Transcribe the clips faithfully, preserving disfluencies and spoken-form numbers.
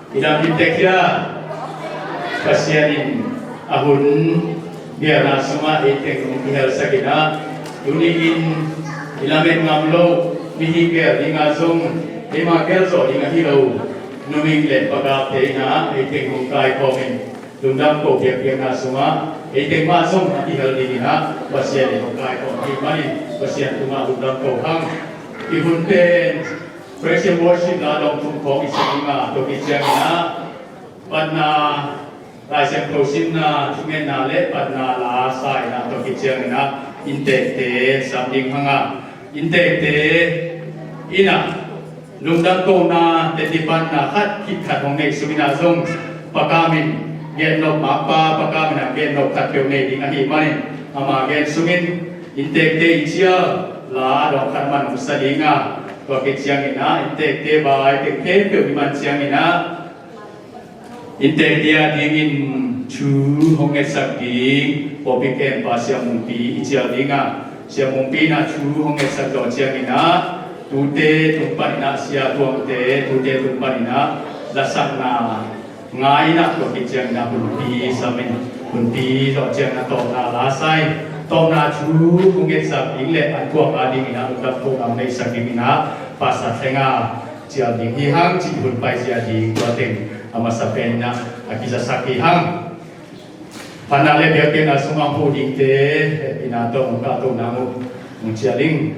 I lam in tek hia? Pasian in a hun biakna sungah ei teng hong kihelsak in ah, tuni-in i lamet ngam lo mihing gel dingah zong, eima gel zawh ding ahi lo numei le pagate in ah ei teng hong kaikhawm in, lungdam ko biakpiakna sungah ei teng mah zong a kihel dingin ah Pasian in hong kaikhawm ahih manin Pasian tungah lungdam ko hang. I hun pen praise and worship la dong thum khawng i sak ding a, tua khit ciangin ah patna, Lai Siangtho simna, thungetna le patna la sa in ah, tua khit ciangin ah inntekte sam ding hang a, inntekte in ah lungdam kona teti panna khat khit khat hong neih sungin ah zong Pa Kam in gennop, makpa Pa Kam in ah gennop khat peuh nei ding ahih manin ama gen sungin inntekte i cial la dong khat man hong sa ding a, tua khit ciangin ah inntekte bai teng khempeuh i man ciangin ah, inntekte a dingin thu hong ngetsak ding pawlpi kempa Sia Mungpi i cial ding a, Sia Mungpi in ah thu hong ngetsak zawh ciangin ah, tute tung panin ah, Sia Tuangte tute tung panin ah lasakna ngai in ah, tua khit ciangin ah hunpi sam in, hunpi zawh ciangin ah tawpna la sa in, tawpna thu hong ngetsak ding le an kuang a dingin ah lungdam kona hong neihsak dingin ah Pastor Thleng a cial ding hi hang, cih hun paizia ding tua teng a masa pen in ah a kizasak hi hang. Phatna le biakpiakna sungah hong pu dingte hehpihna tawh hong kahto nang uh, hong cial ing.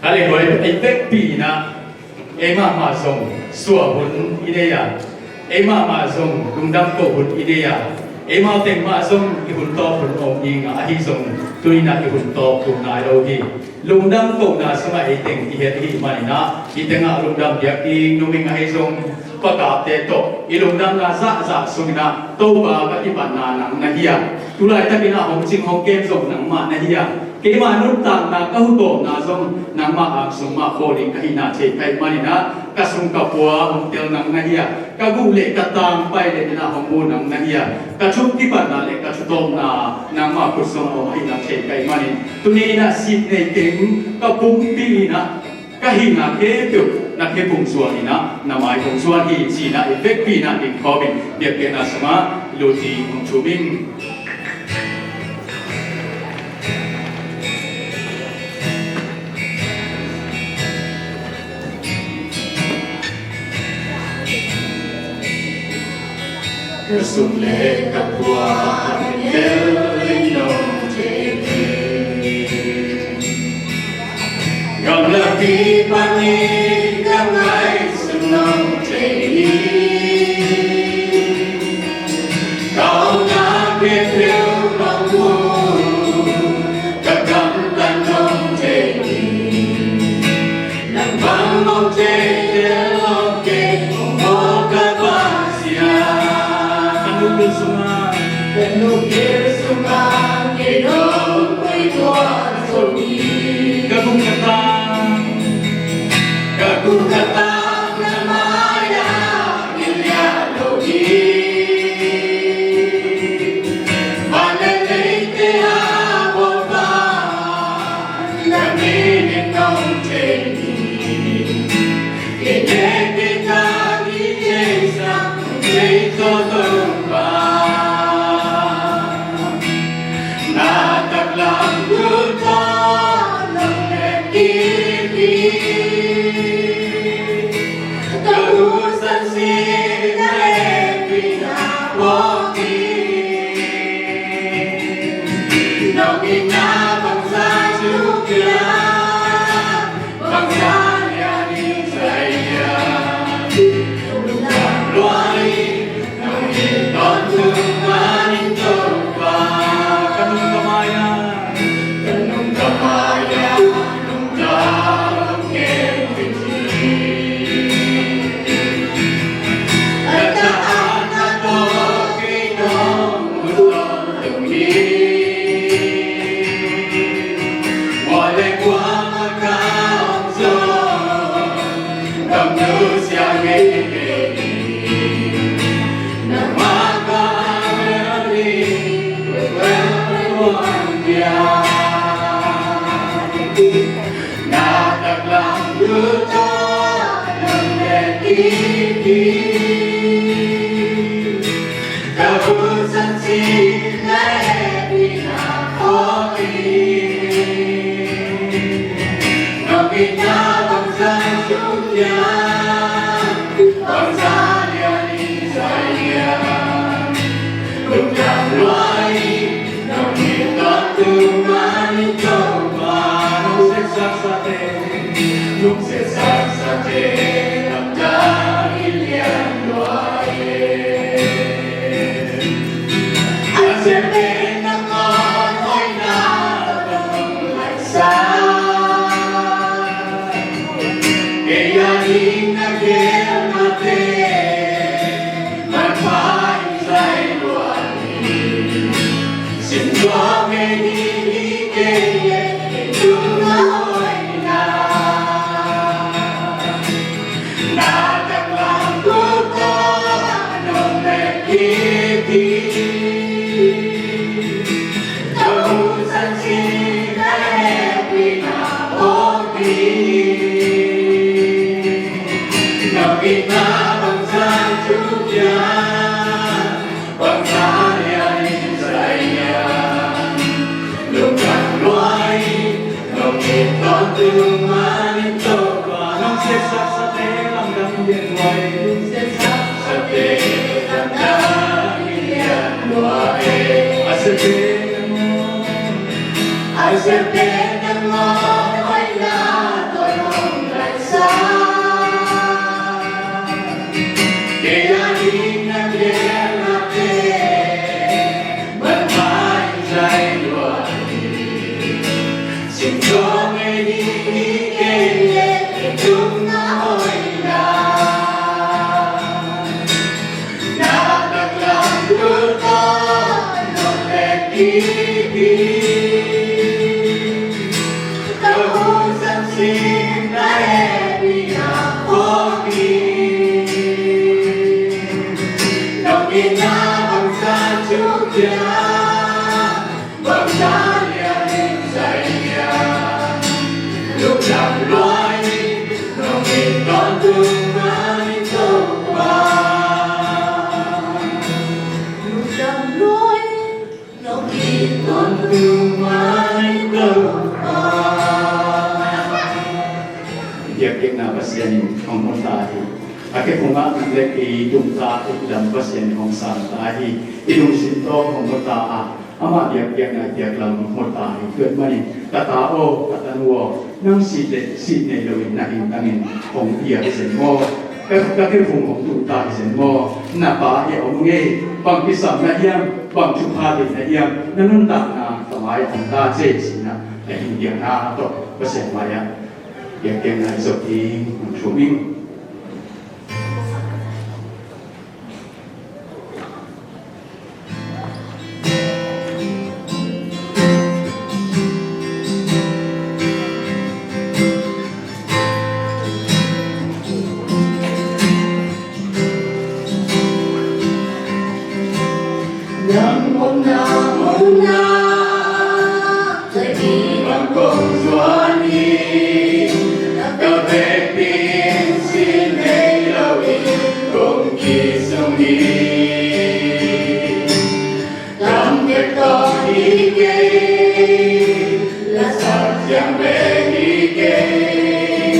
Ka le huai ei vekpi in ah, ei mahmah zong suah hun i nei a, ei mahmah zong lungdam ko hun i nei a, ei mah teng mah zong i hun tawp hun om ding a, ahi zong tuni in ah i hun tawp hun nai lo hi. Lungdam kona sungah ei teng i het ahih manin ah, i tengah lungdam biak ding numei ahi zong Pa Kapte tawh i lungdamna zahzah sungin ah Topa ka kipatna nang na hi a, tu laitakin ah hong cing hong kem zong nangmah na hi a, keima nuntakna ka hutawpna zong nangmah angsung mah khawl ding ka hihna thei ka hih manin ah, ka sung ka pua hong tel nang na hi a, ka guh le ka tang pai le in ah hong mu nang na hi a, ka thu kipatna le ka thu tawpna nangmah khut sungah om ahihna thei ka hih manin, tuni in ah sit nei keng, ka pumpi in ah ka hihna khempeuh na khe pung zuan in ah, na mai pung zuan hi ci in ah, i vekpi in ah ding khawm in biakpiakna sungah i lut ding hong thum ing. Ka sum le ka pua in tel in nong thei hi. Gamlapi panin ka ngaihsun nong thei hi. Ka omna khempeuh nong mu, ka gamtat nong thei hi. Nang bang mong thei tel lo kei, mong mawk ka Pasian. Ka nungzui sungah, ka nungzui sungah kei nong pui tuan zo hi. Ka guk ka tang, ka guk ka tang na mai-ah kilian lo hi. Van le leite a Bawipa, na min in nong thei hi. Kei le kei ka kitheisak thei Topa, na taklam thu tawh nong leh kik hi. Ka husan si na leh pi na phawk hi. Nong itna bangzah thu kila, bangzah lian i zai hiam? Lungdam lua hi, nong it tawntung manin Topa. Ka nung ka mai-ah, ka nung ka mai-ah, nungta hong kem hi. Ka tha-atna tawh kei nong hun tawntung hi. Kua le kuamah ka om zong, gamnusia ngeingei hi. Nangmah ka hal hi, kuamah ka om hiam? Biakpiakna Pasian in hong mu ta hi. A khe phungah le kei tung ta i lam Pasian in hong sang ta hi. I lungsim tawh hong mu ta a, amah biakpiakna biaklam mu ta hi. Tua ahih manin ka ta aw, ka tanu aw, nang sih le sih nei loin na hintangin hong piak zen maw? Ka, ka khe phung hong tu ta hi zen maw? Na pa hi a om ngei, bang kisam na hiam, bang thupha ding na hiam, na nuntakna ka mai hong ta cei sinah a hin biakna tawh Pasian mai-ah biakpiakna i zop ding hong thum ing. Nang omna, omna Tua hi bang kong zuan hi, ka vekpi in sin nei lo in kong kisung hi. Kam bek tawh hi kei, lasak ciang bek hi kei.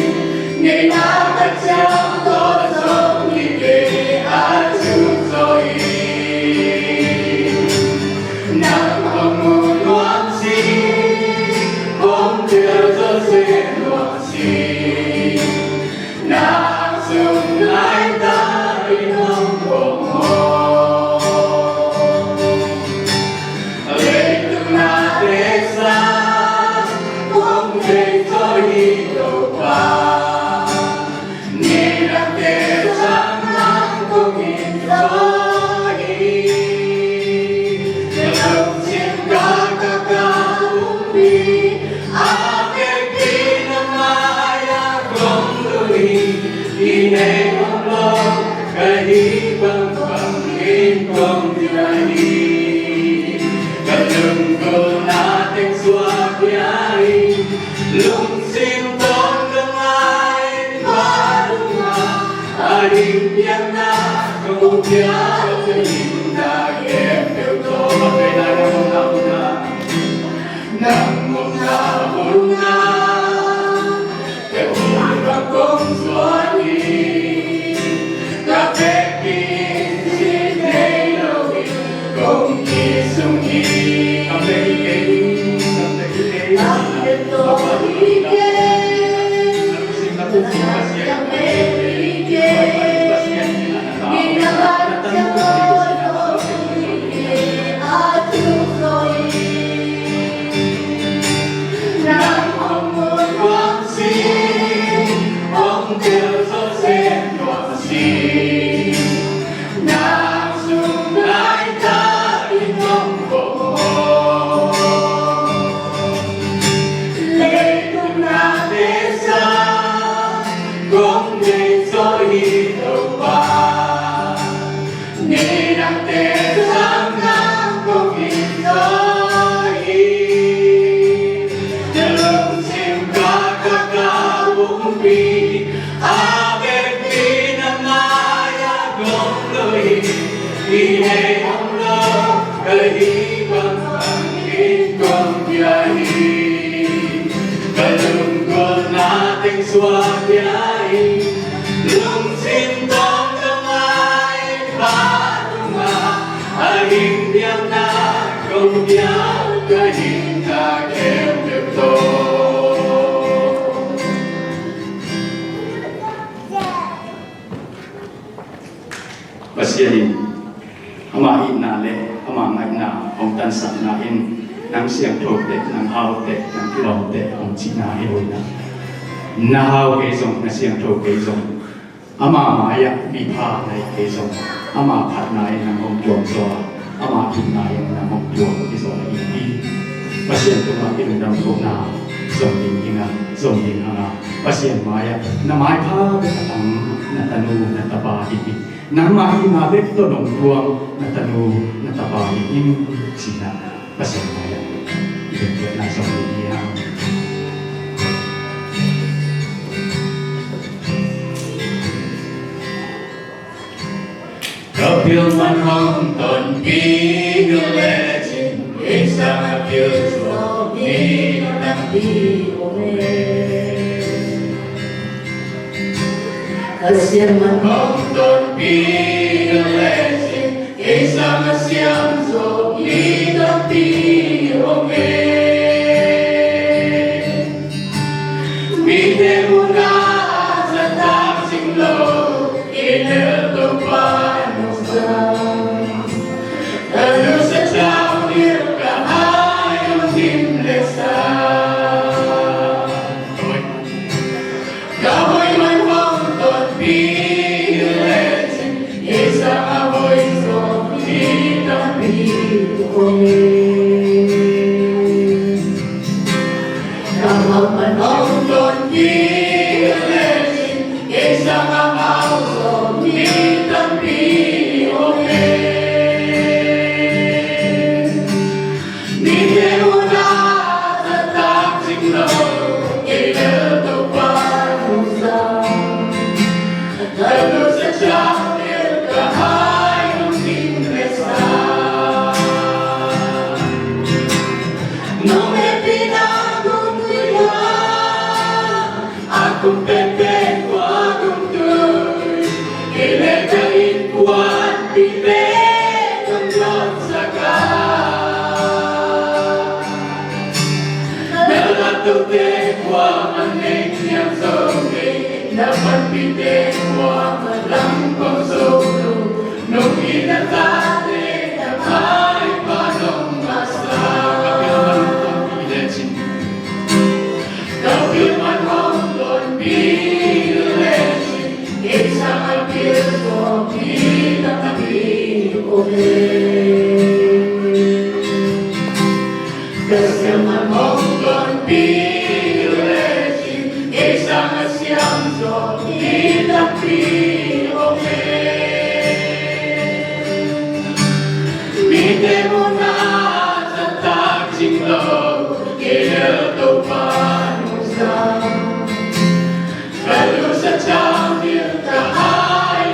Ngeina ka ciang tawh zong hi kei a cuk zaw hi. Nang hong mu nuam si, hong tel zawzen nuam si. Nang sung nai ta in hong kong maw. Leitung na teksa hong thei zaw hi Topa. Nidangte sang nang kong it zaw hi. Ka lungsim ka kaka um hi. A vekpi na mai-ah kong lut hi. I neih om lo ka hih bangbang in kong tua hi. Ka lunggulhna teng suak hi a hi. Lungsim tawh ka ngai Pasian in ama itna le ama ngaihna hong tansakna in, nang siangtho teh, nang hau teh, nang kilawm teh hong cihna hi lo in ah, na hau kei zong, na siangtho kei zong, ama mai-ah mipha na hi kei zong, ama phatna in nang hong tuam zaw a, ama thumna in nang hong tuam hi zaw na hi hi. Pasian tungah i lungdam kohna zong ding ing a, zong ding hang a, Pasian mai-ah na maipha bek a tang na tanu na tapa hi hi. Nangmah itna bek tawh nong tuam na tanu na tapa hi ing, ci-in ah Pasian mai-ah i biakpiakna zong hi hi hang. Ka pil man hong tonpih lecin, kei sang a pil suak mi tampi om e. Ka siam man hong tonpih lecin, kei sang a siam zo mi tampi om e. Mite muhna a zahtak zing lo, kei lel Topa nungzang. Ka lus a ciau dil ka hai hong dim le sa. Ka hoih man hong tonpih lecin, kei sang a hoih zaw mi tampi om e. Ka hau man hong tonpih lecin, kei sang a hau zaw mi tampi om e. Mite muhna a zahtak zing lo, kei lel Topa nungzang. Ka lus a ciau dil ka hai hong dim le sa. Nong hehpihna gum tui a, a kum penpen kua gum tui, kei le ka innkuanpihte nong dawnsak a. Na latote kuamah neng hiam zo kei, na panpihte kuamah lam kong zo lo. Nong it na tate na maipha nong masa. Ka pil man hong tonpih lecin, ka pil man hong tonpih lecin, kei sang a pil suak mi tampi om e. Ka siam man hong tonpih lecin, kei sang a siam zo mi tampi om e. Mite muhna a zahtak zing lo, kei lel Topa nungzang. Ka lus a ciau dil ka hai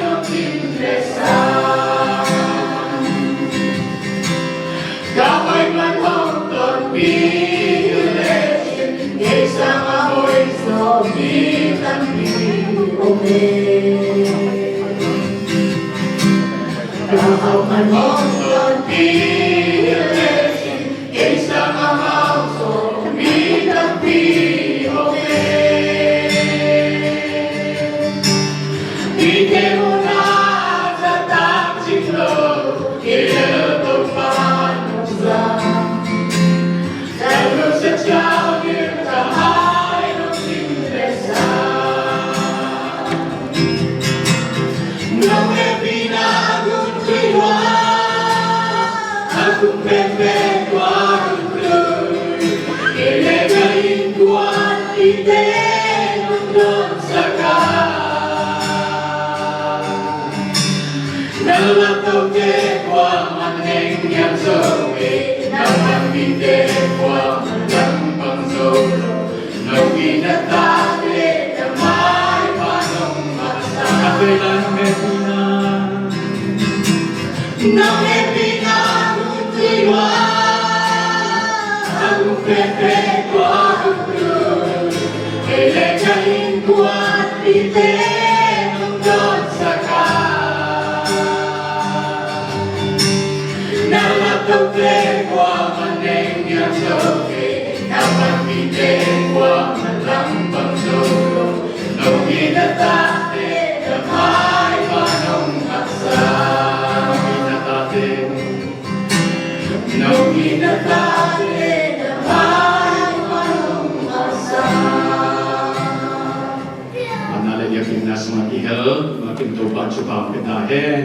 Ana le biakinn na sungah i hel, biakinn Topa thupha pia ta hen.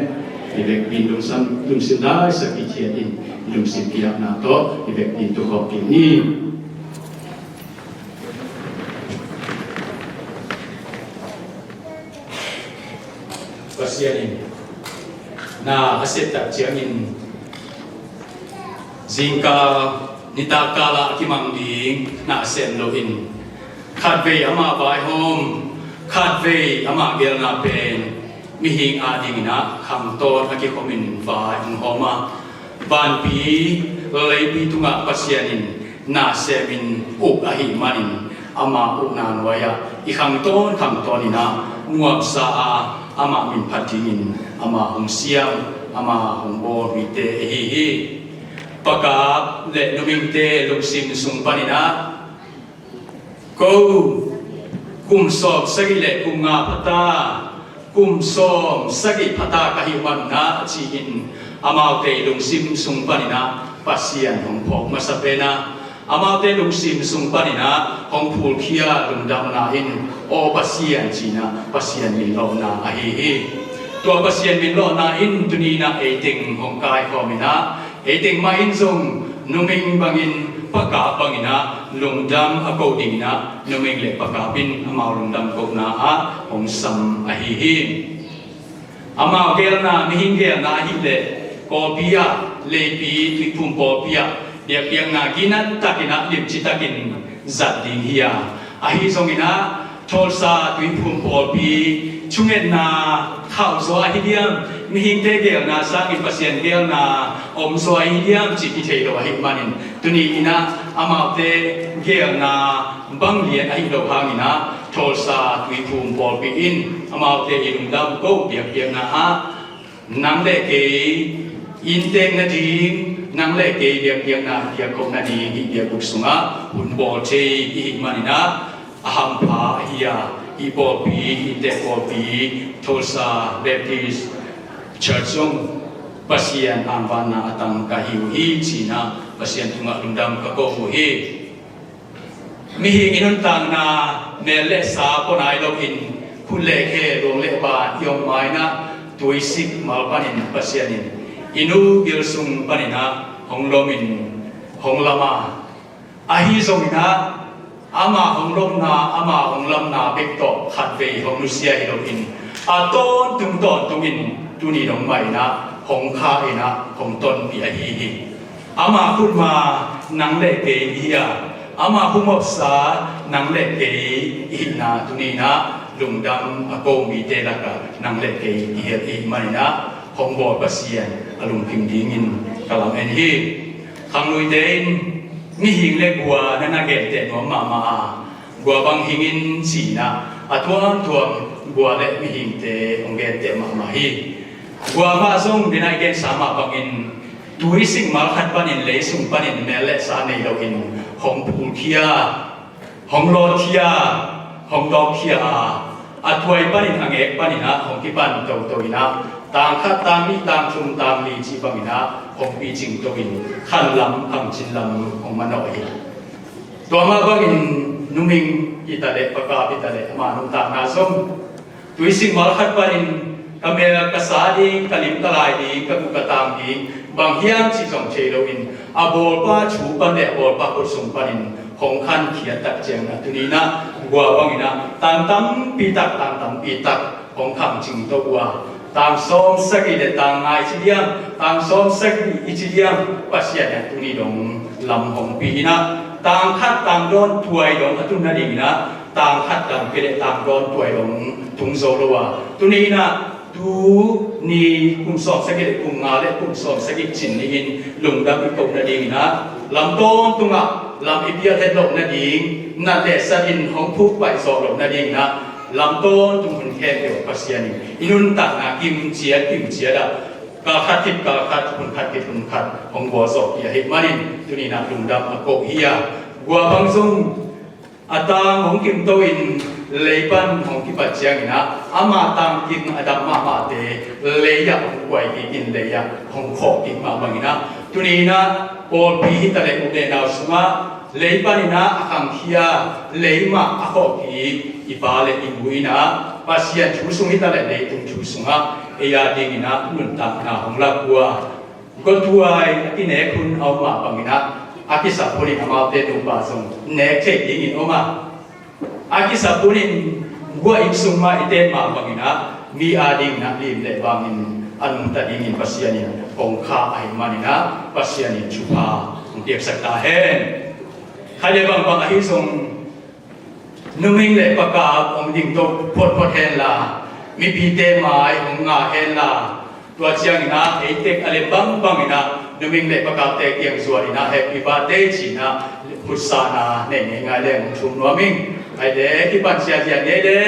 I vekpi in lungsam, lungsim daisak i thiat in, lungsim kiapna tawh i vekpi in tukhawm kik ni. Pasian in na a sep tak ciangin zingkal nitak kal ah a kimang ding na a sem loin, khatvei amah vaihawm, khatvei amah geelna pen mihing adingin ah khangtawn a kikhomin vai hong hawm a, vanpi leipi tungah Pasian in na semin uk ahih manin, ama ukna nuai-ah i khangtawn khangtawn in ah nuamsa a, amah min phat dingin amah hong siam, amah hong bawl mite ahi hi. Pakap le numingte lungsim sung panin ah, ko kum sawm sagih le kum nga phata, kum sawm sagih phata ka hih man un ah, ci-in amaute lungsim sung panin ah Pasian hong phawk masa pen a, amaute lungsim sung panin ah hong phulkhia lungdamna in, aw Pasian, ci-in ah Pasian min lawhna ahi hi. Tua Pasian min lawhna in tuni-in ah eiteng hong kaikhawm in ah, eiteng mah in zong numing bangin, pakap bangin ah lungdam a ko dingin ah numing le pakap in amau lungdam kohna ah hong sam ahi hi. Amau geelna, mihing geelna ahih leh kawlpi ah, leipi tuiphum pawlpi ah biakpiakna ginat takin ah limci takin zat ding hi a, ahi zongin ah Thawlsa tuiphum pawlpi thungetna khauh zaw ahi diam, mihingte geelna sangin Pasian geelna om zaw ahi diam cih kithei lo ahih manin, tuni-in ah amaute geelna bang lian ahi lo hangin ah Thawlsa tuiphum pawlpi in amaute i lungdam ko biakpiakna ah nang le kei inntek nading, nang le kei biakpiakna biakkop nading hih biakbuk sungah hun bawl thei i hih manin ah, a hampha ahi a, hih pawlpi, hih inntek pawlpi, Thawlsa Baptist Church zong Pasian angvanna a tang ka hi uh hi, ci-in ah Pasian tungah lungdam ka ko uh hi. Mihing i nuntakna mel le sa pua nai loin, khut le khe, luang le ban i om ma-in ah, tuisik mal panin Pasian in i nu gil sung panin ah hong lomin hong lam a, ahi zongin ah ama hong lomna, ama hong lamna bek tawh khatvei hong nusia hi loin, a tawntung tawntungin tuni dong mah in ah hong kha in ah hong tonpih ahi hi. Ama khutma nang le kei i hi a, ama humopsa nang le kei i hihna tuni-in ah lungdam a ko mite lakah nang le kei i hi, i hih manin ah hong bawl Pasian a lungkim dingin ka lam-en hi. Khangluite in mihing le gua na na genteh nuam mahmah a, gua bang hing in ci-in ah a tuamtuam Gua le mihingte hong genteh mahmah hi. Gua mah zong, den a i gensa mah bangin, tui singmal khat panin, lei sung panin mel le sa nei loin hong phulkhia, hong lawtkhia, hong dawkkhia a, a tuai panin, a ngek panin ah hong kipan toto in ah, tang khat, tang nih, tang thum, tang li cih bangin ah hong picing to in, khan lam, khangcin lam hong manawh hi. Tua mah bangin numing hi ta leh, pakap hi ta leh, ama nuntakna zong, tui singmal khat panin ka mel ka sa ding, ka lim ka lai ding, ka gu ka tang ding, bang hiam cih zong thei loin, a bawlpa thu pan le a bawlpa khutsung panin hong khankhiat tak ciangin ah, tuni in ah gua bangin ah tang tampi tak, tang tampi tak hong khangcing to uh a, tang sawm sagih le tang nga i ci diam, tang sawm sagih i ci diam, Pasian in ah tuni dong lam hong pia in ah, tang khat tang dawn tuai dong a tun nadingin ah, tang khat dang pia le tang dawn tuai dong tung zo lo a, tuni in ah, tuni kum sawm sagih le kum nga le kum sawm sagih cin ni-in lungdam i ko nadingin ah, lam tawntungah lam i pial het loh nading, nat le sat in hong phuk paih zawh loh nadingin ah, lam tawntung hun khempeuh Pasian in i nuntakna kimciat kimciat ah, kal khat khit kal khat, hun khat khit hun khat hong gualzawhpih ahih manin, tuni in ah lungdam a ko hi a, gua bang zong a tang hong kimto in lei pan hong kipat ciangin ah, ama tangkim a dam mahmahte lei ah hong kuai kik in, lei ah hong khawh kik mah bangin ah, tuni in ah pawlpi hi ta le, u le nau sungah lei panin ah a khangkhia, lei mah a khawh kik i pa le i nu in ah, Pasian thu sung hi ta le leitung thu sungah ei a dingin ah nuntakna hong lak uh a, guatuai a kinek hun a om mah bangin ah, a kisap hunin amaute nupa zong nek theih dingin om a, a kisap hunin gua inn sung mah i ten mah bangin ah, mi a dingin ah lim le bangin a nungta dingin Pasian in hong khah ahih manin ah, Pasian in thupha hong piaksak ta hen. Khat le bangbang ahi zong, numing le pakap hong ding to photphot henla, mipite mai hong nga henla, tua ciangin ah ei tek a lem bangbangin ah numing le pakapte kiang zuanin ah happy birthday ci-in ah, hutsana nei ngeingai leng hong thum nuam ing. Ai le, kipan siasia ngei le,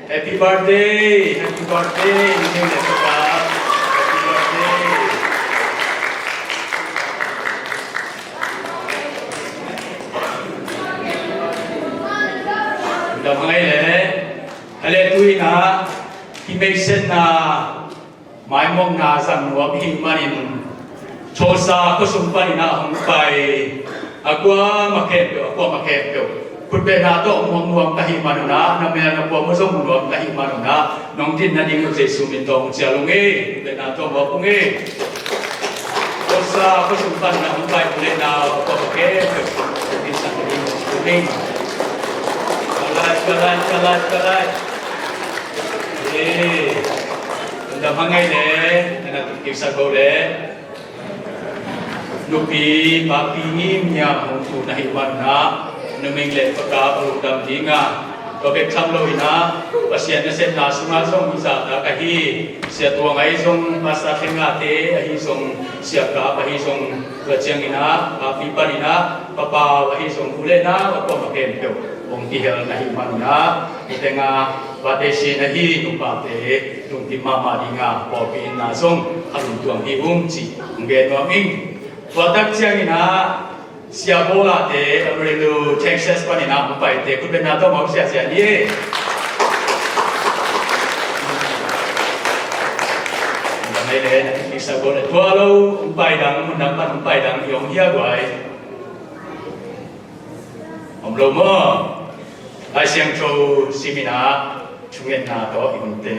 happy birthday, happy birthday, numing le pakap, happy birthday. Dam hang ei le, a le tu-in ah, hih meisenna, maimawkna zang nuam i hih manin, Tulsa khuasung panin ah hong pai a kuamah khempeuh, a kuamah khempeuh, khutbetna tawh muang nuam ka hih manun ah, na mel na puam uh zong nuam ka hih manun ah, nong din nading uh Jesu min tawh hong cial ung ei, khutbetna tawh muang ung ei. Tulsa khuasung panin ah hong pai u le nau a kuamah khempeuh, Kalai, kalai, kalai, kalai. Ee, dam hang ei le, na na tuk kiksak bo le. Nupi, papi ngimngiam hong tu na hih manun ah, numing le pakap a lungdam ding a, tua bek tham loin ah, Pasian nasepna sungah zong i zahtak ahi, Sia Tuang ahi zong, Pastor Thengate ahi zong, Sia Kap ahi zong, tua ciangin ah, papi panin ah, Papa ahi zong, u le nau a kuamah khempeuh hong kihel na hih manun ah, hih tengah birthday sin ahi nupate lungkim mahmah ding a, pawlpi in ah zong a lungtuang hi ung ci hong gen nuam ing. Tua tak ciangin ah, Sia Bawlate, Amarillo, Texas panin ah hong paite, khutbetna tawh mawk siasia ni. Hong dam ei le, na kiksak bo le, tua lo hong pai dang, mun dang pan hong pai dang i om hia guai? Om lo maw? Lai Siangtho simin ah, thungetna tawh i hunte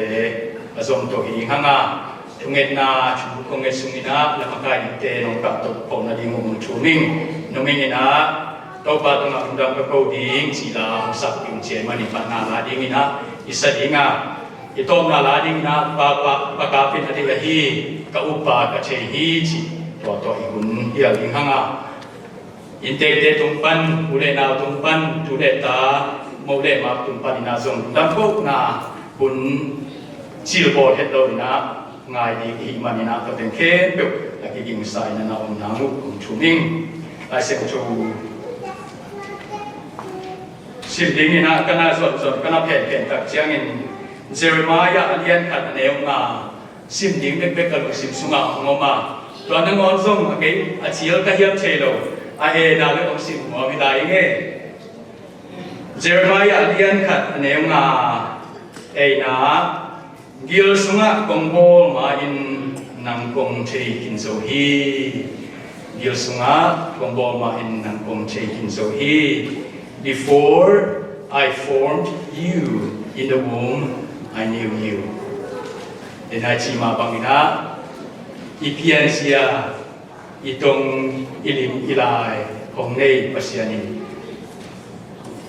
a zom to hi hang a, thungetna thu kong nget sungin ah, lamakaite nong kahto khawm nading uh hong thum ing. Numing in ah, Topa tungah lungdam ka ko ding cih la hong sak ding ciai manin, patna la dingin ah i sa ding a, i tawpna la dingin ah, Pa, Pa, Pa Kap in a deih ahi, ka uppa ka thei hi cih tua tawh i hun hial ding hang a, innteekte tung pan, u le nau tung pan, tu le ta, mo le mak tung panin ah zong lungdam kohna hun cilbawl het loin ah ngai ding i hih manin ah, tua teng khempeuh a kigingsa in ah na om nang uh kong thum ing. Lai Siangtho sim dingin ah ka na zuanzuan, ka na phenphen tak ciangin, Jeremiah a lian khat a neu nga sim ding bekbek ka lungsim sungah hong om a, tua nangawn zong a kei a cil ka hiam thei lo a, ena bek hong sim nuam hi lai ing e. Jeremiah a lian khat a neu nga, ena, gil sungah kong bawl ma-in nang kong thei khin zo hi. Gil sungah kong bawl ma-in nang kong thei khin zo hi. Before I formed you in the womb, I knew you. Ena, ci mah bangin ah i pianzia, i tong, i lim, i lai hong nei Pasian in,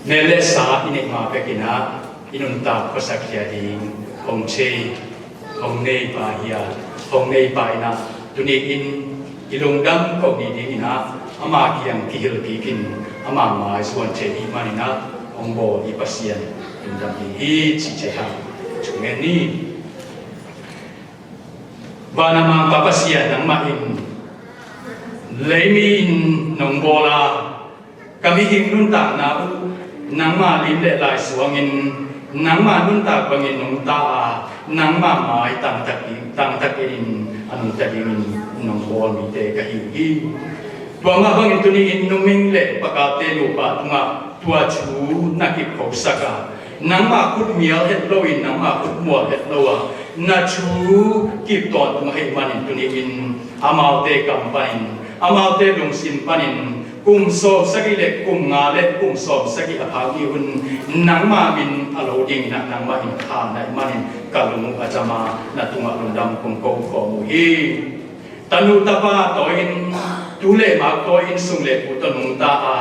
mel le sa i neih ma bekin ah i nuntak khuasak khia ding hong thei, hong nei pa hi a, hong nei pa in ah tuni in i lungdam ko ni dingin ah ama kiang kihilh kikin ama mai zuan thei i hih manin ah hong bawl i Pasian lungdam ding hi cih thei hang. Thu ngen ni. Van a Mangpa Pasian, nangmah in leimi in nong bawl a, ka mihing nuntakna uh nangmah lim le lai suangin nangmah nuntak bangin nong ta a, nangmah mai tangtak in, tangtak in a nungta dingin nong bawl mite ka hi uh hi. Tua mah bangin tuni in numei le pakate nupa tungah tua thu na kiphosak a, nangmah khutmial het loin, nangmah khutmual het lo a, na thu kip tawntung ahih manin tuni in amaute kam panin, amaute lungsim panin kum sawm sagih le kum nga le kum sawm sagih a phak ni hun nangmah min a lo dingin ah nangmah in khan ahih manin ka lung uh a cam a, na tungah lungdam kong ko khawm uh hi. Tanu tapa tawi-in, tu le mak tawi-in, sung le pu tawh nungta a,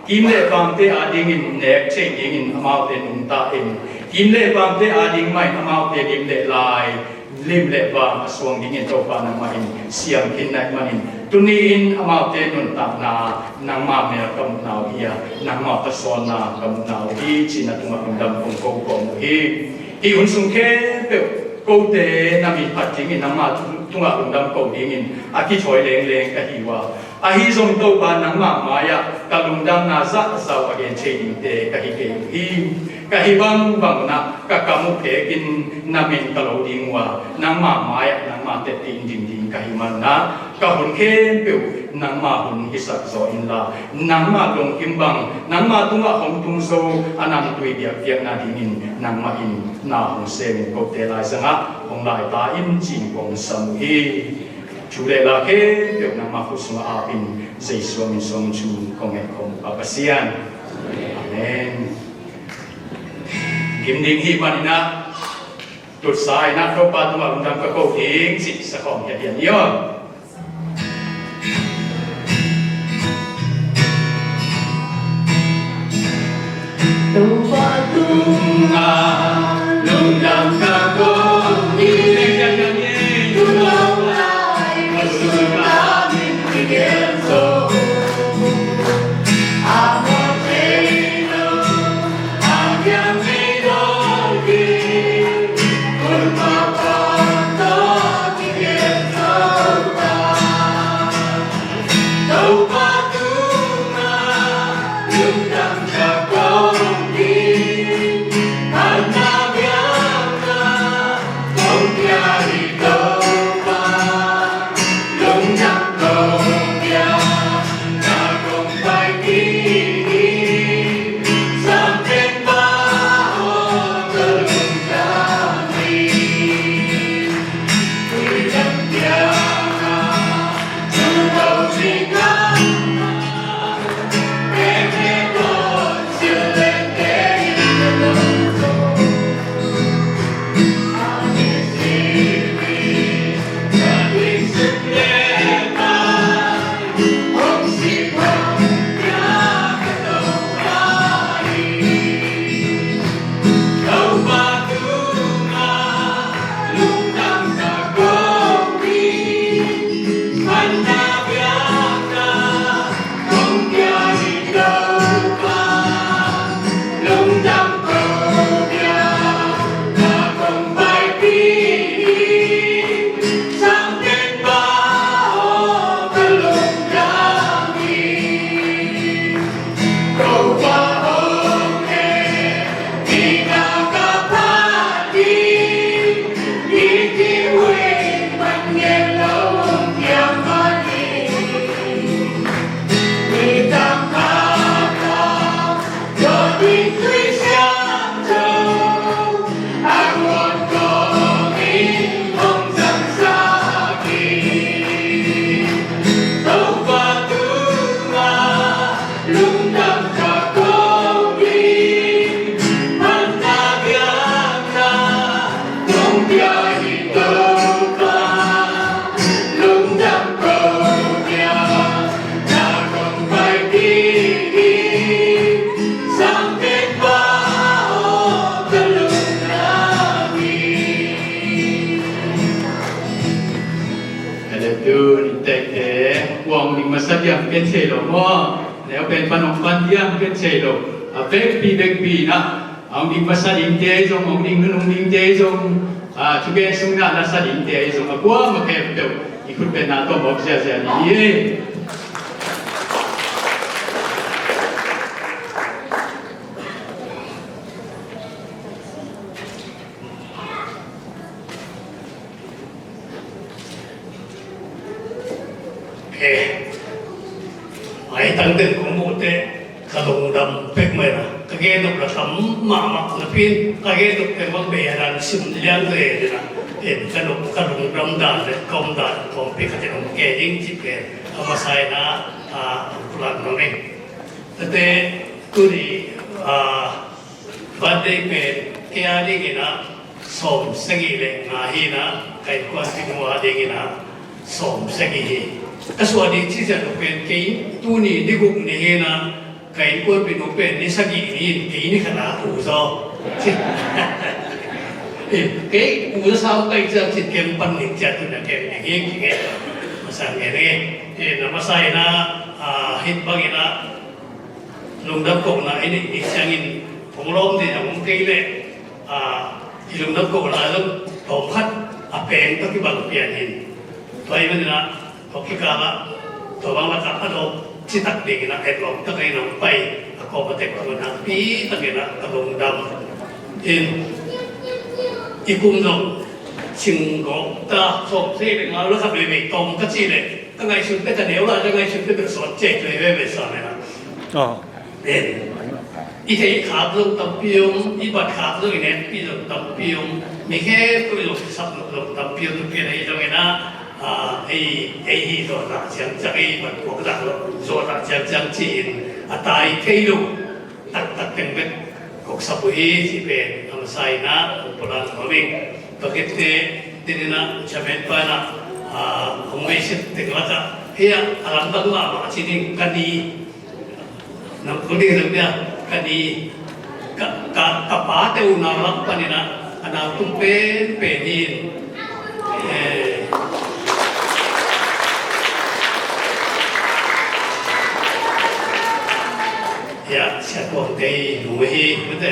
kim le pamte adingin nek thei dingin amaute nungta in, kim le pamte ading mah in amaute lim le lai, lim le van a suang dingin Topa nangmah in siam khin na hih manin, tuni in amaute nuntakna nangmah mel ka muhna uh hi a, nangmah phatsawnna ka muhna uh hi, ci-in na tungah lungdam kong ko khawm uh hi. Hih hun sung khempeuh kote na min phat dingin nangmah tungah lungdam ko dingin a kithawi lengleng ka hi uh a, ahi zong Topa nangmah mai-ah ka lungdamna zahzah a gen thei dingte ka hi kei uh hi. Ka hih bangbang un ah ka kam uh phekin na min ka lo ding uh a, nangmah mai-ah nangmah tepin ding ding ka hih man un ah ka hun khempeuh nangmah hun hisak zaw inla, nangmah lungkim bang nangmah tungah hong tung zo a namtui biakpiakna dingin nangmah in na hong semin kote laizangah hong laita in, ci-in kong sam uh hi. Thu le la khempeuh nangmah khut sungah apin Jesu min suang thu kong ngen khawm uh a, Pasian. Amen. Gim ding hih manin ah tutsa in ah Topa tungah lungdam ka ko ding cih sa khawm hiat hiat ni aw. Topa tungah lungdam ka ko ding, tu lawng lai ka sungah min kigen zo. A mawk thei lo, a kiang thei lo ding, kulh papa tawh kigen zo. Diam ken thei lo maw? Neu pen pan hong pan diam ken thei lo. A vekpi vekpi in ah a hong ding masa dingte zong, hong ding nunung dingte zong, a thugen sung in ah lasa dingte zong, a kuamah khempeuh i khutbetna tawh mawk ziahziah ding hi. Ai tangten kong muh teh ka lungdam pek mai na, ka gen nop la tam mahmah napi in ka gen nop pek bang bei a dan sim liang ve dina. Ka nop, ka lungdam dan le ka om dan kong pek ka te om ke ding ci pen a masa in ah a plan nong ing. Tate tuni a birthday pen kei a dingin ah sawm sagih le nga hi in ah, ka innkuanpih nu a dingin ah sawm sagih hi. Ka suah ding cihciah nu pen kei tuni ni guk ni hi in ah, ka innkuanpih nu pen ni sagih ni in kei ni khat a u zaw. Kei u zaw sa om ka hih ciang cin kem pan ning ciah tun a kem ning hi kingei. Masa ngen ngen. Na masa in ah hih bangin ah lungdam kohna i neih ni ciangin hong lawm ding a om kei leh, a, i lungdam kohna zong tawm khat a peng tawh kibang pian in. Tua ahih manin ah tua kikal ah tua bang lakah a lawm citak dingin ah etlawm takin hong pai a kawm a tek tua nakpi takin ah ka lungdam in. I kum zong cing gawp ta sawm sagih le nga lakah veivei tawm ka cih leh ka ngaihsut pek a neu lai, ka ngaihsut pek a sawt ciai tuai veve sa mena. I theih khak zong tampi om, i bat khak zong i nekpi zong tampi om, mi khempeuh i lawm i sap zong tampi om, tampi om ahi zongin ah, ei, ei hi zawh zah ciangciang, ei bat puak zah zawh zah ciangciang ci-in a tai thei lo taktak teng bek kok sap uh hi cih pen a masa in ah kong pulak nuam ing. Tua khit teh tuni in ah chairman pa in ah hong beisit teng lakah hih ah a lamdang mahmah ci ding ka ni. Nang kul ding zong dia ka ni ka, ka, ka pate unau lak panin ah a nau tung penpen hi in. Hia, Sia Kuang Tei nu hi mate.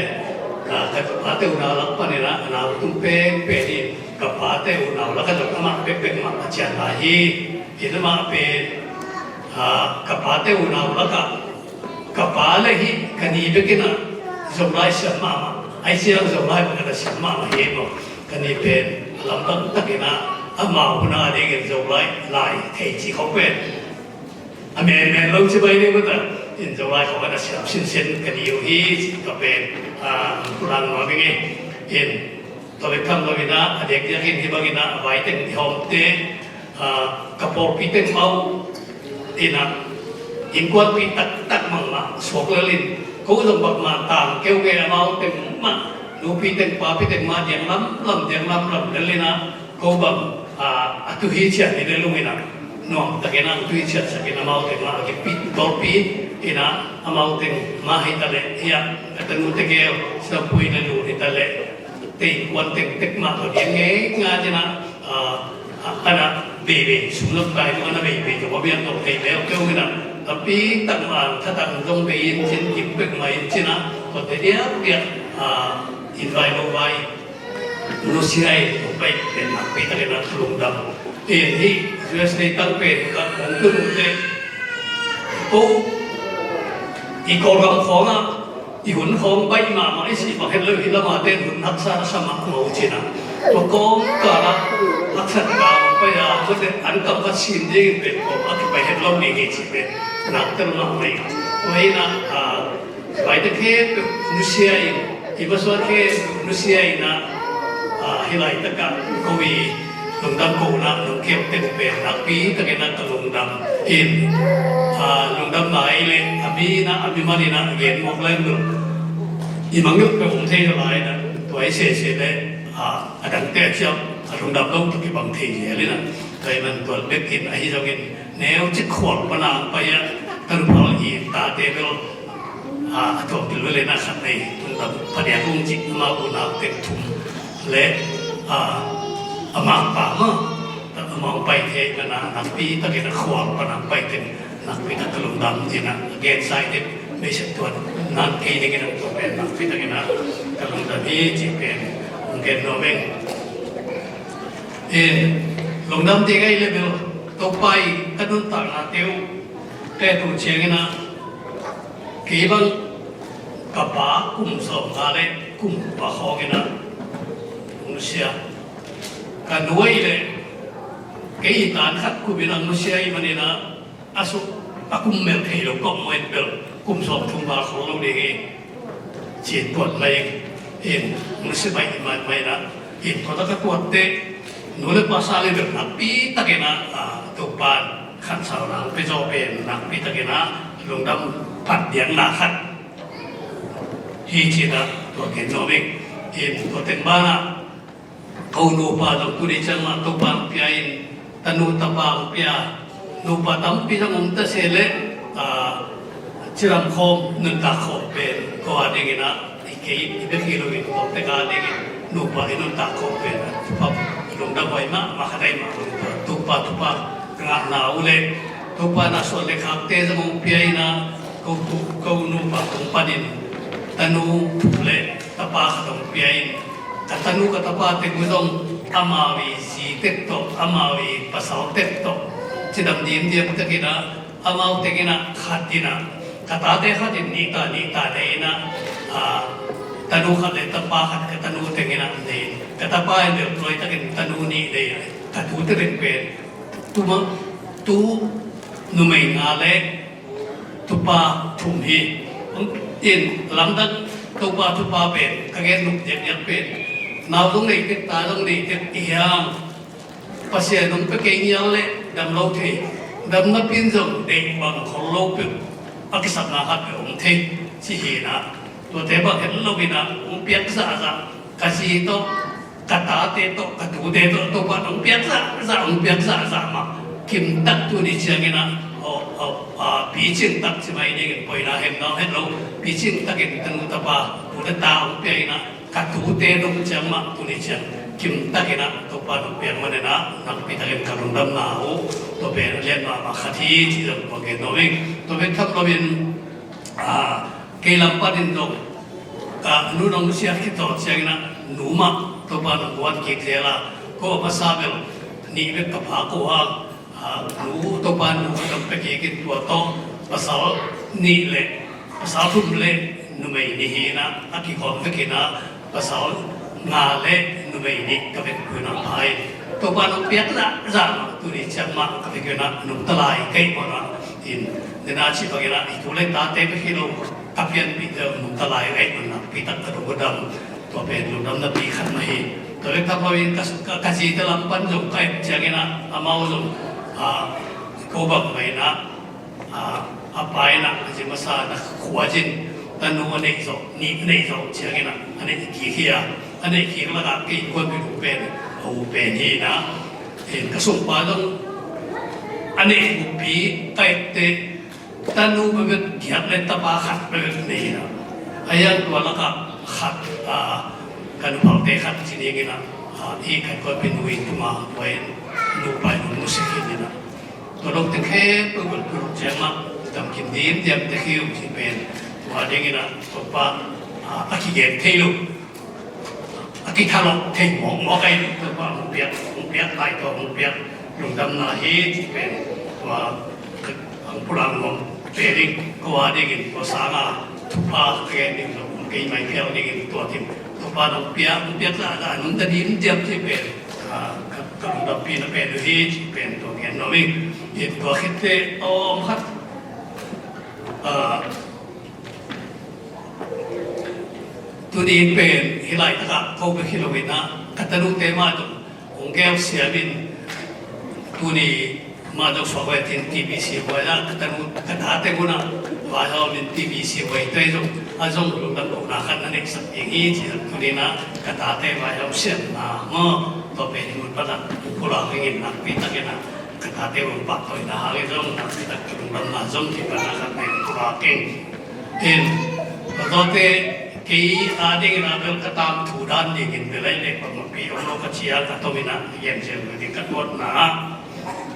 Ka, ka pate unau lak panin ah a nau tung penpen hi. Ka pate unau lakah zong amah bekbek mah a cian lai hi. Hi na mah pen, a, ka pate unau lakah ka pa le hih ka ni bekin ah Zolai siam mahmah. Ai siang Zolai bangin a siam mahmah hi maw. Ka ni pen lamdang takin ah amau hun a dingin Zolai lai thei ci khawng pen a menmen lo ci bai ding mata in Zolai khawng a siam sinsen ka ni uh hi ci ka pen, a, kulang mah bing in. Tua bek tham lo in ah a diakdiak in hih bangin ah a vai teng i hawmte, a, ka pawlpi teng mah uh in ah innkuanpih taktak mahmah suak lel in ko zong bangmah tang keu kei amau teng mah nupi teng papi teng mah diang lamlam diang lamlam lel in ah ko bang, a, a tu hi ciat hi lel ung in ah nuam takin ah a tu hi ciat sakin amau teng mah a kipih tawlpi in ah amau teng mah hi ta leh hih ah ka tanu tegel Sinampui le lu hi ta leh te innkuan teng tek mah tawh diang ngei ngai cin ah, a, a, ana beibei sum lam kai tawh ana beibei tawh a biak tawh thei bel keu in ah tampi tak mah thatang zong bei in cin kim pek mah in cin ah tawh te diak diak, a, in vai lo vai nusia in pai pen nakpi takin ah lungdam. In hih U S A tang pen ka kong tun uh teh ko i Kawlgam khawngah i hun khawng baih mahmah i sih bang het lo hi lama ten hun haksa na sa mahmah uh cin ah. Tua kawm kalah haksat kang pai a mate an kam khat sin dingin pen kawm a kipai het lo ding hi cih pen nak tel mahmah hi. Tua hi in ah, a, vaite khempeuh nusia in, i masuan khempeuh nusia in ah, a, hih laitakah ko i lungdam kohna nong kiam tek uh pen nakpi takin ah ka lungdam in, a, lungdam lai le a mi in ah a mi man in ah gen mawk lai lo. I mangngilh peuh om thei lo lai in ah tua i sese le, a, a dangte a ciam a lungdam dong tawh kibang thei zel in ah tua i man tua bek in ahi zongin neu cik khual pana ang pai ah kan phal i tate bel, a, a tuam pil vele na khat nei tungdam padiak ung cik ma unau teng thum le, a, a mangpa ma a mang pai thei ka na nakpi takin a khual pan ang pai teng Nakpi tak ka lungdam, ci-in ah gen sa i tip, message tuan nan kei ning in ah, tua pen nakpi takin ah ka lungdam hi, cih pen hong gen nuam ing. In, lungdam ding ahih leh bel, Topa i ka nuntaknate uh ka et uh ciangin ah, kei bang ka pa kum sawmnga le kum kua khawng in ah hong nusia. Ka nu ahih leh kei i tan khat kum in ah hong nusia ahih manin ah, a suk a kum melh thei lo ka om maw, in bel kum sawmthum val khol lo ding hi, ci-in tuat mai ing. In, hong nusia mai, mai, mai in ah, in, tua tak a tuatte, nu le pa sang in bel nakpi takin ah, a, Topa'n khansauna hong pia zawh pen nakpi takin ah lungdam phat diakna khat hi, ci-in ah tua gen nuam ing. In, tua teng banah, ko nupa zong tuni ciang mah Topa hong pia in, tanu tapa hong pia, nupa tampi zong om ta se leh, a, cidam khawm, nuntak khawm pen ko a dingin ah, i kei i bek hi loin, ko tek a dingin nupa i nuntak khawm pen, a, thupha, lungdam huai mahmah khat ahih mah, Topa thupha ka ngahna uh leh, Topa in ah suan le khakte zong hong pia in ah, ko, ko, ko nupa tung panin tanu thum le tapa khat hong pia in, ka tanu ka tapa tek uh zong amau i zi tek tawh, amau i pasal tek tawh cidam dimdiam takin ah, amau teng in ah khat in ah, ka tate khat in nih ta, nih ta nei in ah, a, tanu khat le tapa khat ka tanu teng in ah nei in, ka tapa in bel tuai takin tanu nih nei in, ka tute teng pen tu mah, tu numei nga le tupa thum hi. In, lamdang Topa thupha pen ka gen nop diakdiak pen, nau zong nei tek, ta zong nei tek i hiam, Pasian hong pia kei ngial leh dam lo thei, dam napi in zong deih bang khol lo peuh, a kisapna khat peuh om thei, ci hi in ah, tuate bang het lo in ah hong piak zahzah, ka zi tawh, ka tate tawh, ka tute tawh, Topa in hong piak zahzah, hong piak zahzah mah, kim tak tuni ciangin ah, aw, aw, a, picing tak ci mai dingin, poina hemna het lo, picing takin tanu tapa, tu le ta hong pia in ah, ka tute dong ciang mah tuni ciang kim takin ah Topa in hong piak manin ah, nakpi takin ka lungdamna uh tua pen a lian mahmah khat hi, ci zong tua gen nuam ing. Tua bek tham loin, a, kei lam panin zong, ka nu in hong nusia khit zawh ciangin ah, nu mah Topa in hong guan kik zel a, ko a masa bel nih bek ka pha ko a, a, nu, Topa in nu khat hong pia kik in, tua tawh pasal nih le, pasal thum le numei nih hi in ah, a kikhawm vek in ah, pasal nga le numei nih ka vekpi un ah pha in, Topa in hong piak zahzah mah tuni ciang mah ka vekpi un ah nungta lai ka hih manin ah, in, nidang a cih bangin ah, i tu le tate bek hi lo, ka pianpih zong nungta lai ka hih manin ah, nakpi tak ka lungdam. Tua pen lungdamna pi khat mah hi. Tua bek tham loin ka, ka, ka zite lam pan zong ka et ciangin ah, amau zong, a, ko bang mah in ah, a, a pa in ah, a zi masa in ah khuazin, tanu a neih zawh, nih a neih zawh ciangin ah, a neih kik hi a, a neih kik lakah kei innkuanpih nu pen, a u pen hi in ah, in, ka sungpa zong a neih buppi ka et teh, tanu bebek giat le tapa khat bebek nei in ah, a hiang tua lakah khat, a, ka nuphaute khat ci ning in ah, a, i ka innkuanpih nu in tuma tua in, nupa in hong nusia khin in ah, tua lo teng khempeuh bel tua lo ciang mah damkim dimdiam tek hi uh, ci pen tua dingin ah, Topa, a, a kigen thei lo, a kithalawh thei mawkmawk ahi, Topa hong piak, hong piak lai tawh hong piak lungdamna hi, ci pen tua hong pulak nuam pen ing. Ko a dingin tua sanga thupha ka gen ding lo, kei mai phial dingin tua tim, Topa hong piak, hong piak zahzah nungta dimdiam, ci pen, a, ka, ka lungdampihna pen uh hi, ci pen tua gen nuam ing. Tua khit teh a om khat, a, tuni in pen hih laitakah ko bek hi lo in ah, ka tanute mah zong hong gelsiam in, tuni mah zong suak ve tin T B C huai ah, ka tanu, ka tate mun ah vaihawm in T B C huaite zong, a zong lungdam kohna khat na neihsak ding hi, ci-in tuni in ah ka tate vaihawm siamna maw, tua pen hi mun pan ah hong pulak ing in, nakpi takin ah ka tate hong pahtawina hangin zong, nakpi tak ka lungdamna zong, ci pan ah khat pen pulak ing. In, tua zawhte kei a dingin a bel ka tangthu dan dingin bel ahih leh bangmah pi om lo ka ci a, ka tom in ah gen ciang bel ding ka tuatna ah,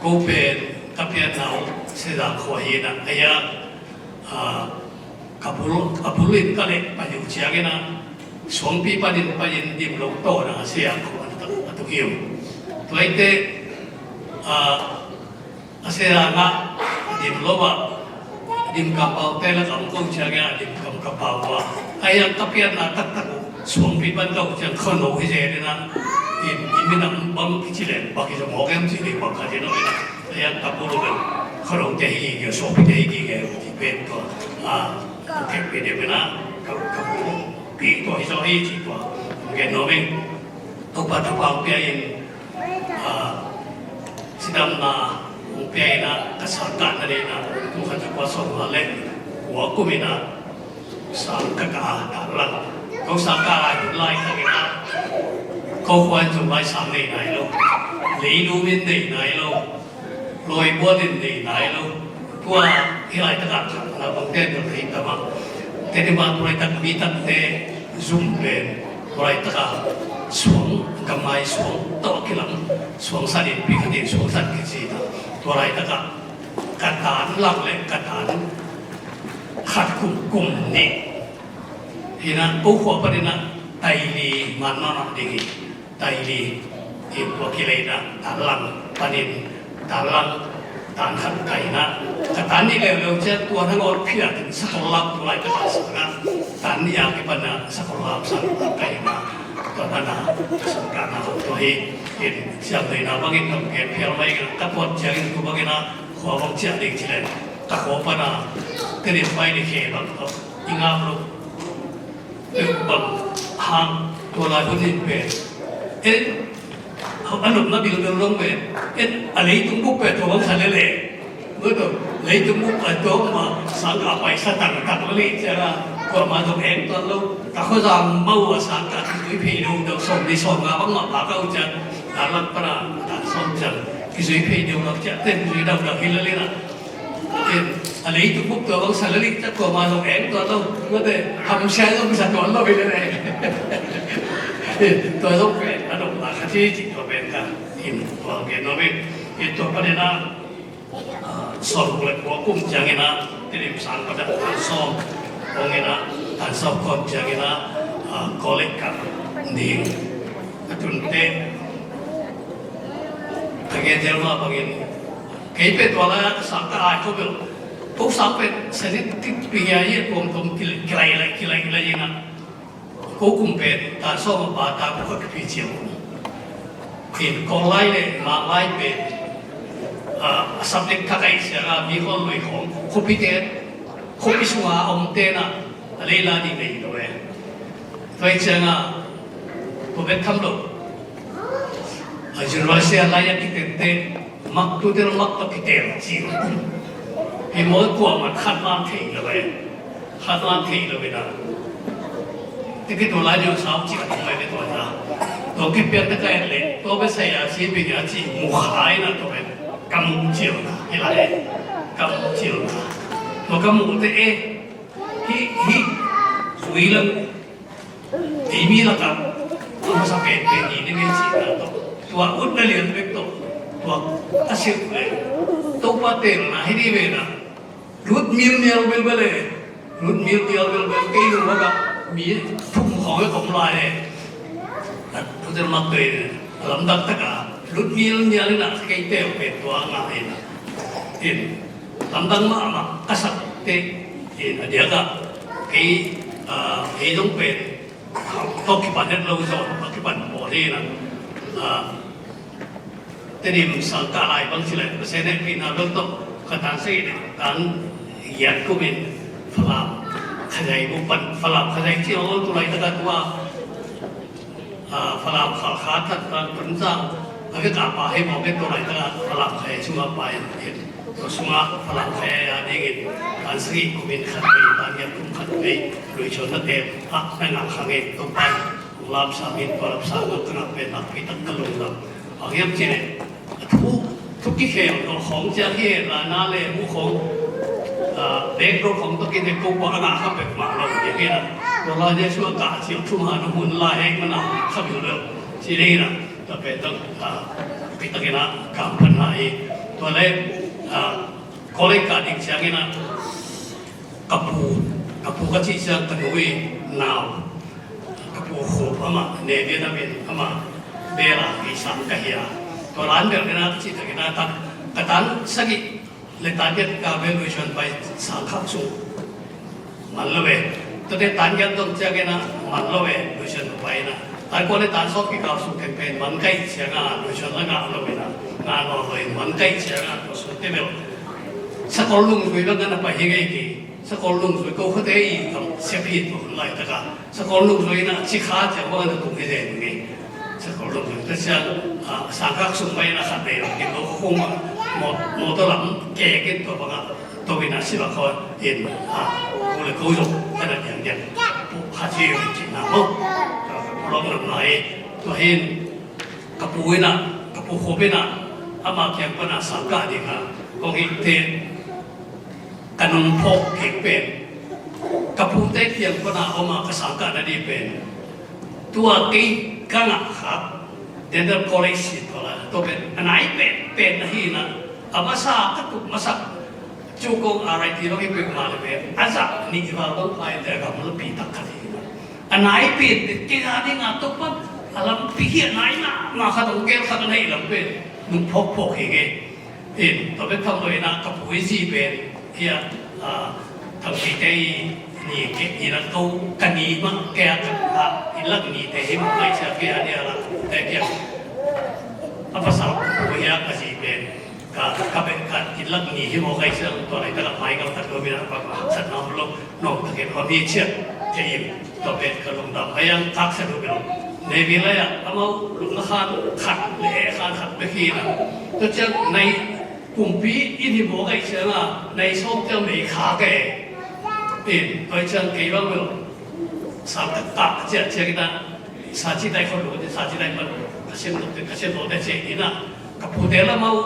ko pen Ka pianna uh Sia Zang khua hi in ah, a, ka bul, ka bul in ka leh pai uh ciangin ah, suangpi panin pai in dim lo tawh a Sia Zang khua a tuk hi uh. Tua hi teh, a, a Sia Zang ah dim lo ah, dim kampaute lakah hong ko ciangin ah dim kam ka pau uh ah, a, ka pianna taktak uh suangpi pan ka uh ciang khuano hi zel in ah, in, in minam bang kici leh bang kizom mawk em cih ding bang khat in ah, a, ka bul uh pen khuanote hi gige, suangpite hi gige, ci pen tua, a, ka kep pen deuh in ah, ka, ka bul pi tua hi zaw hi ci tua gen nuam ing. Topa thupha hong pia in, a, cidamna hong pia in ah, ka sangkah nading in ah, tul khat za kua sawmnga le kua kum in ah, sang ka kah a, Thantlang. Ko sangkah lai hun laitak in ah, ko khua in zong laisang nei nai lo, leilung in nei nai lo, lawibual in nei nai lo. Tua hi laitak ah khatna bangte bel thei tam ah, Tedim ah tua laitak mi takte zum pen tua laitak ah suang, gamngai suang tawh kilam, suangsan in pi khat in suangsan kici ta. Tua laitak ah ka tan lang le ka tan khat kum, kum nih hi in ah, ko khua panin ah tai li man mahmah ding hi. Tai li in tua kilei in ah, Thantlang panin, Thantlang tan khat kai in ah, ka tan nih leuleu ciang tua nangawn phiat in sakol lam tua laitak a sang ah, tan nih a kipan ah sakol lam sang kai in ah, tua tan a ka sangkahna tua hi. In siamdeihna bangin tawm gen phial mai in ah, ka tuat ciangin tua bangin ah khua bang ciah ding ci leh, ka khua pan a Tedim pai ni khe bang tawh i ngap lo. Bang hang tua lai hun in pen, en, a nopna bilbel zong pen, en, a leitung bup pen tua bang sa lele. Bang tua leitung bup a tua ma sangkah paisa tangtang lele ciang a, tua ma zong eng tuan lo. Ka khuazang mau a sangkah kizui phei deuhdeuh, sawmli sawmnga bang mah pa ka uh ciang, Thantlang pan a tan sawm ciang kizui phei deuh lo ciang, ten kizui dangdang hi lele na. In, a leitung bup tua bang sa lele ciang tua ma zong eng tuan lo. Mate, hamsia zong sa tuan lo hi lele. In, tua zong pen a nopna khat hi cih tua pen ka in tua gen nuam ing. In, tua panin ah, a, sawmguk le kua kum ciangin ah, Tedim sang pan a tan sawm hong in ah, tan sawm khawm ciangin ah, a, college kah ding a tun teh, ka gen zel mah bangin, kei pen tua lai-ah ka sang ka ai kho bel, ko sang pen sani tikpi ngia hi, a tuamtuam ki, kilailai, kilailai in ah, ko kum pen tan sawm a pa ta ko ka kipi ciang uh. In Kawl lai le Mang lai pen, a, a subject thak ahi ciang a, mi hon lui khawng, khuapite, khuapi sunga a omte in ah, a lei la ding nei lo e. Tua hi ciang a, tua bek tham lo, a, university a lai a kitente, mak tute lo mak tawh kitel ci. Hi maw, tua man khat man thei lo e. Khat man thei lo in ah. Tiki tua lai ni a sau ci a tung mai ve tua na. Tua kipian na ka et leh, tua bek sai a si bing a ci mu khai na tua bek. Ka mu cil na, hi lai e. Ka mu cil na. Tua ka mu te e. Hi, hi. Zui lam. Ei mi lakah a masa penpen hi ni ngei cihna tawh, tua utna lian bek tawh, tua a silh leh Topa teelna hi dih ve na. Lut milmial belbel e. Lut milmial belbel, kei lung lakah mi thum khawng e ka om lai e. Tua tel mak tawh in a lamdang takah lut milmial in a kei teel pen tua a ngah in a. In lamdang mahmah ka sak teh, in a diakah kei, ah, kei zong pen tawh kipan het lo zaw, a kipan pawl hi na. Ah, Tedim sang ka lai bang ci lai, Pasian hehpihna bel tawh ka tan sei ne, tan giat kum in Falam Khazai bu pan, Falam Khazai ci aw, tu laitak a tua, ah, Falam Khalkha, Thantlang, Tonzang, a vek a pa hi mawk e, tu laitak a Falam Khazai sung a pa in, in. Tua sungah Falam Khazai a dingin tan sagih kum in khat vei, tan giat kum khat vei, luichuan na tem ah na ngah kha ngei, Topa'n hong lamsang in, tua lamsang a ka ngah pen nakpi tak ka lungdam. Bang hiam cih leh a thu, thu kikhel khawng ciang hi, lana le mu khawng, ah, background khawng tawh kite ko pa a ngah kha pek mah lo ding hi na. Tua la Jesuh a kah ciang thu man a hun la hek man a kha bil lo ci ding hi na. Tua pen tawh, ah, pi takin a kamphatna hi. Tua leh, College kah ding ciangin ah ka pu, ka pu ka cih ciang ka nu i nau, ka pu Khup amah Navy a na min amah bel a i sam ka hi a. Tua lan bel ka na ka cih takin ah ka tan sagih le tan giat ka bel Luisuan pai sang khat sung man lo ve. Tua te tan giat dong ciangin ah man lo ve, Luisuan pai na. Tan kua le tan sawm kikal sung teng pen man kaih ciangin ah Luisuan la ngah lo ve na. Ngah nawn lo in man kaih ciangin ah tua sung te bel sakol nungzui bang na pai hi ngei kei. Sakol nungzui ko khate i kam siap hi tua hun laitak a sakol nungzui na cikha ciang bang na tung hi zen ngei. Sakol nungzui ta ciang, ah, sang khat sung pai na khat nei lo kei ko khung bang mo, motor lam kei kei tua bang a Tua ina sila ko in, ah, ko le ko zong ka na diang diang. Pu Kha Ci Ui ci na mo. Ka pu lawng lam lai. Tua hin ka pu ina, ka pu Khup ina, ama kiang pana sang kah ding a, kong hi te ka nung phawk kik pen. Ka pute kiang pana oma ka sang kah na di pen. Tua kei ka ngah kha Dental College si tua la, tua pen a nai pen pen na hi na, a masa ka tuk masak cu kong R I T lo hi pek ma le pen a zah nih val bang pai le gam lo pi tak khat hi na. A nai pen pen kei a ding a tua pan a lam pi hi a nai na ma khat ong kel khat a nei lam pen nung phok phok hi nge. In, tua pen tham lo ina ka pu i zi pen hi a, ah, thang pi te i ni ke i na ko ka ni ma ke a ka ha i lak ni te hi ma lai sia ke a ni a la te ke a pasal pu hi a ka zi pen ka ka pen ka i lak ni hi mo kai sia tua lai ta ka pai ka tak lo mi na pa ka sat na lo no ka ke ko mi chia ke in. Tua pen ka lungdam a yang taksa duh bel. Navy lai ah amau lungna khan khat le khan khat bek hi na. Tua ciang nai pumpi in hi mawk aih ciang a nai sawm ciang mei kha ke. In tua ciang kei bang bel. Sang tak tak ciang ciang ina sa ci dai khon lo sa ci dai man ka sem lo te ka sem lo te ciang ina ka pute la mau.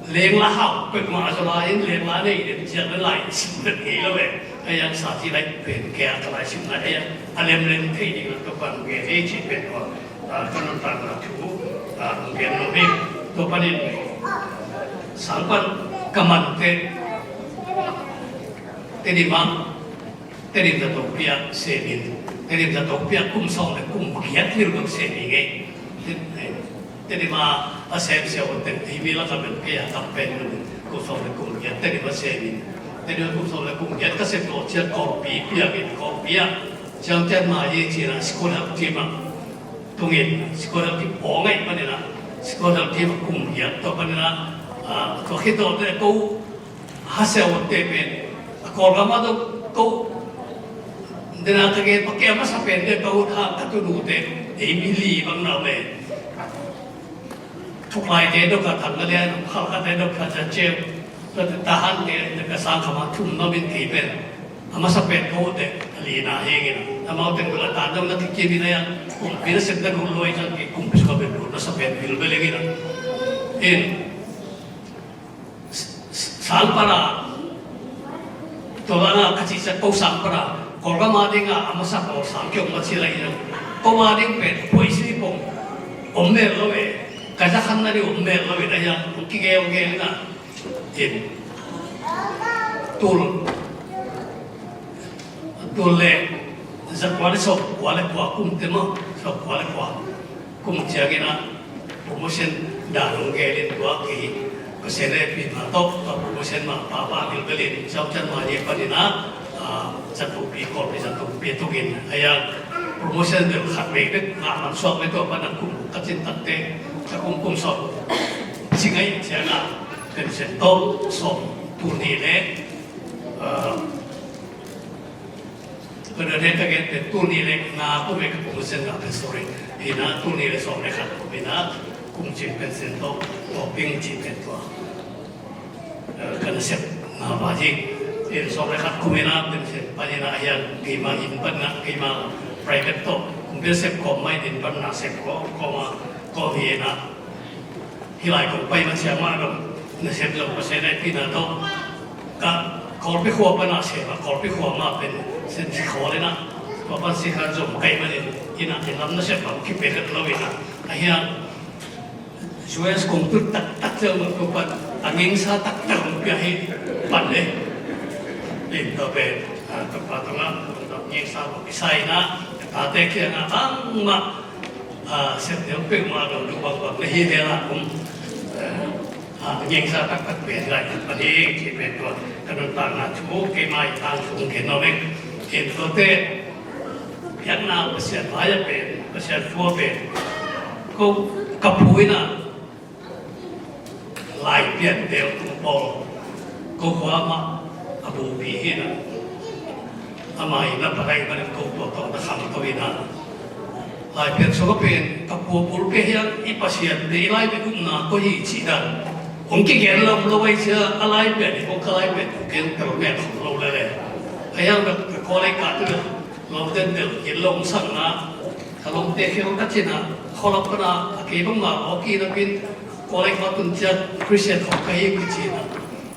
Lengla hau pek ma a zaw lai in lengla nei den ciang na lai sim vet ngei lo ve. Hei an sa ci lai pen ke a ka lai sim na hei an a lem lem thei ding a ka pan nge hei ci pen tua, ah, ka nun tan na thu, ah, ngen lo ve. Tua panin sang pan ka man te te di ma Tedim zato piak semin, Tedim zato piak kum sawm le kum giat lil bang semi ngei. Tedim a sem sia un ten timi la ka ben pia tam pen un kum sawm le kum giat Tedim a semin. Tedim a kum sawm le kum giat ka sem lo ciat Kawlpi piak in Kawlpi a ciang ciat ma ye cina school help team a tungin school help team aw ngai panina school help team a kum giat to panina, ah, to khito te ko Haseu te pen a Kawlgam ah zong ko dena ka gen pakia masa pen te ko tha ka tunu te ei mi li bang na me. Thuklai te dok a thang ka lian khal ka te dok ka ca ceu ka te tahan te ka sang kama thum na min kei pen a masa pen ko te a li na hengin a mau teng bela tan dong na kikim in a yang kumpi na sep na lut loi zang ki kumpi ka pen lut na sa pen bil belengin a in. Sangpara, tua banga ka cihsak ko sangpara, Kawlgam a dinga a masa ko sang kiong ma ci lai ina. Ko a ding pen poi si pong om mel lo e, ka za khan na di om mel lo e, na ya kige om gel na. In tul tul le za kua le sawm kua le kua kum te ma sawm kua le kua. Kum ciangin ah promotion dan hong gelin tua kei Pasian le pi ma tawh tua promotion ma papa gilbelin ciau can ma ye panin ah, ah, zatupi Kawlpi zatupi tukin aya promotion bel khat vei bek ngah man suak ve tua pan a kum ka cin takte ka kum kum sawm ci ngai ciang ah pension tawh sawm tul nih le, ah, Pada dia target pen tul nih le nga kum e ka promotion nga pen sorry. Hina tul nih le sawm le khat kum hina kum cin pen sen to to ping cin pen tua. Eh, ka na sep nga ba ji. In sawm le khat kum hina pen sen pa hina hian keima in pan na keima private to. Kum pen sep kawm mai din pan na sep ko kawma kawm hina. Hih lai kong pai mah ciang mah dong nasem zong Pasian a ipina tawh ka Kawlpi khua pan a sem a Kawlpi khua mah pen sem si khawl in a tua pan si khan zong kai manin in a inn lam nasem bang kipia vet lo in a ahi a U S kong tut taktak ciang bang ko pan a ngingsa taktak hong pia hi pan le. Lim to pen a Topa tungah ngingsa ko kisai na tate kiangah bangmah a siat deuh peuhmah lo, lu bangbang na hi lela kum a ngingsa taktak pen lai pan hi ci pen tua ka nuntakna thu kei mai tang sung kei no meng. Lim to te piakna Pasian lai a pen Pasian thu a pen ko ka phu in a Laipian bel tung pawl ko khua mah a bupi hi na. Amah in a patai manin ko tua tawh na kham ko hi na. Laipian sung a pen ka pua bulpi hian i Pasian te i Laipian upna ko hi cih dan hong kigen lom lo ai cia a Laipian hi ko ka Laipian ken tel mek khom lo le le. A hiang ka kawlai ka tu le lom den del kin lom sang na. Ka lawmte khel ka cin a, khualap pana a kei bangmah lawki na pin, kawlai khuatun ciat Christian khawk ka hi ka cin a,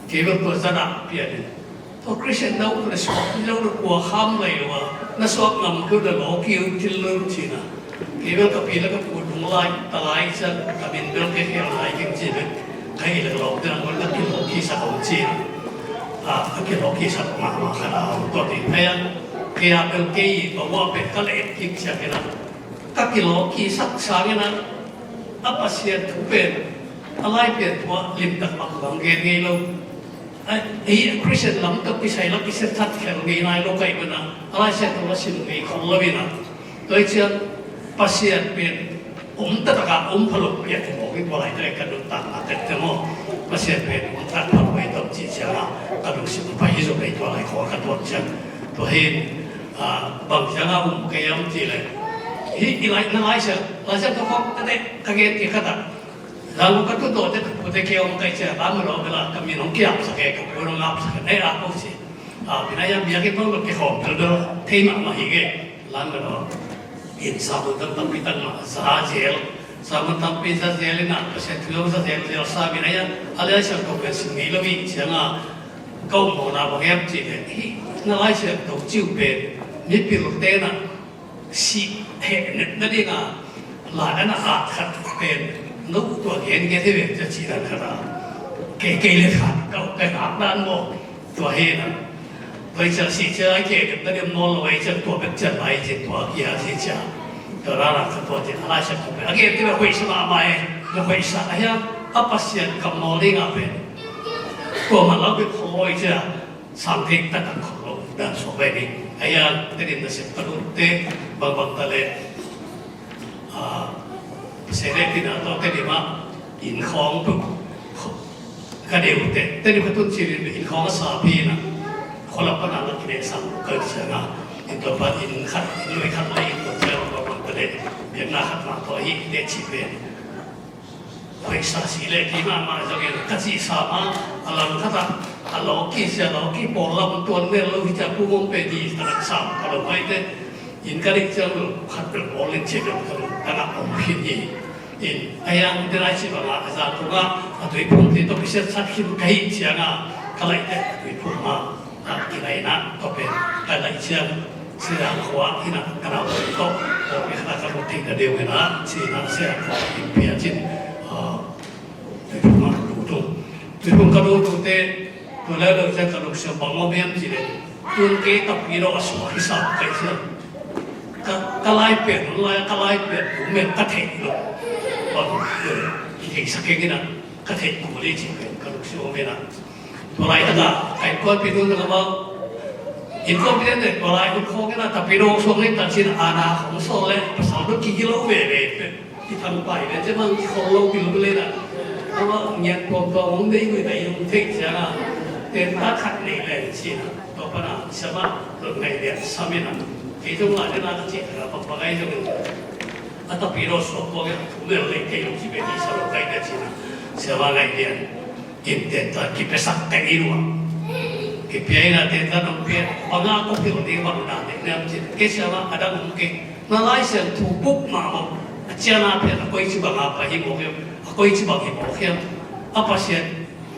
kei bang tua zan a pian in. Tua Christian na uh na suak lo na kua kham lai lo a, na suak ngam keu na lawki uh til lo cin a. Kei bang ka pi la ka pu lung lai, ta lai ciat, ka min bel kei khel lai keng cin a. Ka hi la lawmte na ngol na kilawki sak om cin a, a kilawki sak mahmah khat a om tua ti. Kei a, kei a bel kei i pa ua pek ka leh kik ciak in a. Ka kilawki sak sangin a, a Pasian thu pen, a Laipian thu a limtak bang bang gen ngei lo. A, ei Christian lam tawh kisai la kisiat that khel ngei nai lo kai mana, a Lai Siangtho la sim ngei khol lo in a. Tua hi ciang Pasian pen om taktak a om pha lo piak mawk in tua lai tak ka nuntakna tek te maw. Pasian pen om tak pha lo ei tawh ci ciang a, ka lungsim a pai hi zo ei tua lai khawng ka tuak ciang. Tua hi in, a, bang ciang a um ka hiam cih leh. Hih i Lai, na Lai Siang, Lai Siangtho khawng ka teh, ka gen kik khat ah. Zan ka tut dawh teh ka pu teh kei hong kai ciang, lam ka daw bel a, ka min hong kiapsak e, ka pu hong apsak e, nei a ko ci. A, bina hiam biakinn bang bel kikhawm bel bel, thei mahmah hi ke, lam ka daw. In sa mun tam tampi tak mah, za zel. Sa mun tampi za zel in a, Pasian thu hong za zel zel sa bina hiam, a Lai Siangtho pen sim ngei lo hi ciang a, ka um mawhna bang hiam cih leh, hih na Lai Siangtho ci uh pen, mipil te na, sih heh net na ding a, lai ana at khat pen, no tua gen gen hi ve cia ci dan khat a. Kei, kei le khat, ka, ka at dan maw, tua hi na. Tua hi cia sih cia ai kei net na ding maw lo ai cia tua bek cia lai cia tua kia sih cia. Tua ra ra khat tua cia, a Lai Siangtho pen. A gen ti ve hoih sa mahmah e, na hoih sa a hiam, a Pasian kam maw ding a pen. Tua man lo bek khol lo ai cia. Sang thei taktak khol lo dan suak ve ni. Aia, Tedim nasep ka lut te, bangbang ta le, a, Pasal le pina tawh Tedim ah inn khawng tu ka deu te, Tedim ka tun cil in inn khawng a sa phi na, khualap pana la kine sang ka sia na, inn tawh pan inn khat, inn lui khat la inn tawh sia bangbang ta le, biakna khat ma tawh hi te ci pen. Hoih sa si le kei mahmah zongin ka cih sa ma, a lam khat ah a lawki sia lawki pawl lam tuan mel lo hi cia pu mong pe di ka rak sam ka lo mai te. In ka dik ciang lo khat bel pawl in cia bel ka lo ka nak om khin hi. In a yang te lai ci bang a ka za kung a a tuiphum te tawh kisiat sat khin ka hi ciang a ka laih te a tuiphum a. A, kinaina tawh pen ka laih ciang Sia Khua ina ka nau tawh tawh mi khana ka lung thei ka deu ina cina Sia Khua in pia cin, a, tuiphum a lu tung. Tuiphum ka lu tung te tua leu leu ciang ka lungsim bang om hiam ci le tun kei tapi lo a suak hi sa kai ciang ka, ka lai pen, lai ka lai pen, men ka thei lo. Bang, ki thei sa keng ina ka thei ku le ci pen ka lungsim om ina. Tua laitak ah ka innkuanpih nu na ka bang, innkuanpih nu tua lai hun khawng in a tapidaw suak lei tak cin a na khawng sawl leh pasal bek kigilo veve. I thangpai ve cin bang kikhol lo bil bel in a, amah ngiat tuamtuam hong nei ui na i hong theih ciang a, tenta khat nei leng cin a, tua pan a siamah lon ngaih lian sam in a, kei zong lai le na ka cih a pakpak ahi zongin a tapidaw suak khawng in a thu mel lei kei lo ci ve hi sa lo kai te cin a, siamah ngaih lian. In tenta kipiasak ka in uh a. Kipia in a tenta nong pia banga ko pil ding bang na ding niam cin. Kei siama a dang um kei. Na Lai Siangtho buk mahmah. A ciana pia a koici banga pa hi mawk hiam. A koici bang hi mawk hiam. A Pasian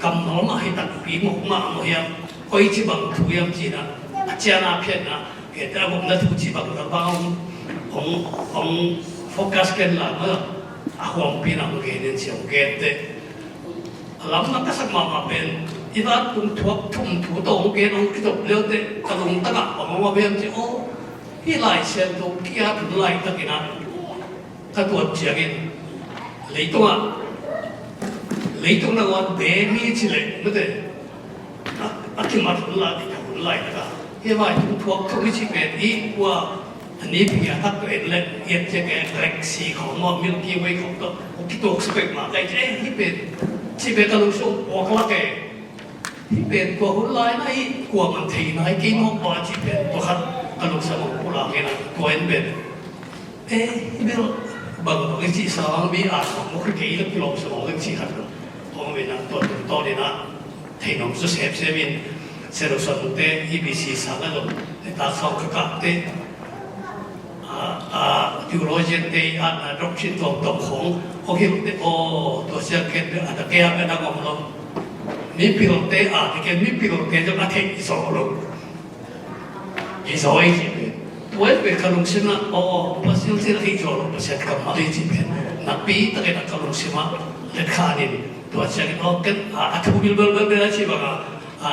kammal mah hi takpi mawk mahmah hiam. Koici bang thu hiam cina. A ciana pia na. Kei ta buk na thu ci bang bang hong, hong, hong focus ken la ma. A huampi na hong gen in ci hong gen teh. A lam na ka sak mahmah pen i van tung thuak thum thu tawh hong gen hong kizop liau teh ka lungtang ah bang hong om hiam ci aw. Hih Lai Siangtho kiat hun laitakin ah ka tuat ciangin leitungah leitung nangawn be mi ci leh mate a kimat hun lai, a hun laitakah hih vai tung thuak thum i cih pen i kua a nipi a thak to en leh i et ciang e galaxy khawng maw, Milky Way khawng tawh hong kituak sa pek mah kai ci e hih pen cih pen ka lungsim puak lak e. Hih pen tua hun lai na hih kua man thei nai kei mawk pa cih pen tua khat ka lungsim hong pulak in ah tua in pen e hih bel bang bang i cih sa bang mi a khawng mawk hi kei la kilawm sa mawk i cih khat lo. Hong min ah tua tung tawh in ah theihnawm zu sepsep in Seroson te E B C sang a zong le ta sawng ka kah te a theologian te i atna doctrine tuamtuam khawng hong hilh te aw tua siang ken a ta kei a ka dang om lo. Mipil te a te ken mipil te zong a theih zawh lo. Hi zaw i cih pen tua i pen ka lungsim ah aw Pasian sin a hi zaw lo Pasian kammal hi cih pen nakpi takin a ka lungsim ah let khan in tua ciangin aw ken a thu bilbel bel a ci bang a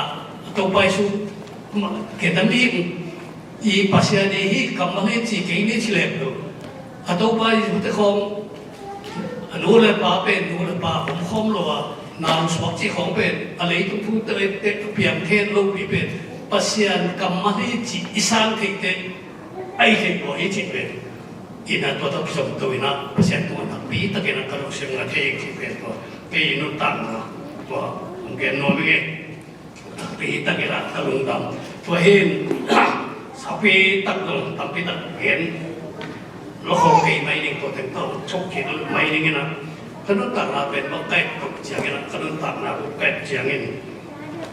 Topa Jesu ken a mi i Pasian i hi kammal hi ci kei ni ci lem lo. A Topa Jesu te khawng a nu le pa pen nu le pa khawm khawm lo a nang suak cih khawng pen a leitung thu te a piang khen lopi pen Pasian kammal hi cih i sang theih te a i theih lua hi cih pen in a tua tawh kizom to in a Pasian tungah nakpi takin a ka lungsim na thei cih pen tua kei i nuntakna tua hong gen nuam i ngei. Tampi tak in ah ka lungdam. Tua hin tampi tak zong tampi tak gen lo kho kei mai ning, tua teng tawh chuk khin mai ning in ah ka nuntakna pen bang ka et tuk ciangin ah ka nuntakna bang ka et ciangin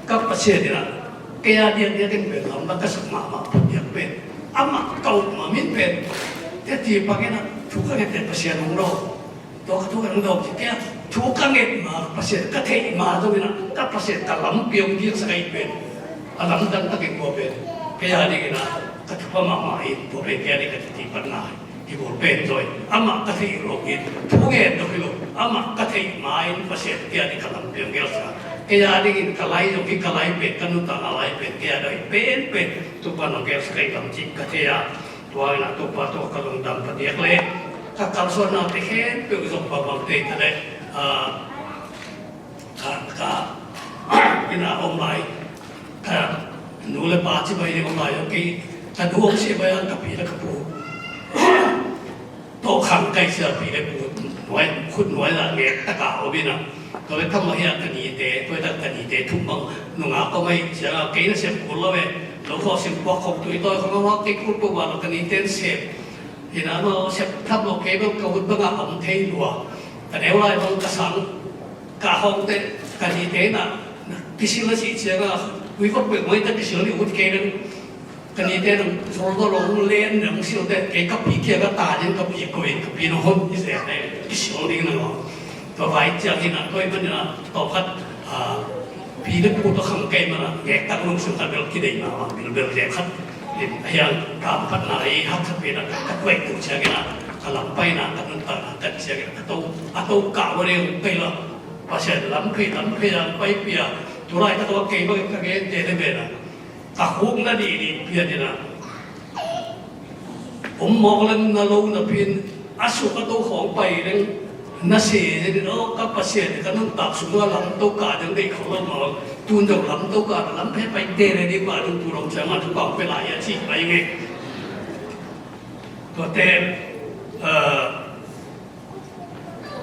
ka Pasian in ah kei a diakdiak in pen lam na ka sak mahmah phadiak pen amah ka uk ma min pen teti pang in ah thu ka nget pen Pasian hong lo. Tua ka thu ka dong dong ci kei a thu ka nget ma Pasian ka theih ma zong in ah ka Pasian ka lampi hong diksak ahi pen a lamdang takin tua pen kei a ding in ah ka thupha mahmah in tua pen kei a ding ka thupha patna hi bol pen zaw hi. Amah ka theih lo in thu ngen dong hi lo amah ka theih ma in Pasian kei a ding ka lampi hong gelsak a kei a ding in ka lai zong hi ka lai pen ka nuntakna lai pen kei a dong hi pen pen thupha hong gelsak ahi lam cih ka thei a. Tua in ah Topa tawh ka lungdam phadiak le ka kalsuanna te khempeuh zong pa bang te ta le ka ka in ah om lai ka nu le pa ci bai ding om lai kei ka nu om sia bai ang ka pi le ka pu tawh khang kai sia pi le pu nuai khut nuai la ngek taka om in ah Tua le thamah hiah ka nite tua tak ka nite thum bang nunga ka mai sia kei na sem kul lo ve. Lo kho sim puak khop tui toi kho ma kei kul tua ba lo ka nite sem. Ina ma sem tham lo kei bang ka ut bang a om thei lua. Ka neu lai bang ka sang ka hong te ka nite na kisil na si sia ka ui kop pe mai ta kisil ni ut kei bang Ka nite nang zol zol lo hong len nang sil te kei ka pi kia ka ta nin ka pi ko in ka pi nong hon i se ne ki sil ding nang lo. Tua vai ciang in a toi man in a tawm khat pi le pu tua khang kei man a ngek tak nong sil khat bel ki dei ma ma bil bel le khat in a hiang ka am khat na i hak khat pi na ka kuai tu ciang in a ka lam pai na ka nun ta na ka ciang in a ka to a to ka wa le kei lo. Pasian lam phei lam phei a pai pia tu lai ka to kei ba ka gen te le be na. Ka khukna dih dih pian in a om mawk leng na lo na pin a suk a to khawng pai leng na se dih dih aw ka Pasian ka nuntak sung a lam to ka ding dei khawng lo mawk tun dong lam to ka lam phe pai te le dih pa ding tu long ciang a tu kawng pe lai a ci pai nge. Tuate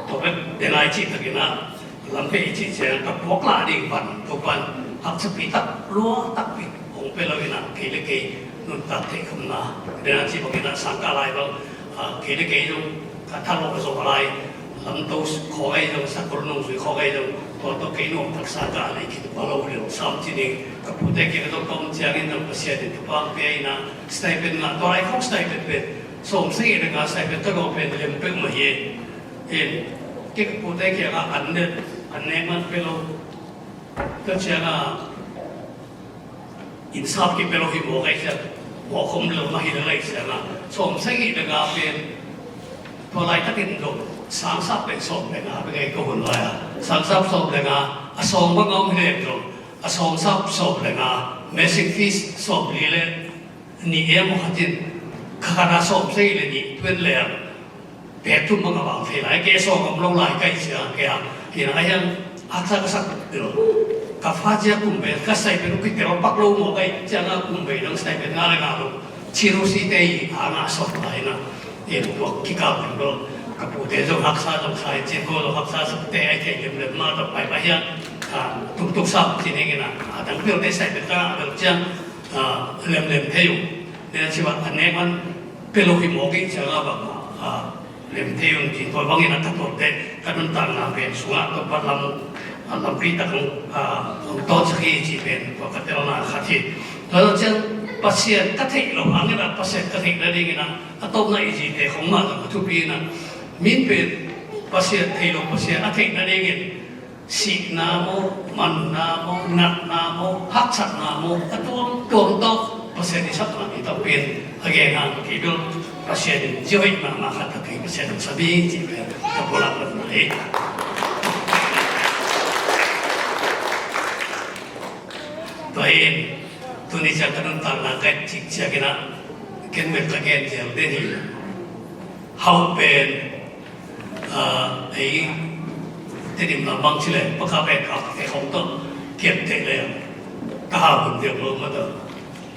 Tua bek dengai cih takin ah lampe i cih ciang ka puak lah ding pan Topan haksapi tak lua takpi hong pe lo in ah kei le kei nuntak theih khumna dena cih bangin ah sangkah lai bang kei le kei zong ka thalawh zaw lai lamto khawk ahi zong sakol nong zui khawk ahi zong tua tawh kei nuam tak sangkah a lei khit ua lo lio sam ci ding ka pute kei ka zong ka om ciangin zong Pasian in thupha hong pia in ah stipend ngah tua lai khawng stipend pen Sawm sagih le nga stipend ka gawh pen lem peuhmah hi. In kei ka pute kiangah an nek an nek man peuh lo. Tua ciangah innsap kipia lo hi mawk ahi ciang mawk khom lo mah hi le lai ciangah sawm sagih le nga pen tua laitakin lo. Sangsap pen sawm le nga bek ei ka hun lai-a, sangsap sawm le nga, a sawng bang a om hi leh zong, a sawngsap sawm le nga, messing fees sawm li le nih em aw khat in, kha khat a sawm sei le nih tuan le a pek thum bang a vang thei lai, kei sawng om lo lai ka hih ciang kei a, hi na a hiang haksa ka sak bil. Ka fa cia kum ve ka stipend uh kitel pak lo maw ka hih ciang a kum ve dang stipend nga le nga lo. Chin uh si te i a ngah sawm lai na. Tua kikal ding lo. Ka pute zong haksa zong sa i cin ko zong haksa sak te ai thei lemlem mah tawh pai pah hiang. Tuktuk sam ci ning in a, a dang bil te stipend ka ngah bel ciang lemlem thei uh. Nen ci bang a nek man pelo hi mawk i ciang a bang a lem thei un ci tua bangin a ka tuakte ka nuntakna pen sungah Topa lam, a lampi tak hong, a, hong tawtsak hi ci pen tua ka telna khat hi. Tua ciang Pasian ka theih loh hangin a Pasian ka theih nadingin a, a tawpna i cite khong mah zong a thupi in a, min pen Pasian thei lo, Pasian a theih nadingin sihna maw, manna maw, natna maw, haksatna maw, a tuamtuam tawh Pasian i sakna i tawh pen a gen hang kei bel Pasian in ziahoih mahmah khat a kei Pasian in sabi cih pen ka pulak lotna hi. Tua hi in tuni ciang ka nuntakna ka et cik ciangin ah ken bel ka gen zel den hi. Hau pen ei Tedim lam bang ci le paka pen ka kei khong tawh kiam teh le ka hau hun viau lo mah tawh.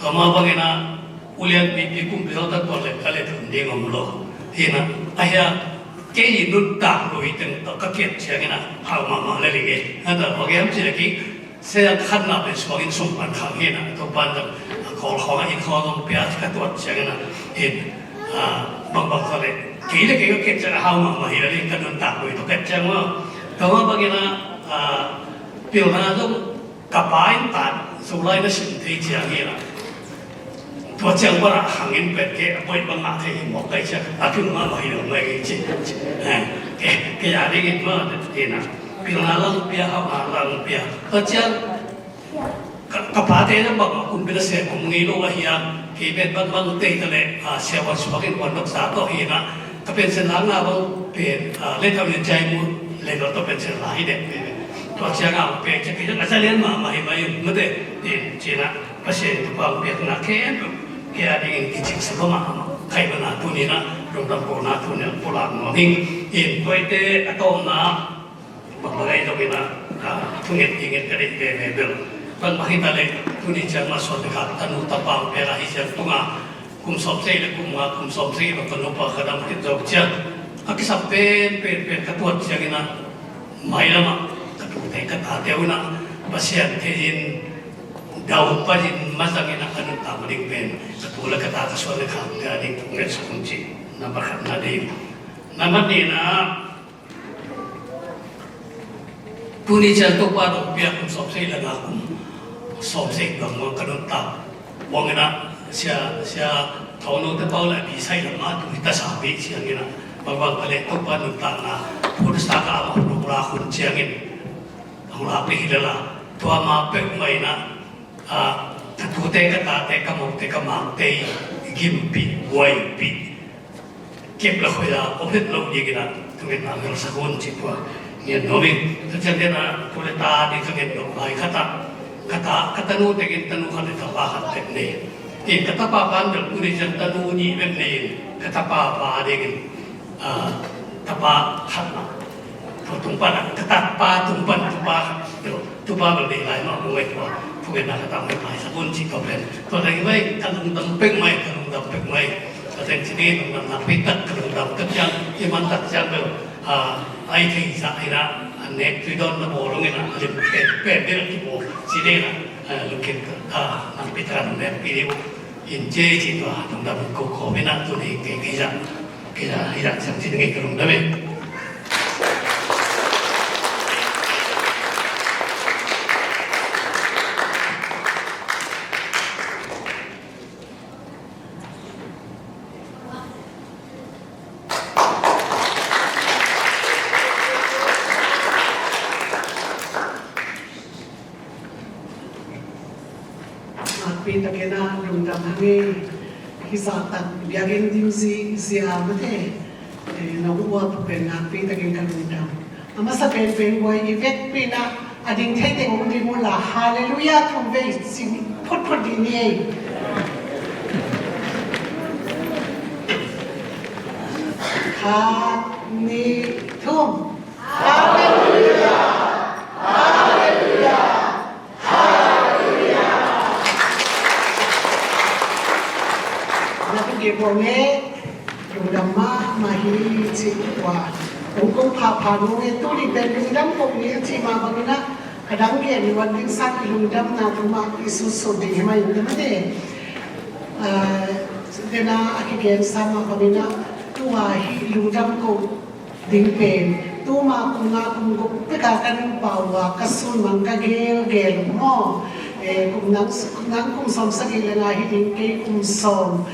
Tua mah bangin ah ulian pipi kumpi hong tak tuan le ka let hun ding om lo. Hi na a hia kei nuntak lui teng tawh ka kiam ciangin ah hau mahmah le ling ei. Hata bang hiam ci le ki Sia khatna pen suangin sung pan khang hi na, Topan zong a kawl khawng a inn khawng zong pia ka tuat ciangin a, in, a, bangbang sa le kei le kei ka ket ciang a hau mahmah hi la ding ka nuntak lui tawh ket ciang maw. Tua mah bangin a, a, pilna zong ka pa in tan Zolai na sim thei ciang hi na. Tua ciang banah hangin pen kei a bawi bang ngah thei hi mawk kai ciang a pil mah mah hi lo mai ci. Kei a dingin mah tina pilna lang pia, hauhna lang pia. Tua ciang ka pate na bang kum pina se kum ngei lo a hiam kei pen bang bang tei ta le siavuan suak in vuan dok sa tawh hi na. Ka pension lakna bang pen le tau nen jai mu le tau tawh pension la hi dek pen. Tua ciang a pen ciang kei ciang a sa lian mah mah hi mai mate in ci na. Pasian in thupha hong piakna khempeuh kei a dingin kicingsa mahmah. Khaihna tuni-in ah lungdam kohna tuni-in pulak nuam ing. In tuate a tawpna bangmah ahi zongin ah thunget dingin ka deih veve bel bangmah hi ta leh tuni ciang mah suan le khak tanu tapa hong piak ahi ciang tunga kum sawm sagih le kum nga kum sawm sagih bang ka nupa ka dam khit zo ciang a kisam pen pen pen ka tuat ciangin ah mailam ah ka tute ka tate un ah Pasian thei in Dau panin mazangin a ka nuntak ding pen ka tu le ka ta ka suan le khak te a ding thungetsak un ci. Nambat khatna ding. Nambat nihna tuni ciang Topa dong piak kum sawm sagih le nga kum sawm sagih bang ka nuntak. Bangin a sia sia thawno te pau le a pi sai lam a tu hi ta sa pi ciangin a bangbang ka le Topa nuntakna phun sa ka a ma hun la hun ciangin. Hong lak ding hi lala tua ma peuhmah in ah ka tute ka tate ka mote ka mangte i gimpih buaipih kep le khoi-a om het loh dingin ah thungetna hong hilhsak un cih tua ngen nuam ing. Tua ciang den ah tu le ta ding ka ngen loh lai khat ah ka ta ka tanu tengin tanu khat le tapa khat bek nei in ka tapa pan bel tu ding ciang tanu nih bek nei in ka tapa pa dingin tapa khat mah. Tua tung pan ah ka tapa tung pan tupa khat. Tupa bel deih lai mah mu ngai tua. Thungetna ka tang lai sak un cih tua pen. Tua dang hi mai ka lungdam pek mai ka lungdam pek mai. Ka teng ci ni lungdam nak pi tak ka lungdam tak ciang i man tak ciang bel. Ai thei sa hi na an nek tui don na bawl ung in a lim pen pen bel ki bawl ci ni na lungkim nak pi tak an nek pi ni. In ce ci tua lungdam ko ko mi na tu ni kei kei zah kei zah hi zah siang ci ngei ka lungdam e. Nakpi takin a lungdam hang e. Hizah tak biakinn dimzi zia mate. Eh, nong uap pen nakpi takin ka lungdam. A masa penpen uai i vekpi in ah, a ding thei teng hong ding unla, Halleluiah thum vei cing phutphut ding hi ei. Khat, nih, thum. Halleluiah! Halleluiah! Halleluiah! Na tuk i pawh ne, lungdam mahmah hi cih ua, kong ko phapha nung e, tuni pen lungdam ko ni a cih mah bangin ah, a dang gen luat ding sang i lungdamna tuma i sutsut ding hi mah in, na mate. Ah, dena a kigen sa mah bangin ah, tua hi lungdam ko ding pen, tuma kum nga kum guk peka ka nupa ua ka sun mang ka gelgel maw. Eh, kum nang, kum nang kum sawm sagih le nga hi ding, kei kum sawm,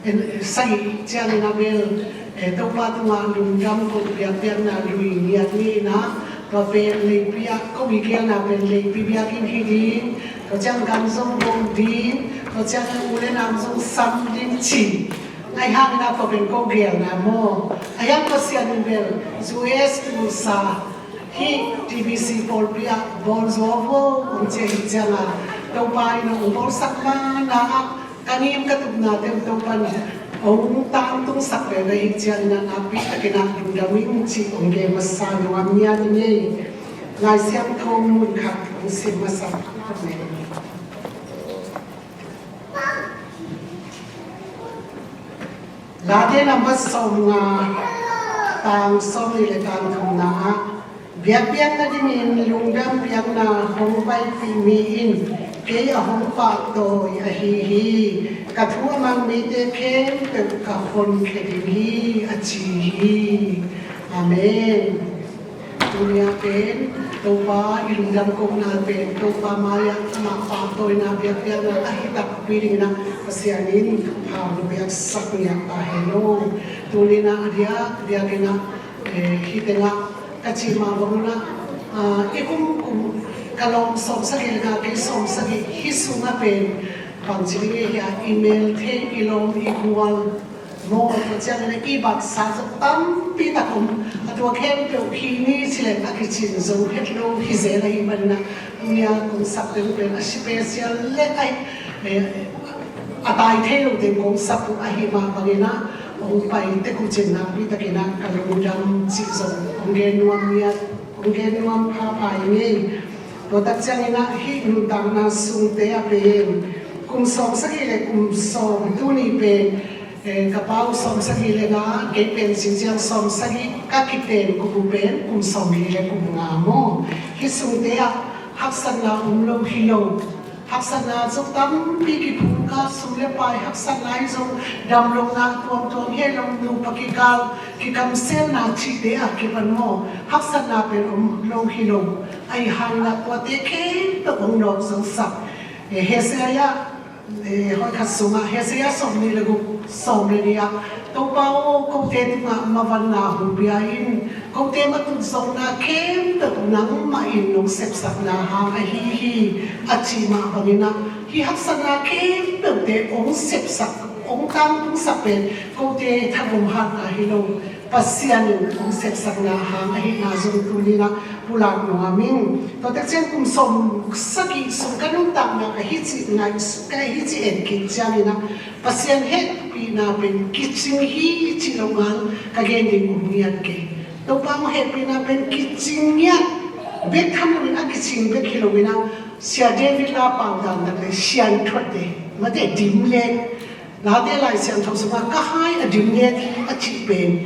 eh, sagih ciangin a bel, eh, Topa tungah lungdam ko biakpiakna lui ngiat ni in ah, tua pen leipi ah ko i gelna pen leipi biakinn hi ding, tua ciang gam zong bawm ding, tua ciang u le nang zong sam ding ci. Ahi hangin ah tua pen ko gelna maw. Ahi hang Pasian in bel U S Tulsa hih T B C pawlpi ah bawl zaw vo hong ci ahih ciangin, Topa in hong bawlsak mana ah ka ngim ka tupna teng Topa in hong tangtungsak pen ahih ciangin ah, nakpi takin ah lungdam ing cih hong gen masa nuam ngiat ing ei. Lai Siangtho mun khat hong sim masa. Amen. Late number sawmnga, tang sawmnih le tang thumna ah, biakpiakna dingin lungdam piakna hong paipih mi in kei a hong pahtawi ahi hi. Ka thu a mang mite khempeuh ka honkhia ding hi, a ci hi. Amen. Tuni a pen Topa i lungdam kohna pen Topa mai-ah amah pahtawina biakpiakna ahi takpi dingin ah Pasian in thupha hong piaksak ngiat ta hen aw. Tuni in ah a diakdiakin ah, eh, hih tengah ka cih mah bangin ah, ah, i kum kum ka lawm sawm sagih le nga, kei sawm sagih, hih sungah pen bangci ding e, hih a i mel thei, i lawm, i gual maw, tua ciangin ah i batsa zong tampi tak om. A tua khempeuh hi ni ci leng a kicin zo het lo hi zel ahih manin ah, tuni a kong sak teng pen a special le a, eh, a tai thei lo teng kong sak uh ahih mah bangin ah, hong pai tek uh cin nakpi takin ah ka lungdam cih zong hong gen nuam ngiat, hong gen nuam phapha ing ei. Tua tak ciangin ah hih nuntakna sungte a pen kum sawm sagih le kum sawm, tuni pen, eh, ka pa uh sawm sagih le nga, kei pen cinciang sawm sagih, ka kiten kum uh pen kum sawm li le kum nga maw. Hih sungte ah haksatna om lo hi lo. Haksatna zong tampi kiphungka, sum le pai haksatna hi zong, damlohna tuamtuam hi lo, nupa kikal kikamselna cihte ah kipan maw, haksatna pen om lo hi lo. Ahi hangin ah tuate khempeuh hong nawk zosak. Eh, Hosea, eh, hoi khat sungah, Hosea sawmnih le guk, sawm le nih ah, Topa aw, kote tungah mavanna hong pia in, kote matut zongna khempeuh nangmah in nong sepsakna hang ahi hi, a cih mah bangin ah, hih haksatna khempeuhte hong sepsak, hong tangtungsak pen kote thagum hatna hi lo, Pasian in hong sepsakna hang ahihna zong tuni in ah pulak nuam ing. Tua tek ciang kum sawm sagih sung ka nuntakna ka hih ci ngaih, ka hih ci en kik ciangin ah, Pasian hehpihna pen kicing hi cih lo ngal ka gen ding om ngiat kei. Topa hong hehpihna pen kicing ngiat bek tham loin, a kicing bek hi loin ah, Sia David la pau dan tak le sianthuatte, mate, dimlet. Late Lai Siangtho sungah ka hai a dimlet hi a cih pen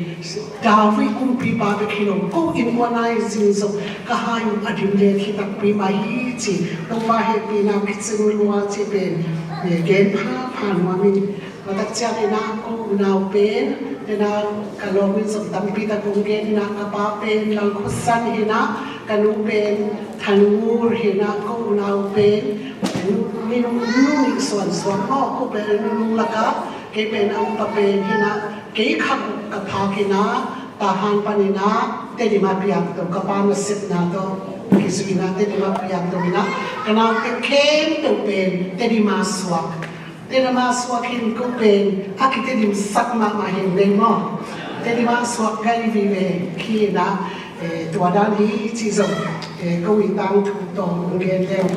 David kumpipa bek hi lo, ko innkuan ahi zing zong ka hai uh a dimlet hi takpi mah hi ci. Topa hehpihna kicing lua cih pen, eh, gen phapha nuam ing. Tua tak ciangin ah ko unau pen, dena ka lawm in zong tampi tak kong gen in ah, ka pa pen Lalkhusan hi in ah, ka nu pen Thanur hi in ah, ko unau pen nu, nu, nu nih suansuan maw, ko pen nu nung lak ah, kei pen a upa pen hi in ah, kei kha guk ka phak in ah, Tahan panin ah Tedim a piang to, ka pa nasepna tawh kizui in ah Tedim a piang to in ah, ka naute khempeuh pen Tedim a suak. Tedim a suak hi in, ko pen a kitedimsak mahmah hi in, nei maw? Tedim ah suak gai vive hi inah, eh, tua dan hi cih zong, eh, ko i tangthu tawh hong gen leng.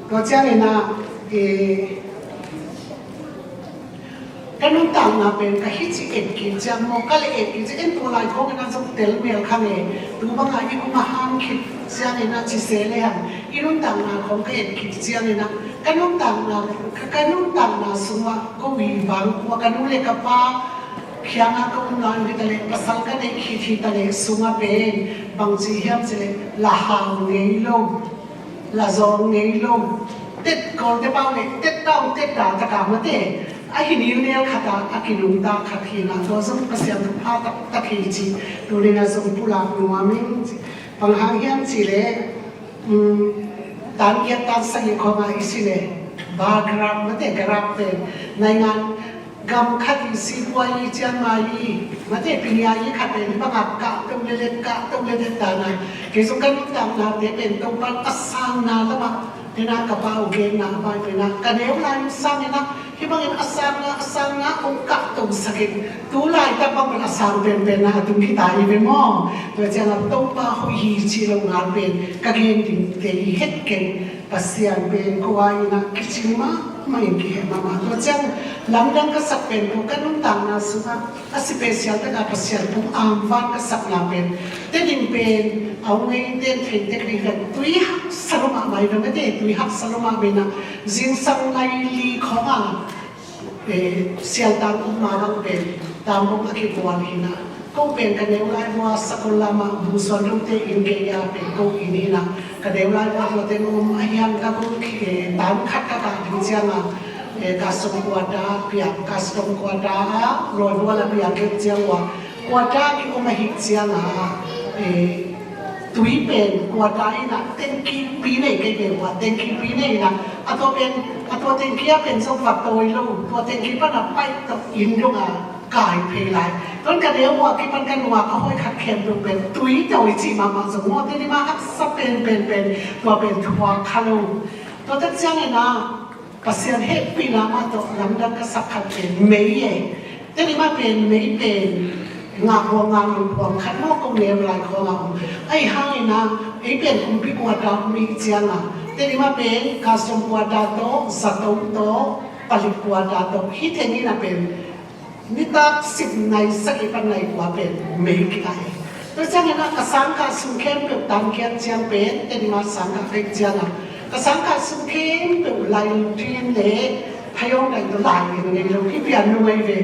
Tua ciang inah, eh, ka nuntakna pen ka hih ci et kik ciang maw, ka le et kik ciang en tua lai khawng inah zong tel mel kha nge, tu bangah i kum a hang khit ciang inah ci se le hang, i nuntakna khawng ka et kik ciang inah ka nuntakna, ka, ka nuntakna sungah ko i bang ua ka nu le ka pa kiangah ka um lai hi ta leh, pasal ka neih khit hi ta leh sungah pen bangci hiam ci leh, la hau ngei lo, la zawng ngei lo, tet kawlte pau le tet tau tet da taka mate, a hi nilnel khat ah a kinungta khat hi inah tua zong Pasian thupha taktak hi ci, tu ni inah zong pulak nuam ing ci. Bang hang hiam ci leh, um, tan giat tan sagih khawngah i si leh, ba graph mate, graph pen naingan gam khat i si kua i cian mai i mate, pinia i khat pen bangah kah to le le, kah to le le ta na. Kei zong ka nuntaknate pen Topan a sangna lamah tena ka pa uh genna a pai pen ah ka neu lai sang inah hih bangin a sangna, a sangna hong kah to sakin tu laitak bang pen a sang penpen na a tung kita i ve maw? Tua ciangah Topa hoih hi cih lo ngal pen ka gen dingte i het keng. Pasian pen ko a inah kicing mahmah in kihe mahmah. Tua ciang lamdang ka sak pen tua ka nuntakna sungah a special taka Pasian pum amvan ka sakna pen, Tedim pen a hong ei ten thei tek rih ven, tui haksa lo mahmah i ve mate, tui haksa lo mahmah inah zingsang lai li khawngah, eh, sialtang um ma bang pen tambong a kikual hi inah, ko pen ka neu lai vua sakol lamah bu suan lote inn kei a pen ko inn hi inah, ka neu lai vua tuate um a hiang ka ko, eh, tan khat ka kah ding ciangah, eh, custom quarter piak, custom quarter ah lawi vua la piak kei ciang ua quarter ki om ahih ciangah, eh, tui pen quarter inah tengkipi nei kei pen ua, tengkipi nei inah a tua pen, a tua tengki a pen zong va tawi lo, tua tengki pan a paih tawh inn dong a kai phei lai. Tuan ka neu ua kipan ka nua ka hawi khat khempeuh pen tui tawi cih mahmah zong maw, Tedim ah haksa pen pen pen tua pen thuak kha lo. Tua tak ciang inah Pasian hehpihna mah tawh lamdang ka sak khat pen mei e. Tedim ah pen mei pen ngah huang ngah lung huang khat maw, kong nem lai khawng a om. Ahi hang inah ei pen kumpi quarter mi ciangah Tedim ah pen custom quarter tawh, zato tawh, palik quarter tawh, hih teng inah pen nitak sip nai sagih pan nai kua pen mei kikah hi. Tua ciangin ah ka sangkah sung khempeuh tan kiat ciang pen, Tedim ah sangkah pek ciangah ka sangkah sung khempeuh lai tin le phayawng dai tawh lai in ngei lo hi pian nung ahi ve.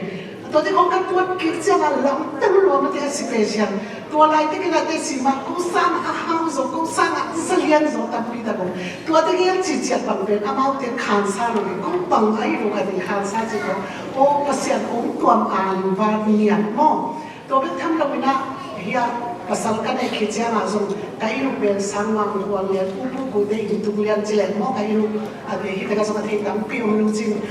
Tuate khawng ka tuat kik ciangah lamdang lua mate a si pe siang. Tua lai tekin ah tesi mah ko sang a hau zaw, ko sang a zalian zaw tampi tak om. Tuate gel ciciat bang pen amaute khansa lo hi, ko bang ahi lo ka ti khansa ci ko. Aw Pasian, ong tuam an va niat maw? Tua bek tham lo inah hia pasal ka neih khit ciangah zong ka inn uh pen sang mang kuang lian, upu kute inn tung lian ci leh maw, ka inn uh a te hi taka zong a thei tampi om lo cin.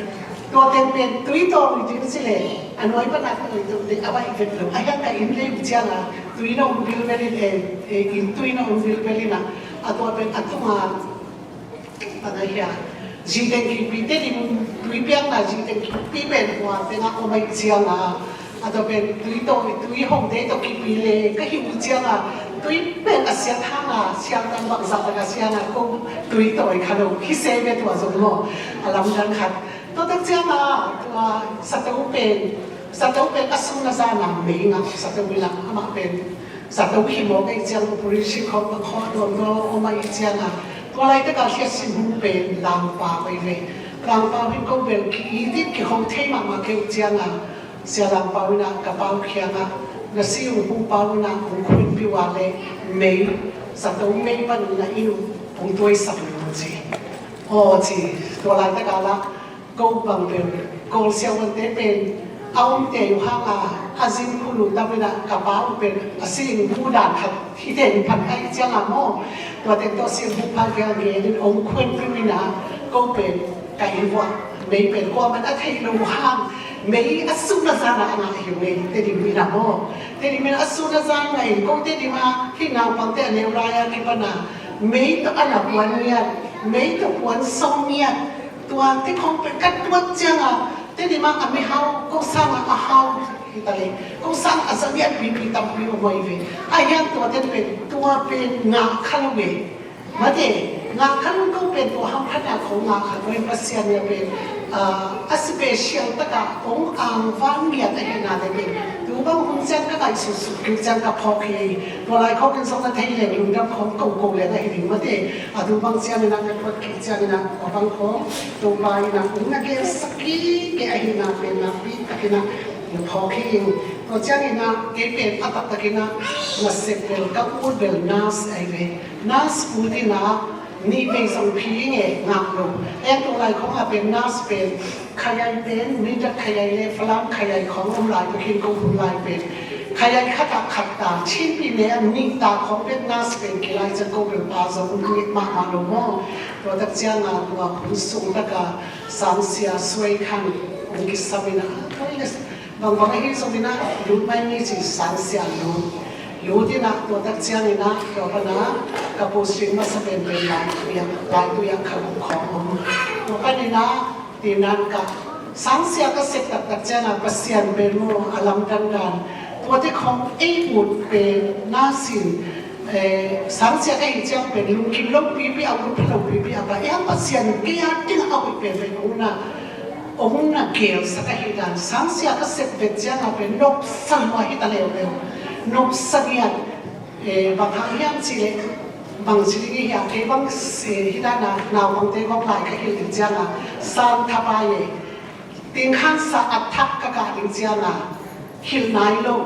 Tua teng pen tui tawh ui ding ci leh a nuai pan a tawh ui ding a baih vet lo. A hiang ka inn lei uh ciangah tui na om bilbel in, eh, eh, inn tui na om bilbel inah a tua pen a tunga Bang a hia, ziteng kipi te ding tui piakna ziteng kipi pen kua tengah om ahih ciangah a tua pen tui tawh, tui hongte tawh kipi le ka hih uh ciangah tui pen a siat hangah siangtang bangzah tak a siangah ko tui tawi kha lo hi se ve tua zong maw, a lamdang khat. Tua tak ciangah tua sato pen, sato pen a sung a zana mei ngah sato inah amah pen zato hi mawk ahih ciang operation khawng a khawh tuam tuam a om ahih ciangah tua laitakah hliasin hung pen Langpau ahi ve. Langpau hin ko bel ki-it in kiho thei mahmah kei uh ciangah Sia Langpau inah ka pau khiangah na si uh hung pau inah hung khuinpi uh a le mei, zato mei pan na inn uh hung tuaisak uh ci. Aw ci, tua laitakah lah ko bang pen Kawl siavuante pen a om tei uh hanga a zin khun uh tam inah ka pa uh pen a singbu dan khat hi teng phat ahih ciangah maw, tua teng tawh singbu phat kiang a gen in ong khuanpim inah ko pen ka inn vuah mei pen kuaman a theih lo uh hang mei a sun a zan a ngah hi uh ngei Tedim inah maw. Tedim inah a sun a zan ngah in ko Tedim ah hih naupangte a neu lai a kipan a mei tawh a na puan ngiat, mei tawh puan sawm ngiat. Tua te khong pen ka tuat ciangah Tedim ah a mihau ko sangah a hau Kita le, ko sang a zang hian pipi tampi om ahi ve. A hian tua ten pen, tua pen ngah kha lo ve. Mate, ngah kha lo ko pen tua hamphatna khong ngah kha lo in Pasian nia pen, ah, a special taka ong ang vang ngiat ahina le pen. Tu bang hun ciang ka ngaihsutsut kik ciang ka phawk hi. Tua lai khawkin zong na thei leng lungdam khong ko ko leng ahi ding mate. A tu bang ciangin a ka phawk kik ciangin a tua bang khong Topa in a ong na gelsak kik ahina pen nakpi takin a phawk hi ing. Tua ciangin a kei pen a taktakin a nasep bel ka ut bel nurse ahi ve. Nurse ut in a nih vei zong phi nge ngak lo. Eng tua lai khong a pen nurse pen khayaite, Mindat khayaite, Falam khayaite khong om lai, tua khin ko hun lai pen khayaite khat a khat ta, Chinpi ne a nih ta khong pen nurse pen kilai ciang ko bel pa zong nih mahmah lo maw. Tua tak ciang a tua hun sung taka sangsia suai khan ong kisam in a, bangbang ahi zongin a lut mai ni ci sangsia lut. Lut in a tua tak ciangin a tua pan a ka posting masa penpen Laitui ah, Laitui ah kha guk khawng om. Tua panin a tinan ka sangsia ka sep taktak ciang a Pasian pen maw a lamdang dan. Tuate khawng ei ut pen na sin, eh, sangsia ka hih ciang pen lungkim lo pipi a, ut pha lo pipi a, ka ei Pasian kei a ding a hoih penpen ong na ong na gelsak ahi dan. Sangsia ka sep vet ciang a pen nopsa lua hi ta leuleu. Nopsa ngiat, eh, bang hang hiam cih leh bang ci ding i hia, kei bang, eh, hi dan a naupangte gawp lai ka hilh ding ciang a sang thapai e. Tingkhansa a thak ka kah ding ciang a hilh nai lo.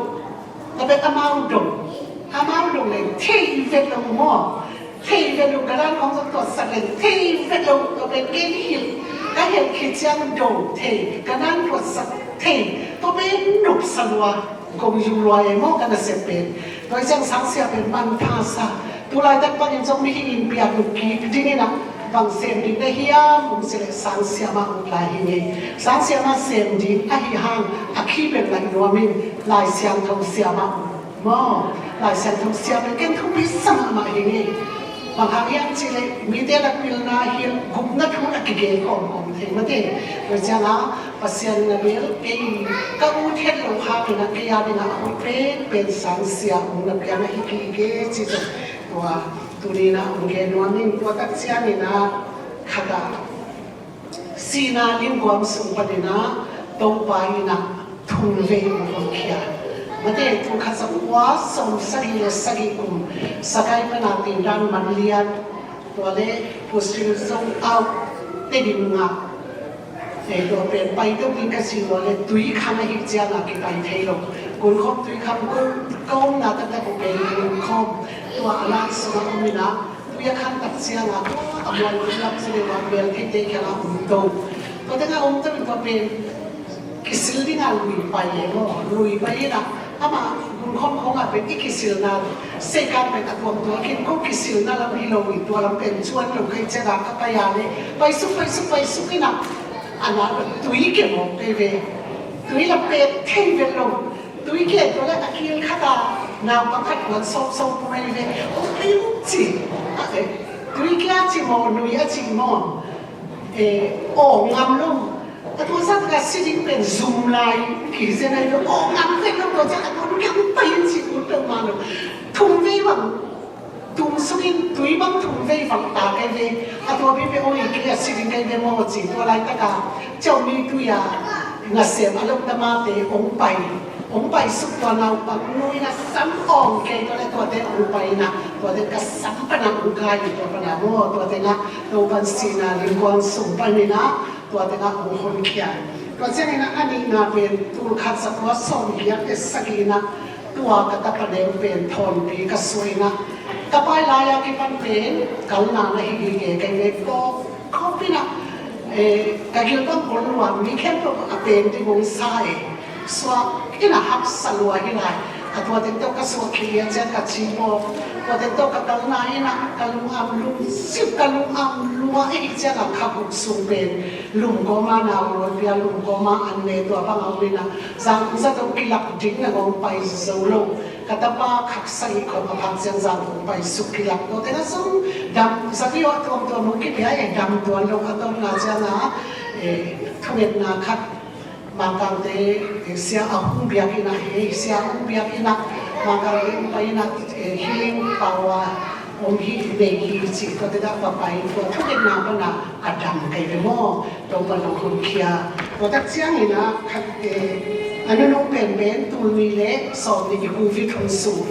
Tua pen amau dong, amau dong leng thei vet lo maw. Thei vet lo, ka dan khong zong tuatsak leng thei vet lo. Tua pen ken hilh, ka hilh khit ciang dong thei, ka dan tuatsak thei. Tua pen nopsa lua, gong yung lua e maw ka nasep pen. Tua ciang sangsia pen manpha sa. Tu laitak bangin zong mihing in piak lo kik ding in a, bang sem ding na hiam ong cih leh sangsia mah ut lai hi ngei. Sangsia mah sem ding ahi hang a khi bel ngaih nuam in, Lai Siangtho sia mah ut maw. Lai Siangtho sia bel ken thupi sa mahmah hi ngei. Bang hang hiam cih leh mite na pilna hilh gupna thu a kigel kawmkawm thei mate. Tua ciang a Pasian in a bel kei ka ut het loh hangin a kei a dingin a hoih penpen sangsia ong na piang ahi kei hi ci zong tua tuni in a ong gen nuam ing. Tua tak ciangin a khat a sihna limguam sung panin a Topa in a thum vei ong honkhia. Mate, tul khat za kua sawm sagih le sagih kum Sagaing pan a Tindan Manlian, tua le Pu Sing Zong Au, Tedim ngah. Eh, tua pen pai deuh ding ka cih lua le tui khang ahih ciang a kipai thei lo. Gunkhawm tui khang ko, ka omna taktak uh pen Gunkhawm, tua a lan sung a om in a, tui a khang tak ciang a, tua a mual gunlap ci deuh a mel theite kiang a om to. Tua teng a om to in tua pen kisil ding a lui pai e maw, lui pai in a, amah Gunkhawm khawng ah pen i kisilna, Seikan pen a tuamtuam khin ko kisilna lam hi lo in, tua lam pen cuan lo kei ciang a ka pai a le, paisuk, paisuk, paisuk in a, a na tui ke mawk kei ve. Tui lam pek thei vet lo. Tui ke tua le a kil khat a naupang khat kuan sawpsawp pum ahi ve. Ong pi ung ci. A, eh, tui ke a ci maw, nui a ci maw. Eh, aw ngam lo. A tua zat ka si ding pen zum lai kizen ahi lo. Aw ngam vet lo tua zat a tua nu kia ong pai in ci ut peuhmah lo. Thum vei bang tum suk in tui bang thum vei vang ta kei ve. A tua pi pen ong i kei a si ding kei ve maw ci tua laitak a Ciau mi tui a nasem a lok tamate ong pai. Ong pai suk tua naupang nui na sam awng kei tua le tuate ong pai na. Tuate ka sam pan a ong kai tua pan a maw tuate na Topan sihna limguam sung pan in a tua tengah hong honkhia. Tua ciangin a nihna pen tul khat za kua sawm giat le sagih in a tua ka tapa neu pen Thawnpi ka suah in a ka pai lai-a kipan pen kalna na hi gige kei ve kawk kawk in a, eh, ka gil bang kol luang mi khempeuh a pen ding hong sa e. Suak in a haksa lua hi lai. A tua teng tawh ka suak khit lian ciang ka cimawk. Tua teng tawh ka kalna in a ka lungam lungsim ka lungam lua i hih ciang a kha guk sung pen lum kawma na ngawl pia lum kawma an ne tua bang a om in a zang za to kilak ding na ngawng pai zo lo. Ka tapa khaksa i khawm a phak ciang zang kong pai suk kilak. Tua teng a zong dam za ki awh tuamtuam hong kipia e dam tuan lo a tawpna ciang a, eh, thungetna khat Mangkangte, eh, sia a hong biak in ah, eh, sia hong biak in ah, Mangkangte hong pai in ah, eh, healing power om hi, nei hi cih tua teh dah va pai, tua thungetna pan ah a dam kei ve maw. Topa nong honkhia. Tua tak ciangin ah khat, eh, a nunung penpen tul nih le sawm nih i Covid hun sung,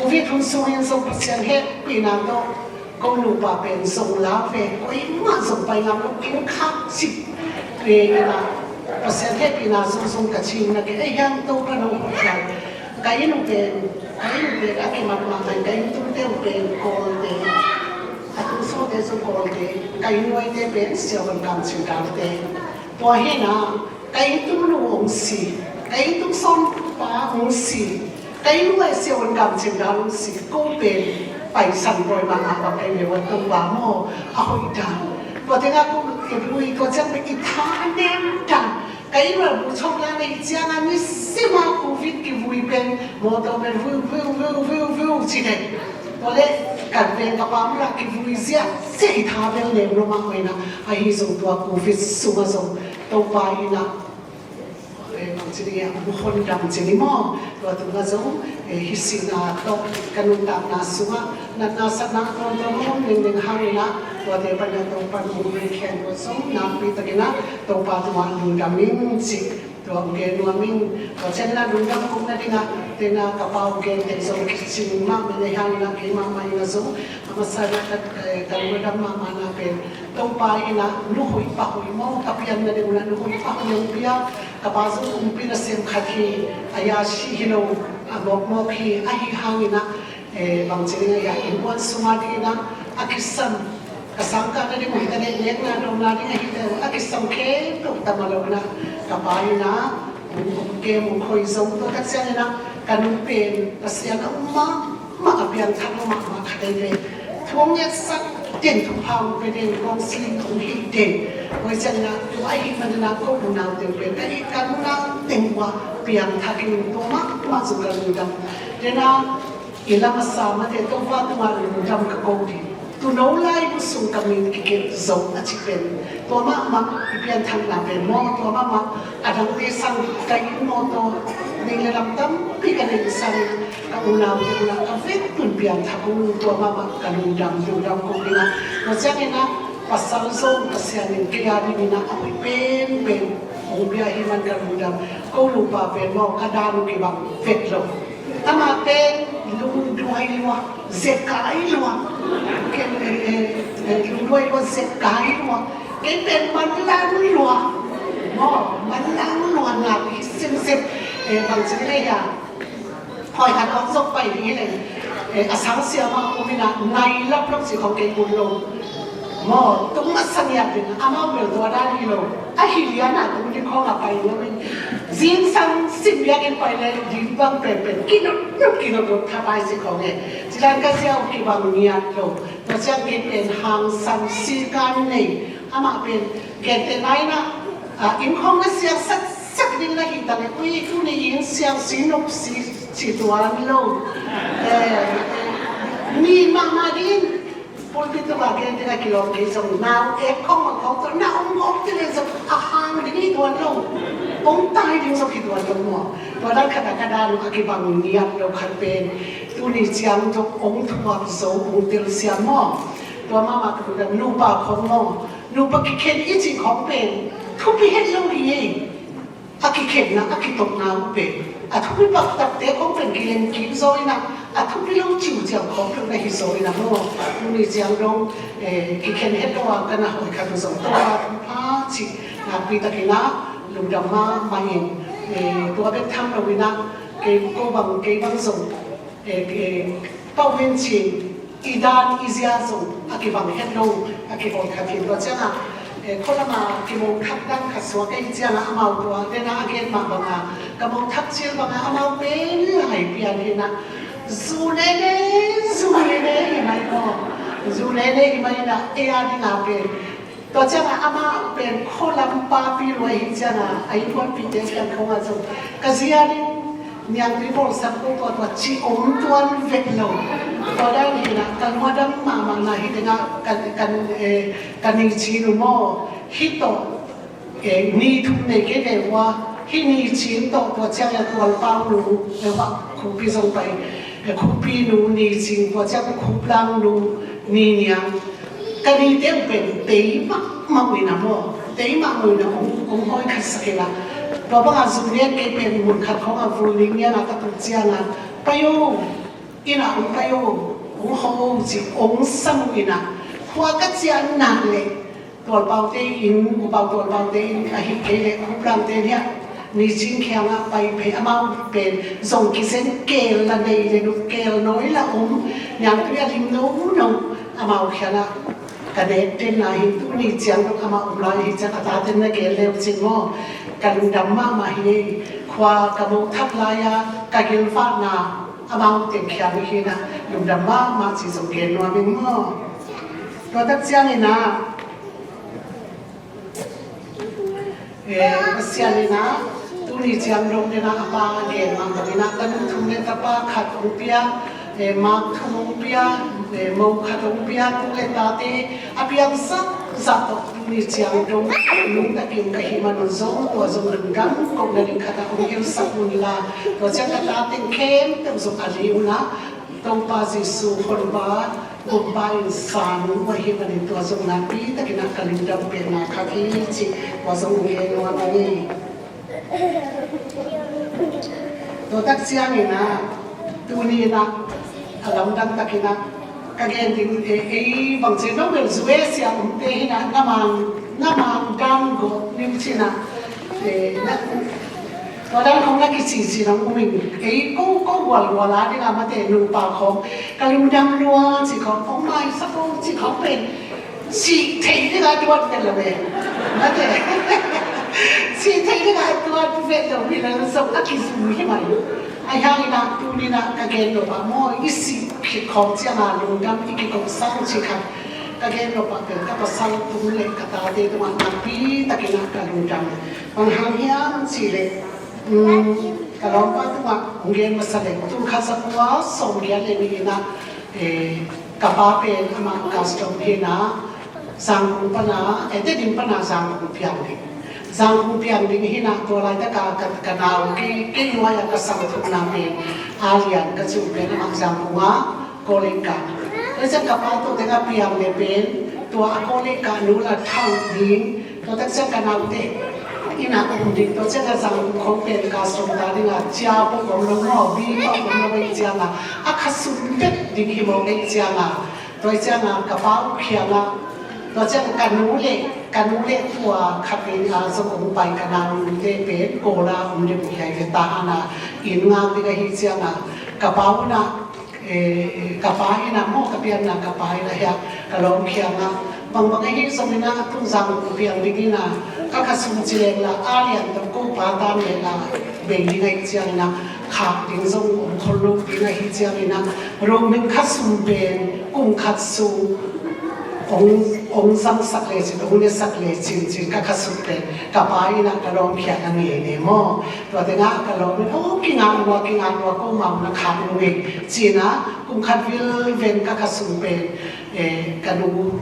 Covid hun sungin zong Pasian hehpihna tawh ko nupa pen zong la ve, koimah zong pai ngam lo, inn khak cip ve in ah, Pasian hehpihna zungzung ka cih na kei, ei hiang Topa nong honkhia. Ka inn uh pen, ka inn uh pen a kimat mahmah in, ka inn tungte uh pen Kawlte, a tung sawte zong Kawlte, ka inn nuaite pen Sia Van Kam Cin Dalte. Tua hi in ah, ka inn tung nu hong si, ka inn tung sawnpa hong si, ka inn nuai Sia Van Kam Cin Dal hong si, ko pen paisan pawi mahmah bang ka inn le wan tong va maw, a hoih dan. Tua teng ah ko i vui, tua ciang pen i tha a nem dan. Ka inn nuai bu chawk la nei ciang a nisim a Covid kivui pen mawtaw pen viu viu viu viu viu ci nei. Tua leh ka veng ka pa mah la kivui ziahziah, i tha bel nem lo mah hoih in ah, ahi zong tua Covid sung ah zong Topa in ah, eh, bang ci ding a, hong hondam ci ni maw. Tua tung ah zong, eh, hih sihna tawh ka nuntakna sungah natna satna a tuamtuam a om dingding hang in ah, tuate pan ah Topa nong honkhia in tua zong nakpi takin ah Topa tungah lungdam ing ci. Tua hong gen nuam ing. Tua ciangin ah lungdam kong na ding ah, tena ka pa hong gen teng zong kicing mahmah na hi hang in ah, kei mahmah in ah zong a masa in ah ka, eh, ka lungdam mahmahna pen Topa in ah nuhoih pahoih maw, ka pianna ding un ah nuhoih pahoih hong pia. Ka pa zong kumpi nasem khat hi, a ya si hi lo, a mawkmawk hi, ahi hang in ah, eh, bang ci ding a, ya innkuan sung a ding in ah a kisam, ka sangkahna ding uh hi ta leh, nekna dawngna ding ahi ta leh, a kisam khempeuh tam a lo in ah, ka pa in ah hong, hong kem hong khoi zong, tua tak ciangin ah ka nu pen Pasian a um mahmah, a piangthak mahmah khat ahi ve. Thu hong ngetsak ding, thupha hong pia ding, counselling hong hi ding. Tua ciangin ah tua ahih manin ah ko unaute uh pen ka hih ka nunau teng uh ah piangthak in, tua mahmah zong ka lungdam. Tena i lam a sa mate Topa tungah lungdam ka ko ding. Tuuno laibu sung ka min kigelh zo a cih pen tua mahmah i pianthakna pen maw, tua mahmah. A dangte sang ka inn mawtaw, ning le lam tampi ka neih sang, ka unaute un ah ka vekpi in piangthak uh, tua mahmah ka lungdam, lungdam ko ding ah. Tua ciangin ah pasal zong Pasian in kei a dingin ah a hoih penpen hong pia ahih man ka lungdam. Ko nupa pen maw, ka dan uh kibang vet lo. Amah pen lungduai lua, zekai lua. Ken, eh, eh, eh, lungduai lua, zekai lua. Kei pen manlang lua. Maw, manlang lua na hi semsem. Eh, bang ci ding a, hoi khat hong zong pai ding hi leh, eh, a sang siam a om in ah, nai lap lap ci khong kei kun lo. Maw, tung a sang ya pen amau bel tua dan hi lo. A hi lian a tung ding khong a pai lo in. Zingsang sim biakinn pai leh ding bang penpen, kinot not, kinot not, thapai ci khong e. Ci dan ka zia uh kibang ngiat lo. Tua ciang kei pen hangsan sikan nei. Amah pen gentehna in ah, ah, inn khong na siang satsak ding na hi ta leh, ui, tuni inn siang si nop si, ci tuan lo. Eh, eh, mi mahmah ding. Pulpit tungah gen ding a kilawm kei zong, nau ek khong mang khong tawh na om gawp te leh zong a hang ding hi tuan lo. Hong tai ding zong hi tuan lo maw. Tua dan khat a ka dan uh a kibang ngiat lo khat pen, tuni ciang zong hong thuak zo, hong telsiam maw. Tua mahmah ka lungdam. Nupa khong maw, nupa kikhen i cih khong pen thupi het lo hi ei. A kikhenna, a kitotna uh pen a thupi pak takte khong pen kilem kik zaw in ah, a thupi lo ciuciau khong pen na hi zaw in ah maw. Tuni ciang dong, eh, kikhen het lo a ka na hoi khat uh zong Topa thupha cih nakpi takin ah lungdam mahmah ing. Eh, tua bek tham lo in ah, kei ko bang, kei bang zong, eh, eh, Pau Min Cin, i dan i zia zong a kibang het lo, a kibawl khat hi. Tua ciangah, eh, khualama kimawk thak dang khat suak ahih ciangah amau tua, tena a gen mah bangah, ka mawk thak cil bangah amau pen lai pian hi in ah, zu nene, zu nene hi mai maw. Zu nene hi mai in ah, ei a dingah pen Tua ciangah amah pen khualam papi lua ahih ciangah, a innkuanpihte kiang khawngah zong, ka zi a ding niangtui bawlsak ko tua tua ci om tuan vet lo. Tua dan hi in ah, ka lungdam mahmahna hi tengah, ka, ka, eh, ka ni ci nu maw, hih tawh, eh, ni thum nei kei ve ua, Hih Ni Cing tawh, tua ciang le Tualpau nu, eh, Khupi zong pai, eh, Khupi nu Ni Cing, tua ciang Khuplang nu Ni Niang. Ka nite uh pen tei mahmah uh in a maw, tei mahmah uh in a, hong, hong hawi khat sak in a. Tua bangah zong lian kei pen mun khat khawng a vul ning lian a ka tuk ciang a, pai o, inn ah hong pai o, hong haw o ci, hong sam uh in a. Khua ka ciah nak leh Tualpaute inn, Upau Tualpaute inn ahih kei leh Khuplangte inn ah, Ni Cing kiangah pai phei, amau pen zong kizen, keel la nei le nu, keel nawi la om, niangtui a lim nono, amau kiangah ka nek tenna hi, tuni ciang dong amah om lai hi ciang a tate na gen leu cin maw, ka lungdam mahmah hi. Khua ka mo thak lai-a ka gilvahna amau teng kiang hi na, lungdam mahmah ci zong gen nuam ing maw. Tua tak ciangin ah, eh, Pasian in ah tuni ciang dong in ah a pa gen mah bangin ah tanu thum le tapa khat hong pia, eh, mak thum hong pia, eh, mo khat hong pia, tu le tate a piang zahzah tawh tuni ciang dong nungta kim ka hih man un zong, tua zong lungdam kohna ding khat ah hong hilhsak un la, tua ciang ka tate khempeuh zong a li un ah, Topa Jesu honpa, gumpa in san uh ahih manin tua zong nakpi takin ah ka lungdam pen na khat hi ci, tua zong hong gen nuam ing. Tua tak ciangin ah, tuni in ah, a lamdang takin ah ka gen ding, eh, ei bangci no bel zu e sia umte hi na, na mang, na mang dang go nim ci na, eh, na, tua dan khong na kicici nong um ing. Ei ko, ko gualgual a ding a mate nupa khong, ka lungdam lua ci khong, khong mai sa ko ci khong pen, sih thei ding a tuat vet lo e. Mate. Sih thei ding a tuat vet lo, mi la zong a kizu hi mai. A hiang in ah tuni in ah ka gen lo pa maw, i sih khit khawng ciang a lungdam i kiko sang ci khat. Ka gen lo pa pen ka pasal tung le ka tate tungah nakpi takin ah ka lungdam. Bang hang hiam cih leh, um, ka lawmpa tungah hong gen masa leh, tul khat za kua sawm giat le nih in ah, eh, ka pa pen amah custom hi na, Zangkung pana, eh, Tedim pana Zangkung piang ding. Zangkung piang ding hi na, tua laitak a ka, ka nau, kei, kei nuai a ka sang thumna pen, A Lian ka ci uh pen amah Zangkung ah college kah. Tua ciang ka pa tua teng a piang le pen, tua a college kah nu la thau ding, tua tak ciang ka naute inn ah um ding, tua ciang a Zangkung khong pen custom ta ding a, cia pok om lo maw, bi pok om lo ahih ciang a, a khasum bek ding hi mawk ahih ciang a, tua ciang a ka pa uh kiangah, tua ciang ka nu le, ka nu le tua khat in a zong hong pai ka nau nute pen, Kawl a om ding uh hiai ve ta hana, inn ngak ding ahih ciang a, ka pa uh na, eh, ka pa in a maw, ka pianna ka pa in a hiah, ka lawm kiangah, bangbang ahi zong in a, tung Zangkung piang ding in a, ka khasum ci leng la, A Lian tawh ko pa tan leng la, bei ding ahih ciang in a, khak ding zong om khol lo ding ahih ciang in a, roaming khasum pen, kum khat sung, ong, ong zangsak le cin, ong nesak le cin, cin ka khasum pen, ka pa in a ka lawm kiangah ngen e maw. Tua tengah ka lawm in, oh, kingah lua, kingah lua, ko mau na khak nung e, cin a, kum khat vilvel ka khasum pen, eh, ka nu,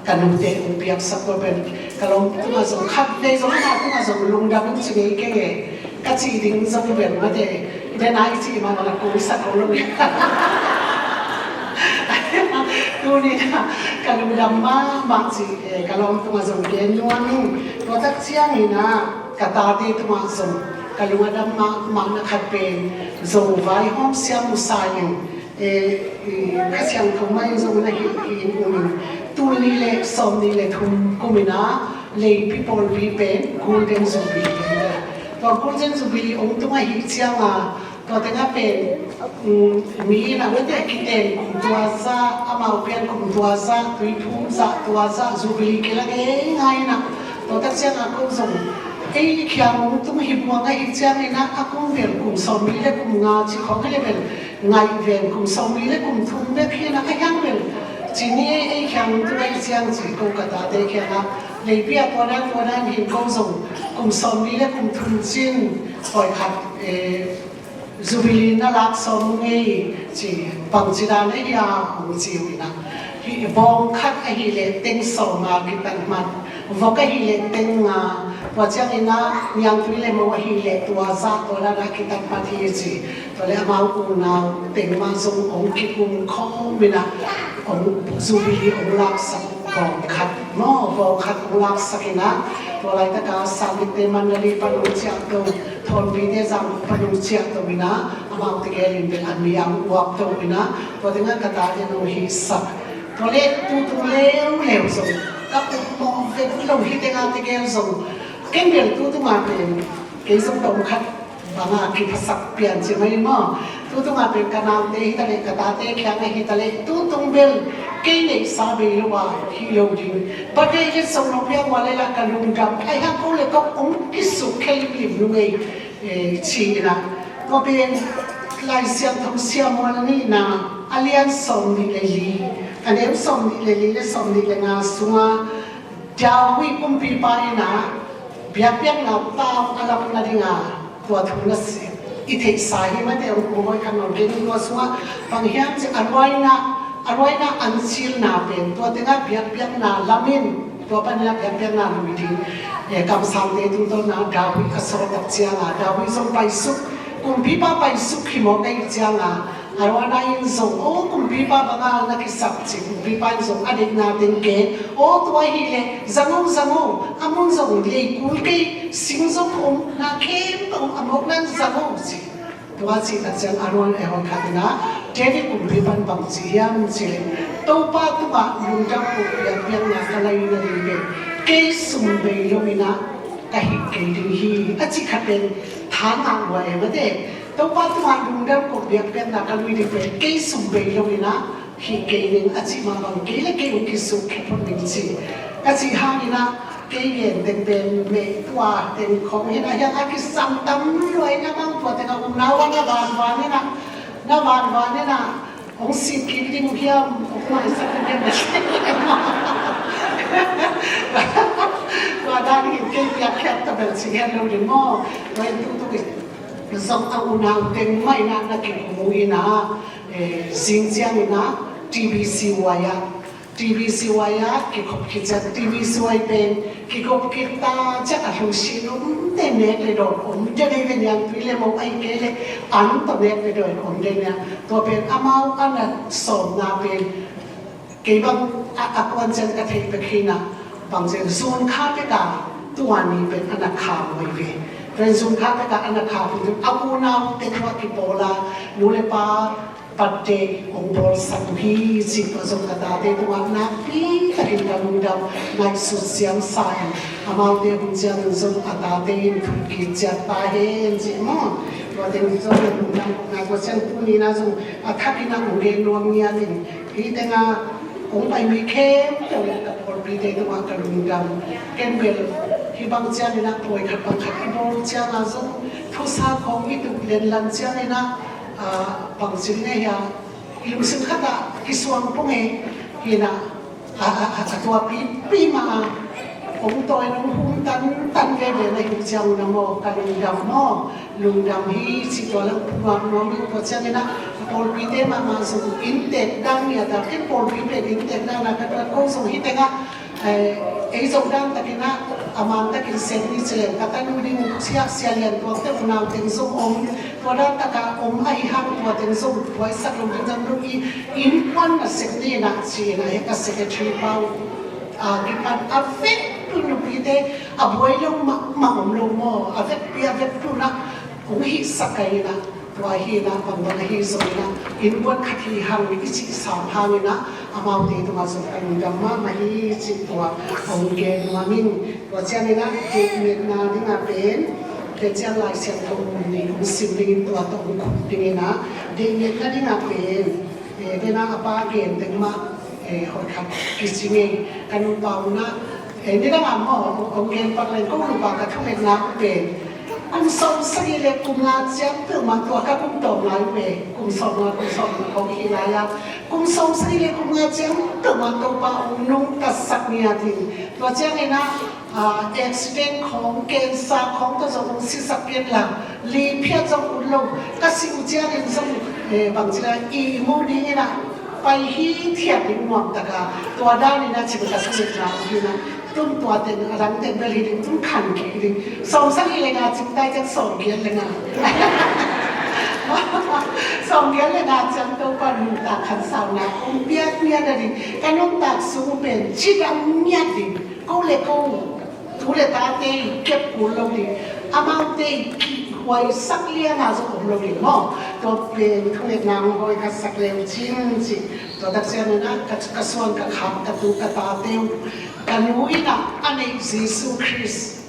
ka nute hong piaksak tua pen, ka lawm tungah zong khat vei zong, amah tungah zong lungdam in ci ngei kei e. Ka cih ding zong bel mate, den a i cih mah bang a kungsak lo lo. Tuni in a ka lungdam mahmah ci, eh, ka lawm tungah zong gen nuam ing. Tua tak ciangin a ka tate tungah zong ka lung a dam mahmah na khat pen, Zo vaihawm siam uh sa in, eh, eh, Kha Siangtho mah in zong na hilh hi in um in, tul nih le sawm nih le thum kum in a, Leipi pawlpi pen Golden Jubilee hi. Tua Golden Jubilee ong tung ahih ciang a, tua tengah pen, um, mi in a mate kiten kum tua zah, amau pian kum tua zah, tuiphum zah, tua zah, Jubilee kila ngeingai in a. Tua tak ciang a ko zong, ei kiang ong tung hi buang ahih ciang in a, a kum bel kum sawmli le kum nga ci khawng hi le bel, ngaih ven kum sawmli le kum thum bek hi na, a hiang bel ci ni ei, ei kiang tung ahih ciang ci ko ka tate kiangah, Leipi ah tua dan tua dan hi, ko zong kum sawmli le kum thum cin, koi khat, eh, Jubilee na lak sawm ngei ci, bangci dan ahi a, hong ci uh in a. Hih bawng khat ahih leh teng sawm a kipan man, Vok ahih leh teng nga, tua ciangin ah niangtui le mo ahih leh tua zah tua dan a kitat pah hi ci. Tua leh amau unau teng mah zong hong kikum khawm in ah, hong Jubilee hong laksak, vawng khat maw, vawng khat hong laksak in ah, tua laitak a Sangkhitte Mandalay pan hong ciahto, Thawnpite Zangkong pan hong ciahto in ah, amaute gel in bel a mi a hong uapto in ah, tua teng ah ka tate hong hihsak. Tua leh tutung leuleu zong ka upmawh vet lo, hih teng a tegel zong. Ken bel tutung a pen kei zong tawm khat bang a kiphasak pian ci mai maw. Tutung a pen ka naute hi ta leh, ka tate kiang a hi ta leh, tutung bel kei neihsa bei lo a hi lo ding. Bang hang hiam cih leh sawm lo piang ua leh lah ka lungdam, ahih hang ko leh ko hong kisuk khe limlim nung ei, eh, ci in ah. Tua pen Lai Siangtho Siamual nihna a lian sawmnih le li, a neu sawmnih le li le sawmnih le nga sungah David kumpipa in ah biakpiakna pau a lak nading a tua thu na si, i theihsa hi mate, hong kong hoi khan nawn kei ning. Tua sungah bang hiam cih leh a ruaina, a ruaina an cilna pen tua teng ah biakpiakna lam in, tua pan in ah biakpiakna lui ding, eh, kamsangte tungtawna David a sawl tak ciang a, David zong paisuk, kumpipa paisuk hi mawk ahih ciang a, a ruaina in zong, aw kumpipa bang a na kisak ci, kumpipa in zong a deihna teng gen, aw tua ahih leh zang o, zang o, a mun zong lei kul kei, sing zong om, na khempeuh om, a mawkna in zang o ci. Tua cih tak ciang a ruaina, eh, hoi khat in ah David kumpipa in bang ci hiam cih leh, Topa tungah lungdam koh biakpiakna ka la ih nading pen kei sum bei lo in ah ka hih kei ding hi, a cih khat pen tha ngah lua e mate. Topa tungah lungdam koh biakpiakna ka lui ding pen kei sum bei lo in ah hih kei ning, a cih mah bang kei le kei hong kisuk khe phot ning ci. Ka cih hangin ah kei gen teng pen mei tua teng khong hi in ah, hiang a kisam tam lua in ah, bang tua teng ah unau a na vanvan in ah, na vanvan in ah hong sik kik ding uh hiam, hong maisak ding hiam. Tua dan hi in kei piakkhiat ta bel ci hiam lo ding maw. Tua in tutung in zong a unau teng mah in ah na kikum uh in ah, eh, zing ciang in ah T B C Y ah, T B C Y ah kikhop khit ciang, T B C Y pen kikhop khit ta ciang a lungsim omte nek le dawn om ding hi ve, niangtui le mo ahih kei leh an tawh nek le dawn om ding hi. Tua pen amau a na sawmna pen kei bang a, a kuan ciang ka theih bek hi in ah, bang ciang June kha pek a tua ni pen a na kha mai ve. Tua in June kha pek a a na kha pen a unau teng tungah kipawl a, nu le pa birthday hong bawlsak uh hi cih tua zong ka tate tungah nakpi takin ka lungdam, ngaihsut siam sa in, amaute hun ciangin zong a tate in thuk kik ciat ta hen cih maw. Tua teng zong na lungdam, na tua ciang tuni in ah zong a thak in ah hong gen nuam ngiat in, hih teng ah hong pai mi khempeuh le ka pawlpite tungah ka lungdam. Ken bel hih bang ciangin ah pawi khat bang khat i bawl ciang a zong thusa khawng i tup lenlan ciangin ah, ah, bang ci ding e hiam, i lungsim khat ah kisuang pong e, hi in ah, a, a, a, a tua pipi mah a hong tawi in hong hum tantan veve na hih ciang un ah maw, ka lungdam maw, lungdam hi cih tua lo phungak nuam ing. Tua ciangin ah a pawlpite mahmah zong inntek dan ngiat a, ken pawlpi pen inntek dan a ka tuat, ko zong hih teng ah, eh, ei Zo dan takin ah a man takin sem ni ci leng ka tanu ding uh, Sia, Sia Lian Tuang te unau teng zong om, tua dan tak a om ahih hang tua teng zong buaisak lo ding zong lo, i innkuan nasep ni in ah ci in ah, hih ka secretary pa uh a kipan a vekpi nupite a buai lo mahmah om lo maw, a vekpi a vekpi in ah hong hihsak kha in ah, tua hi in ah bangbang ahi zongin ah innkuan khat hi hang i cih sam hangin ah amaute tungah zong ka lungdam mahmah hi cih tua hong gen nuam ing. Tua ciangin ah deihmetna dingah pen, tua ciang Lai Siangtho mun nih hong sim dingin tua tawh hong khup dingin ah, deihmetna dingah pen, eh, dena a pa gen teng mah, eh, hoih khat kici ngei. Ka nupa un ah, eh, nidang a maw, hong gen pak leng, ko nupa ka thungetna uh pen kum sawmsagih le kum nga ciang peuhmah, tua ka kum tawm lai uh e, kum sawmnga, kum sawmnga kong hi lai a, kum sawmsagih le kum nga ciang peuhmah Topa hong nungtasak ngiat in. Tua ciangin ah, ah, accident khawng, cancer khawng tawh zong hong sisak kei in la, liphiat zong ut lo, ka sih uh ciangin zong, eh, bangci lai, i mu dingin ah, Pai hi thiat ding nuam taka, tua danin a cing ka sukna hi na, tun tua ten a dang ten bel hi ding, tun khan kik ding. Sawm sagih le nga cing tai ciang sawm giat le nga. Sawm giat le nga ciang Topa nuntak khansauna kong piak ngiat a ding. Ka nuntak sung pen cidam ngiat ding. Ko le ko, tu le tate i kep kul lo ding, amaute i kihhuaisak lianga zong om lo ding maw? Tua pen thungetna hong hawi khatsak leu cin ci. Tua tak ciangin ah ka, ka suan ka kham ka tu ka tate uh, ka nu in ah a neih Jesu Khrist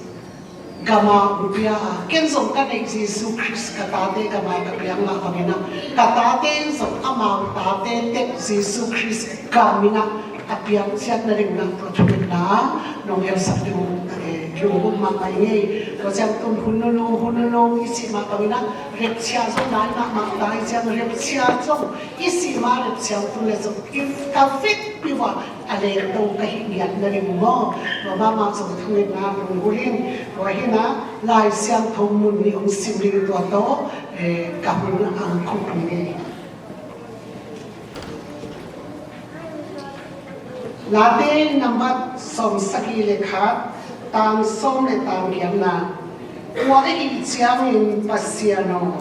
gama hong pia a, ken zong ka neih Jesu Khrist ka tate gama ka piak mah bangin ah, ka tate in zong amau tate tek Jesu Khrist gam in ah a piang ciat nading na tua thungetna nong helsak ding uh, eh, lunggulh mahmah ing ei. Tua ciang tun hun nunung, hun nunung i cih mah bangin ah, repchia zong nai mahmah ta i ciang repchia zong i cih mah repchia tun le zong i ka vekpi uh a a lengto ka hih ngiat nading uh maw? Tua mahmah zong thungetna lunggulh ing. Tua hi na, Lai Siangtho mun nih hong sim ding tua tawh, eh, ka hun ang khuk ing ei. Late nambat sawm sagih le khat, tang sawm le tang giatna. Tua ahih ciangin Pasian aw,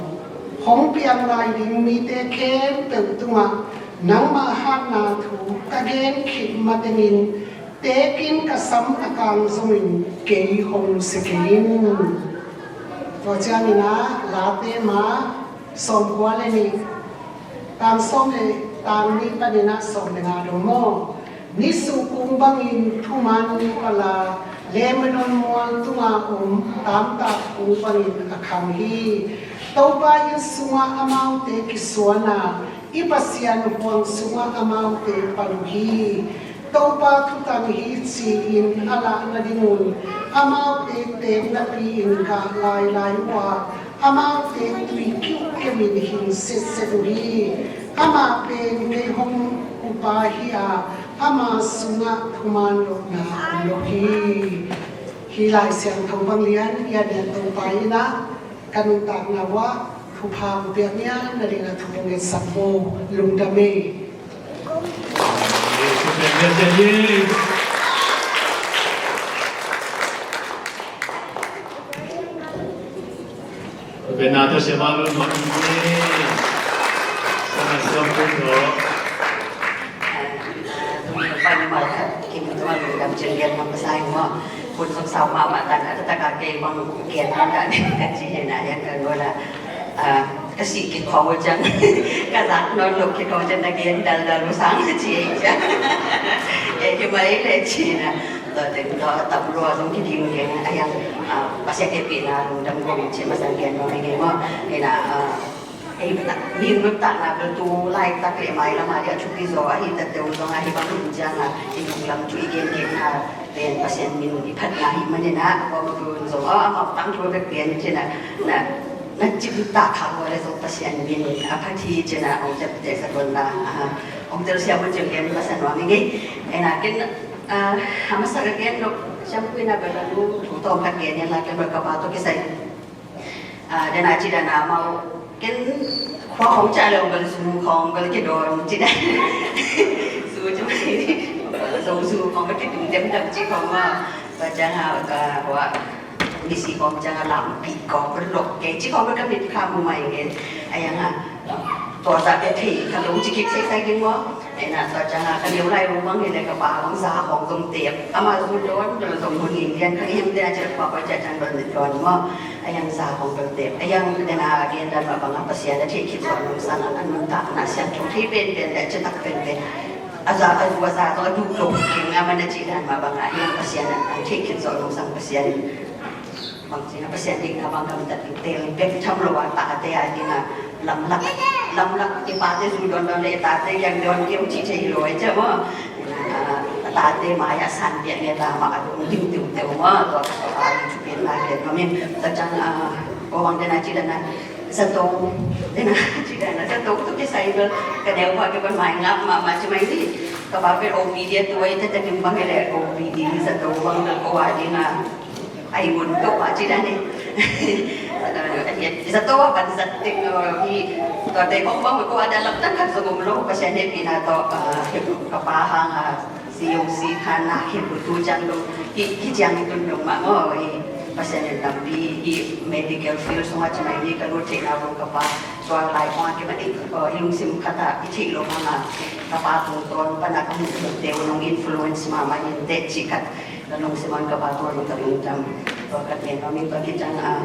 hong piang lai ding mite khempeuh tungah nangmah hatna thu ka gen khit matengin tekin ka sam a kang zongin kei hong nusia kei in. Tua ciangin ah Late ma sawmkua le nih, tang sawm le tang nih panin ah sawm le nga dong maw? Nisuh kung bangin thuman pala Lebanon mual tunga om tamtak kung bangin a khang hi. Topa inn sungah amaute kisuan a, i Pasian huang sungah amaute pan uh hi. Topa thutang hi ci-in a lah nadingun amaute teek napi-in kah lailai uh a, amaute tui kiukemin hing setset uh hi. Amah pen kei hong upa hi a, ama sungah thuman lohna om lo hi. Hih Lai Siangtho bang lian i a den Topa in ah ka nuntakna uah thupha hong piak ngiat nading a thu hong ngetsak bo. Lungdam ei. Pen na to siama lun mak ni. Sama siam pun to. Pani mal khat kim to mal dam chen gen ma pasai mo. Kun song sao ma ma tan ata taka ke bang gen ma da ni ka ci na yan kan wala. Ka si ki khong wa chan. Ka zak non lo ki khong chan na gen dal dal sang ci chan. Ke ki mai le ci na. Tua teng tua tam lua zong kiding keng a hiang, a, Pasian hehpihna lungdam kong ci masa gen mawk ing ei maw. Ina, a, ei, mi nuntakna bel tu laitak le mailam a dia thupi zaw ahi ta teu zong ahi bang hun ciang a, i nunglam thu i gen kekna pen Pasian min i phatna hi manin a, a kawm tu zong a, a mawk tang thu bek pian cin a, na, na cim tak kha ua le zong Pasian min a phat hi cin a, ong ciam tek sa tuan ta, a, ong tel siam mun ciam gen masa nuam ing ei. Ina ken, A, a masa ka gen lo, siam kui na bel a lu thu tawm khat gen in la ken bel ka pa tawh kisai. A, den a ci dan a mau ken khua khong ca lo bel zu khong bel kidawn ci dan. Zu ci mai. Zo zu khong bel kitung dem dem ci khong ma. Ba ciang a ka khua. Misi kawm ciang a lampi kawm ka lok kei ci kawm ka mit kha mu mai ngen. A yang a tua za pe thei ka lo ci kik sai sai ding maw. Ena tua ciang a ka neu lai lo bang hi le ka pa bang za kawm zong tep. Ama zu dawn dawn zong hun ing lian ka ngen te a ci ka pa koi ciang dawn dawn maw. A yang za kawm ka tep. A yang den a gen dan ma bang a Pasian a thei khit zaw nung sang a nuntakna siam thong thei pen pen le ci tak pen pen. A za a zu a za zaw a duk lo keng a man a ci dan ma bang a hiang Pasian a thei khit zaw nung sang Pasian. Bang ci na Pasian ding na bang gamtat ding tel bek tham lo a tate a ding a lamlak, lamlak i pate zu dawn dawn le i tate kiang dawn keu ci thei lo i ci maw. A tate mai a san piak nge ta ma a dong ding tiu teu maw. Tua ka pa ding cu pian na pian maw min ta cang a ko bang den a ci dan a zato den a ci dan a zato tu kisai bel ka neu pa ke ban mai ngap ma ma ci mai ni ka pa bel O P D a tuai te te kim bang ele O P D zato bang bel ko a ding a Ai un to pa ci dan ni. A Zat tawh a pan zat teng hi. Tua te kong bang ko a dan lam tang khat zong om lo, Pasian hehpihna tawh, ah, ka pa hang a, si yong si khan na khen bu tu ciang dong hi, hi ciang hi tun dong mah maw hi. Pasian in tampi hi medical field sungah ci mai ni ka lut theihna bang ka pa sual lai kong a kiman in, ah, i lungsim khat ah i theih lo hang a, ka pa tungtawn pan a ka muh te uh nong influence mahmah in teh ci khat ka lungsim ah ka pa tawh dong ka lungdam. Tua khat ngen om in tua khit ciang a,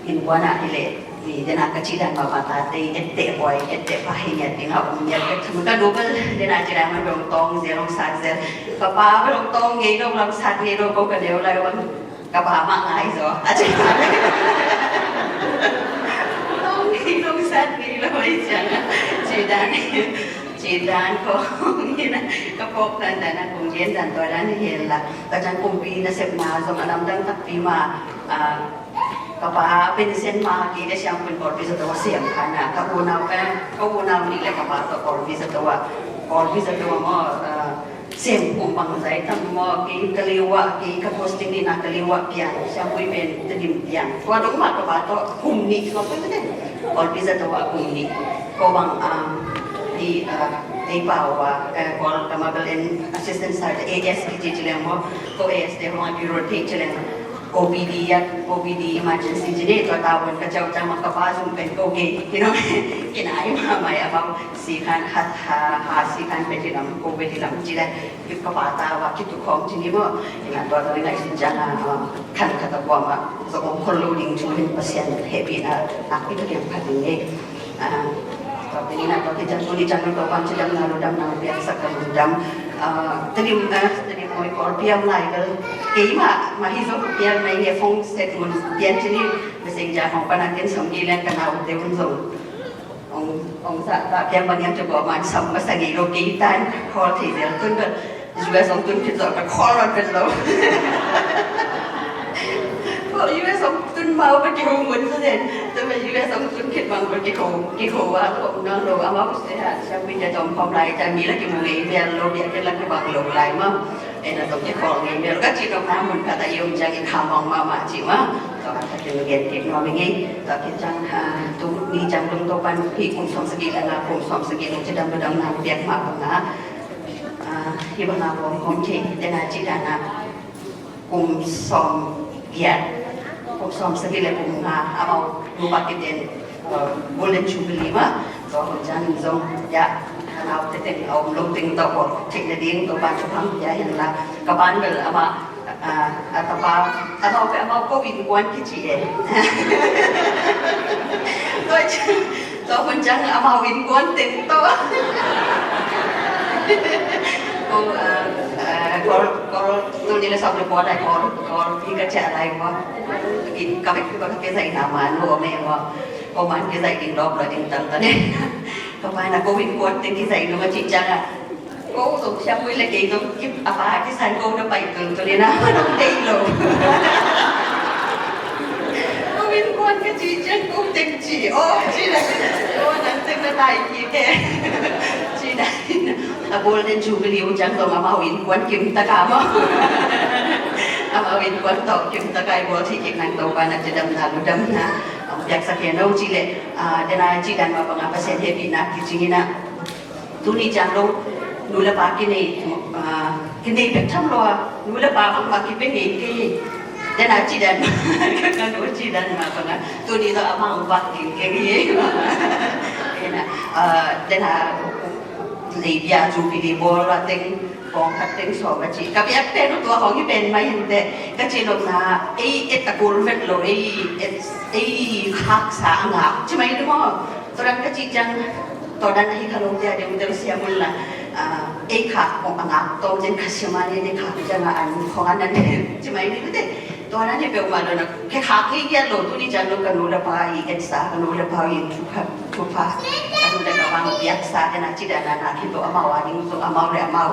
innkuan ah hi leh, i dena ka cih dan mah bang tate etteh huai, etteh pha hi ngiat ding a om ngiat ka tham ka nu bel dena cih dan mah dong tawng zel, dong sat zel. Ka pa bel dong tawng ngei lo, dong sat ngei lo, ko ka neu lai bang ka pa mah ngai zaw a cih dan. Tawng ngei lo, sat ngei lo, ei ciang a cih dan, cih dan ko hi na, ka phawk dan dan a kong gen dan tua dan hi hen la. Ka ciang kumpi nasepna zong a lamdang takpi mah, ah, ka pa pension ma kei te siangpun Kawlpi zato a sem khan a, ka unau, eh, ka unau nih le ka pa tawh Kawlpi zato a, Kawlpi zato a maw, eh, sem kum bang zai tam maw, kei ka liu ah, kei ka posting dihna ka liu ah piang, siangpui pen Tedim piang. Tua dong mah ka pa tawh kum nih suak pen te. Kawlpi zato a kum nih. Ko bang, um, i, uh, ei pau a, eh, Kawl ka mabel en assistant sir te A S kici ci leng maw, ko A S te hong a bureau te ci leng. O P D ah, O P D emergency ci ni, tua tavuan ka ciau ciang mah ka pa zong pen ko gei, you know, kinai mahmah a bang si khan, ha, ha, ha si khan beti lam, ko beti lam ci lai, ka pa ta va kitu khawm ci ni maw, ina tua tua ina i sin ciang a, khan khat a kuamah zong om khol lo ding thu in Pasian hehpihna nakpi takin phat ding ei. Ah, tua pen ina tua khit ciang tuni ciang Topa'n cidamna lungdamna hong piaksak ka lungdam. Ah, Tedim, ah, Tedim Mawkmawk piam lai bel keimah mah hi zaw, piam mai nge phone set mun pian ci ni, messenger hong pan a ken sam kei leng ka naute un zong hong, hong zahzah piam bang hiam ci bawh man sam masa ngei lo, kei tan call thei zel tun bel. U S hong tun khit zawh ka call ron vet lo. U S hong tun mau ka kiho mun sa den. Tua bel U S hong tun khit bang ka kiho, kiho a ka om nang lo. Amau se ha, siangpui te tawm khawm lai ta mi la kimu ngei vel lo, bia ken la kibang lo lai maw. Ei na tawm kikhawm ngei vel. Ka ci tawm na mun khat a i om ciang i khamawng mahmah ci maw. Tua khat a kimu gen kik nuam i ngei. Tua khit ciang, ah, tuni ciang dong Topa'n hih kum sawm sagih le nga, kum sawm sagih dong cidam lungdamna piak mah bang a. Ah, hih bang a kong hong thei, den a cih dan a kum sawm giat, kum sawm sagih le kum nga, amau nupa kiten, ah, Golden Jubilee mah, tua hun ciang zong, ya, a nau te teng a om lo teng tawh ko theih nading Topa'n thupha pia hen la, ka pa'n bel amah, ah, a tapa, amau, amau ko innkuan kici e. Tua ciang, tua hun ciang amau innkuan teng tawh. Ko, ah, ah, Kawl, Kawl, tuni le sawm le kua lai Kawl, Kawl, hi ka ciah lai maw. Inn ka bek, ka bek zaihna man maw, me maw. Ko man kizaih ding dawk lo ding tam ta ne. Ka pa na ko innkuan teng kizaih nung a cih ciang a, ko zong siangpui le kei zong ki, a pa kisan ko na pai tul tul in a, nong deih lo. Ko innkuan ka cih ciang ko teng ci, aw, ci na, ko nang teng na tai kik e. Ci na, a Golden Jubilee uh ciang zong amau innkuan kim ta ka maw. Amau innkuan tawh kim ta ka i bawl thei kik nang Topa na cidamna lungdamna hong piaksak hen o cih leh, ah, den a cih dan mah bang a Pasian hehpihna kicing in a, tuni ciang dong nu le pa kinei, ah, kinei bek tham lo a, nu le pa bang bang kipia ngei kei. Den a cih dan mah, ka nu cih dan mah bang a, tuni dong amah hong vak ding kei hi. Den a, ah, den a, lei bia Jubilee bawl a teng, kong khat teng sawm a ci. Ka biak pen uh tua hong hi pen mai hinteh. Ka ci nopna, ei et a kul vet lo, ei et, ei khaksa a ngak ci mai ding maw. Tua dan ka cih ciang, tua dan ahi kha lo tia ding tel siam un la. Ah, ei khak kong a ngak tawm ciang kha siam a ni, ei khak ciang a an khong an an ci mai ding teh. Tua dan hi peuhmah lo na, khe khak hi giat lo, tuni ciang lo ka nu le pa i etsa, ka nu le pa i thupha, thupha, ka nu le ka pa i piaksa, den a cih dan a na khit lo amau a ding zong amau le amau.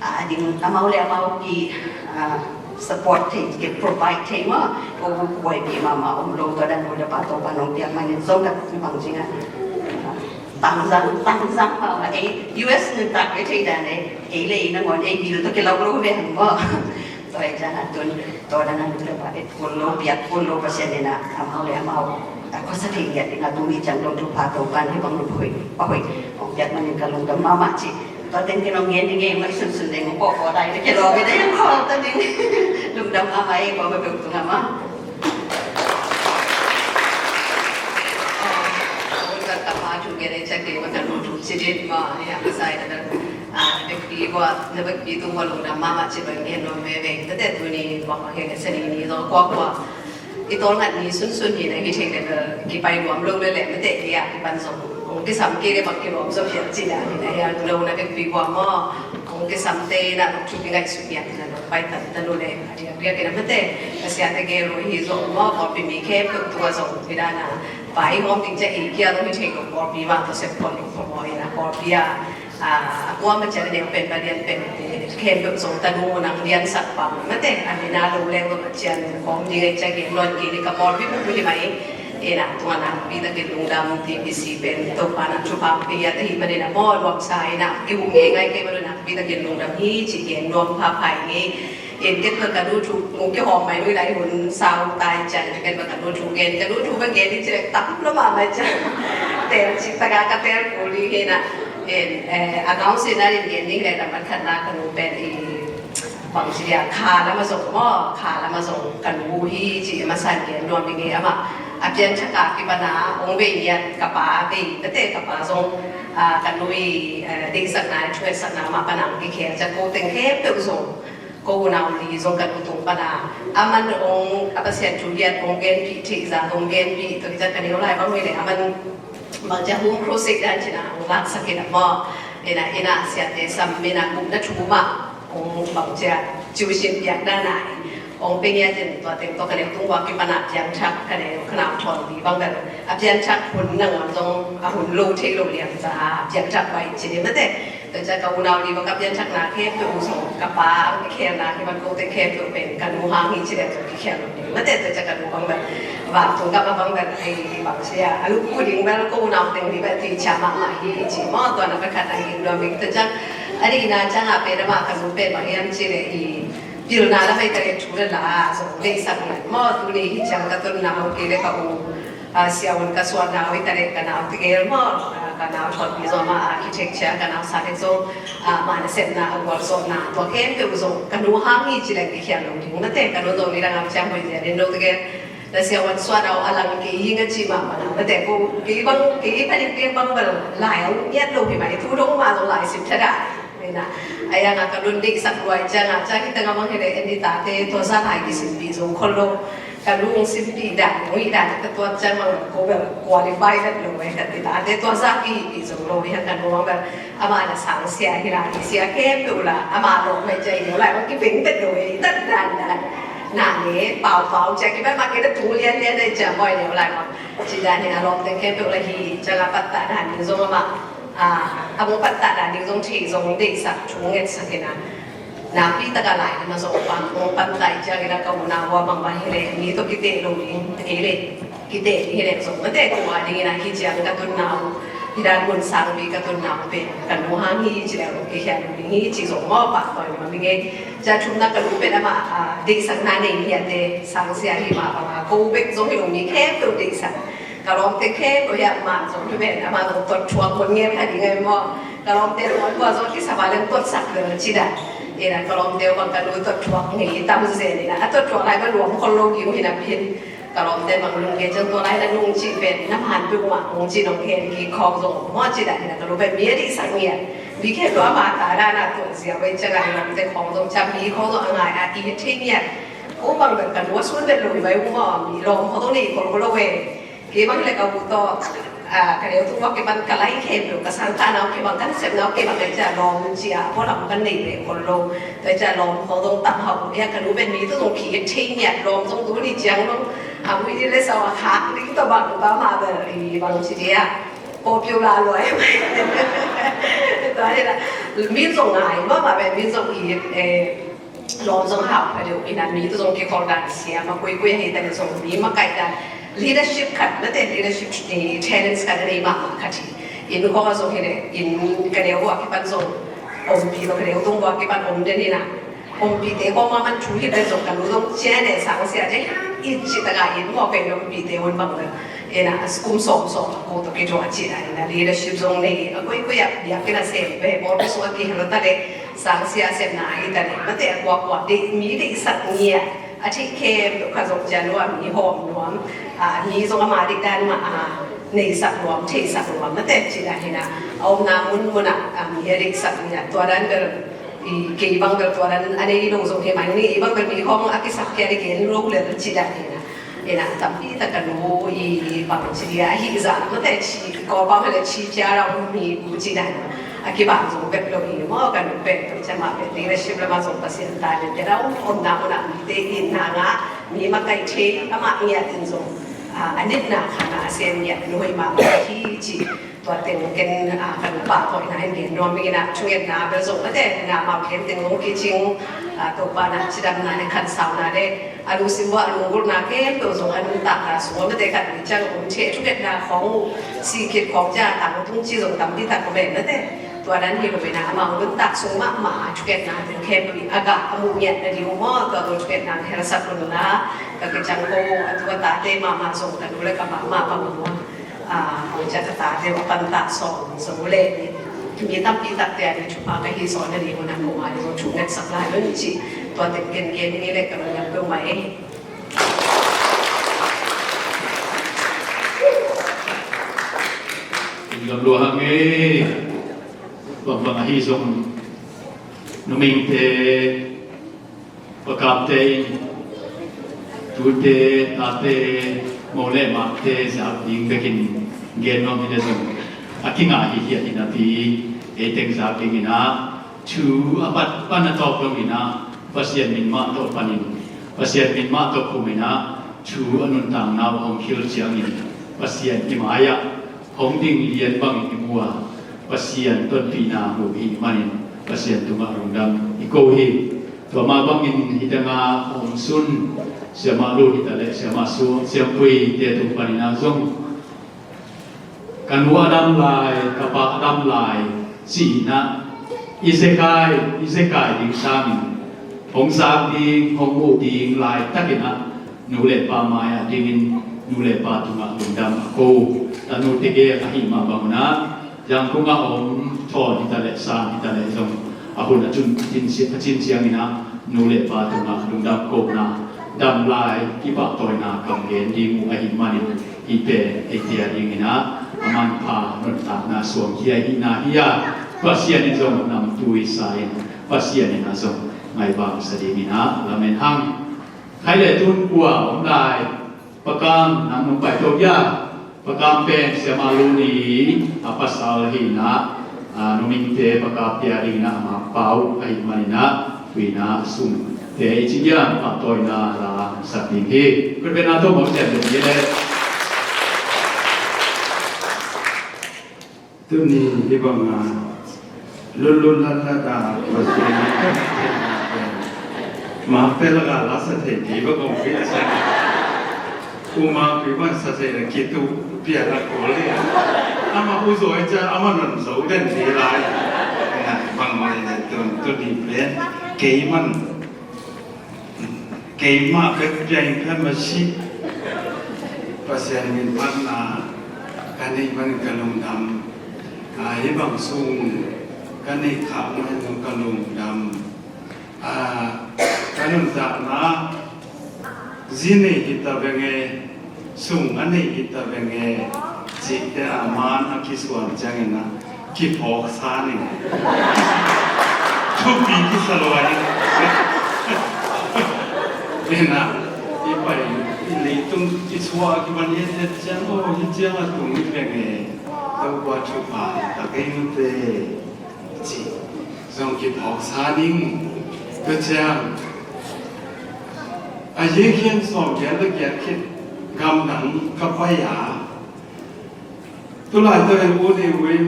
A ding amau le amau ki, ah, support thei, ki provide thei maw, ko buaipih mahmah om lo, tua dan nu le pa Topa'n hong piak manin zong ka bang cing a. Tangzang, tangzang mahmah, ei, U S nuntak ve thei dan ei, ei le ei nangawn, ei bil tawh kilawm lo ve hang maw. Tua ei dan a tun, tua dan a nu le pa et kul lo, piak kul lo, Pasian in a, amau le amau. Khuasa thei ngiat ding a, tuni ciang dong thupha Topa'n hih bang luphoih, phoih hong piak manin ka lungdam mahmah ci. Tua teng ken hong gen ding e, mai sunsun ding, kawkaw dai te kia lawm i dai hong khawl ta ding. Lungdam mahmah e, kua ma peuh tungah maw. Ka pa thu gen e, ciang ke ma ka nu thu ci din maw, ya ka sai na ka, a, bekpi kua, na bekpi tung kua lungdam mahmah ci bang gen nuam veve. Tate tuni kua ma gen e, sani ni dong kua kua. I tawlngat ni sunsun hi na hi thei le bel kipai nuam lo le le mate hi a kipan zong. Hong kisam kei le bang kilawm zong hial ci dan hi na hi a lo na bekpi kua maw. Hong kisam te na bang thu ki ngaihsut hial na lo pai tan ta lo le. A diak diak hi na mate. Ka sia te gel lo hi zong maw, pawlpi mi khempeuh tua zong hi dan a. Pai hawm ding cia i kia lo hi thei lo pawlpi bang tua sep pon lo pawlmaw hi na pawlpi a. A, a kuama cian a neu pen, palian pen, khempeuh zong tanu nang liansak pang mate, a mina lo leng lo cian khawm ding e, cian gen nuam kei ni ka pawlpi bup hi mai. Ina tua nakpi takin lungdam, T B C pen Topa na thupha pia te hi manin a maw, nuamsa ina i hum ngei ngai kei maw, nakpi takin lungdam hi ci gen nuam pha pha hi. In ken bel ka nu thu, kong kihawm mai lui lai hun sau tai ciang, ken bel ka nu thu gen, ka nu thu bel gen i ci lek tam lo mahmah ciang. Tel cik taka ka tel kul hi na. In, eh, a council na in gen ding lek lam khat na ka nu pen i bang ci dia kha lama zong maw, kha lama zong ka nu hi ci i masa in gen nuam ding hi amah. A pianthak a kipan a hong vei ngiat ka pa vei, tate ka pa zong, ah, ka nu i, eh, deihsakna, thungetsakna mah pan a hong kikhel ciang ko teng khempeuh zong. Ko unau li zong ka nu tung pan a, a man ong a Pasian thu hiat ong genpih theih zah ong genpih tua hi zah ka neu lai bang hi le a man bang cia home crusade dan cina ong laksak in a maw. Ina, ina siate sam ina gupna thu mah ong bang cia ciusin piak dan a ong pia ngiat in tua teng tua ka neu tung ua kipan a piangthak ka neu ka nau thawn li bang bel a piangthak hun nangawn zong a hun lo thei lo liang za a piangthak bai cini mate. Tua ciang ka unau li bang ka pianthakna khempeuh uh zong ka pa ang kikhelna hi bang kote khempeuh pen ka nu hang hi ci leng zong kikhel lo ding mate. Tua ciang ka nu bang bel vantung gam a bang bel ei bang sia a lukhu ding bel ko unau teng li bel ti cia mahmah hi ci maw. Tua na bel khat a hi nuam hi. Tua ciang a dihna ciang a pen amah ka nu pen bang hiam ci le i pilna la mai ta le thu le la zong deihsak ngiat maw. Tuni hi ciang ka tun nau kei le ka u a, siavuan ka suan nau hi ta le ka nau tegel maw, a, ka nau thawhpi zong mah architecture, ka nau sa le zong, a, ma nasepna a gualzawhna tua khempeuh zong ka nu hang hi ci leng kikhial lo ding mate. Ka nu zong nidang a ciang hoih zia den lo tegel na siavuan suan nau a lang kei hi nga ci mahmah na mate. Ko kei bang kei panin kei bang bel lai a ngiat lo hi mai thu dong mah zong lai sim thadah. Ina, a yang a ka lun deihsak luai ciang a, ciang hi tang a mang hi le en i tate tua za lai kisimpih zo khol lo. Ka lung simpih dan, ngui dan ka tuat ciang mang ko bel qualify vet lo e, ka ti tate tua za kihihpih zo lo hi hang ka nu mang bel. Ama na sang sia hi la, i sia khempeuh la, ama lawh mai ciang i neu lai mang kibeng vet lo e, i tat dan dan. Na ne, pau pau ciang kibang mang kei na tung lian lian e ciang boi neu lai mang. Ci dan hi a lawm teng khempeuh la hi, ciang a pattah dan hi zong ama. A, a mawh pattah dan ding zong thei zong deihsak thu ngetsak in a. Nakpi taka lai na zong pan, mawh pan tai ciangin a ka unau a bang bang hi le, mi tawh kiteh lo ding, ei le, kiteh ding hi le zong mate ko a dingin a hi ciang ka tun nau, hi dan mun sang mi ka tun nau pen, ka nu hang hi ci le zong kikhial lo ding hi ci zong mawh pah tawi mawh ding e. Cia thumna ka nu pen amah, a, deihsakna nei hi a te, sang sia hi mah bang a, ko bek zong hi lo mi khempeuh deihsak. Ka lawmte khempeuh hi a man zong hi ven, amah zong tuat thuak mun ngen kha ding a hi maw. Ka lawmte lawm kua zong kisam a leng tuatsak vel ci dan. Ina ka lawmte bang ka nu tuat thuak ngei tam zen ina. A tuat thuak lai bang luam khol lo kiu hi na pin. Ka lawmte bang lungke ciang tua lai na nung ci pen na man peuh mah nung ci nong hen ki khawng zong maw ci dan ina ka lu pen mi a dihsak ngiat. Mi khempeuh amah ta dan a tuat zia ven ciang a lawmte khawng zong ciang mi khawng zong a ngai a i thei ngiat. Ko bang bel ka nu a sun bel lo hi bai u maw mi lawm khawng zong nei khol khol lo ve. Kei bang le ka u tawh, a, ka neu tung bang kei bang ka lai khempeuh, ka sang ka nau kei bang, ka nasep nau kei bang, ka cia lawm cia, pua lam kan nei le kon lo, ka cia lawm ko dong tam hau, ya ka nu ben mi tu dong ki thei ngiat lawm dong tu ni ciang lo, a, ui ni le sa wa khak ni to bang, ba ma bel i bang ci dia, popular lo ai. To ai la, min zong ngai, ma ma bel min zong i, eh, lawm zong hau pha deuh, ina mi tu zong kikhol dan siam a, kuikui a hi ta le zong mi makaih dan leadership khat, mate leadership, eh, talents khat a nei mahmah khat hi. Inn khawng a zong hi le, inn ka neu uh a kipan zong ompih lo, ka neu tung uh a kipan om den ina. Ompihte khawng mah man thu hi le zong ka nu zong cia ne sang sia te hang in ci taka inn khawng pen ompihte un bang le. Ina a kum sawm sawm a ko tawh kituah cih dan ina leadership zong nei a koikoi ah biakinn a sem ve, bawlkhup sung a kihel ta leh, sangsia a sepna a hi ta leh, mate a kuakua deih, mi deihsak ngiat a theih khempeuh khat zong cia nuam, mi hawm nuam, a, mi zong ama deih dan mah a neisak nuam, theihsak nuam, mate cih dan ina a omna munmun ah, a, mi a deihsak ngiat tua dan bel i kei bang bel tua dan a nei lo zong hi mai ni, i bang bel mi hawm a kisak kia i gen lo lel cih dan ina. Ina tampi tak ka nu i bang ci dia hi za mate ci ko bang le ci cia ra mi bu ci dan a kibang zong bek lo i maw, ka nu bek to cia ma bek leadership la ma zong Pasian ta le bek ra om na mu na mi te in na nga mi ma kai thei ama ngiat in zong a nit na kha na sem ngiat nu i ma ma hi ci. Tua teng ken, a, ka nu pahtawina in gen nuam ing ina, thungetna bel zong mate na mau khen teng zong kicing, a, Topa na cidamna le khansauna le a lungsim bua a lunggulhna khempeuh zong a nuntakna sung mate khat ni ciang om thei, thungetna khawng uh si khit khawng cia tang tung ci zong tampi tak om e mate. Tua dan hi lo ina amau nuntak sung mahmah a thungetna teng khempeuh i a gah a muh ngiat na ding uh maw, tua zong thungetna na helsak lo na ka kiciang ko a tu a tate mahmah zong ka nu le ka mahmah bang maw. A, hong ciah ka tate a pan tak sawm zo le mi tampi takte a ding thupha ka hi sawm na ding hun a ko a ding thu ngetsak lai un ci. Tua teng ken gen ni le ka lungdam peuhmah e. Lungdam lua hang e. Bangbang ahi zong numingte Pakapte in tute, tate, mo le mahte zak ding bekin gen nuam hi le zong a kingah hi hiat hi napi, ei teng zak ding inah thu a pat pan a tawp dong inah Pasian min mah tawh panin, Pasian min mah tawh khum inah thu a nuntakna uh hong khil ciangin Pasian i mai-ah hong ding lian bangin i mu a, Pasian tonpihna mu hi manin Pasian tungah lungdam i ko hi. Tua mah bangin hih tengah a om sun Siamah Lut hi ta leh Siamah Suak, Siampui te tung panin ah zong ka nu a dam lai, ka pa a dam lai cihna i zekai, i zekai ding sangin hong zak ding, hong muh ding laitakin ah nu le pa mai-ah dingin nu le pa tungah lungdam a ko. Tanu tegel ahih mah bangun ah Yangon a om Thawn hi ta leh San hi ta leh zong a hun a cin, a cin ciangin ah nu le pa tungah lungdam kohna, dam lai kipahtawina kam gen ding uh ahih manin hih pen eite a dingin ah a manpha nuntakna suangkhia ahihna hi a, Pasian in zong namtui sa in Pasian in ah zong ngaihbang sa dingin ah lamen hang. Khai le tun kua om lai, Pa Kam, nang nong pai to hia? Pa Kam pen Siamah Lut i a pasal hi inah, a, numingte Pa Kap te a dingin ah ama pa uh ahih manin ah tuina sungte i ci hiam, pahtawina la sak ding hi. Kut beng a tawm mawk ciat ding hi le. Tuni hih banga lulul lallat a Pasian in mate laka la sa thei kei bek om kei a sa. Uma pi bang sa thei la kitu pia la ko le. Ama u zoi ca ama non zo den ti lai. Bang mai le tun tuni pen kei man keimah bek piang phem a si. Pasian min phatna ka neih man ka lungdam. A, hih bang sung ka neih khak man ka lungdam. A, ka nuntakna zi nei hi ta veng e. Sung a neih hi ta veng e, cihte a man a kisuan ciangin ah kiphawksa ning. Thupi kisa lua ning. Ina, i pai, i leitung, i suah a kipan i et et ciang, aw, hi ciang a tung i veng e. Topa thupha tak ei nute. Ci zong kiphawksa ning. Tua ciang a yi khian sawm giat le giat khit gamdang ka pai a, tulai tawh in u ni u in,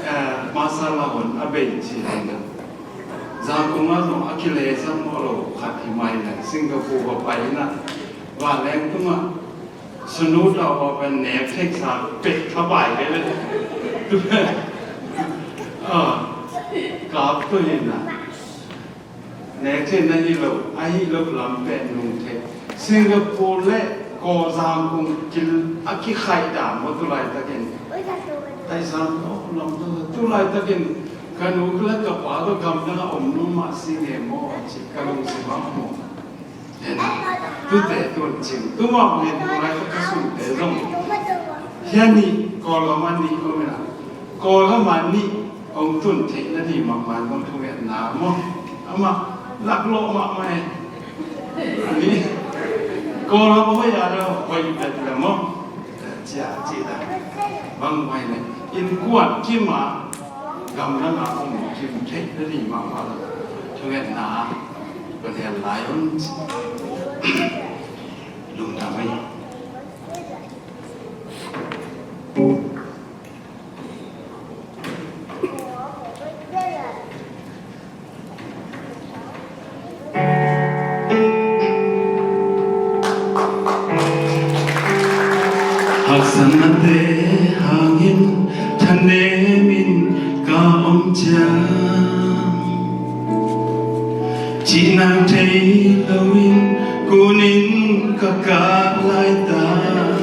eh, masala hon a bei ci hina. Zangkung ah zong a kile zang mawh lo khat hi mai le Singapore va pai hina. Vanleng tungah Sunu tawh a pen nek theihsa pek kha pai kei le. Ah, kap tu hi na. Nek theih na hi lo, a hi lo lam pen nung thei. Singapore le Kawlzang kong kil a kikhaih dan maw, tu laitakin. Taizang lawm lawm tu, tu laitakin ka nu le ka pa tawh gamdang a om nuam mah si ngei maw ci ka lungsim ah maw. Tute tun cing tu mah ngei tu laitak ka sungte zong. Hia nih Kawlgam a nih om ina. Kawlgam a nih hong tun theih nading mahmah in bang thungetna maw? Amah laklawh mahmah e. A nih Kawlgam a hoih a le hoih bet le maw? Cia cih le bang hoih le innkuan kim a gamdang a hong kim theih nading mahmah lo. Thungetna Pasian lai un ci. Lungdam ei. Haksatnate hangin thanemin ka om ciang, cihna thei loin kunin ka kah laitak,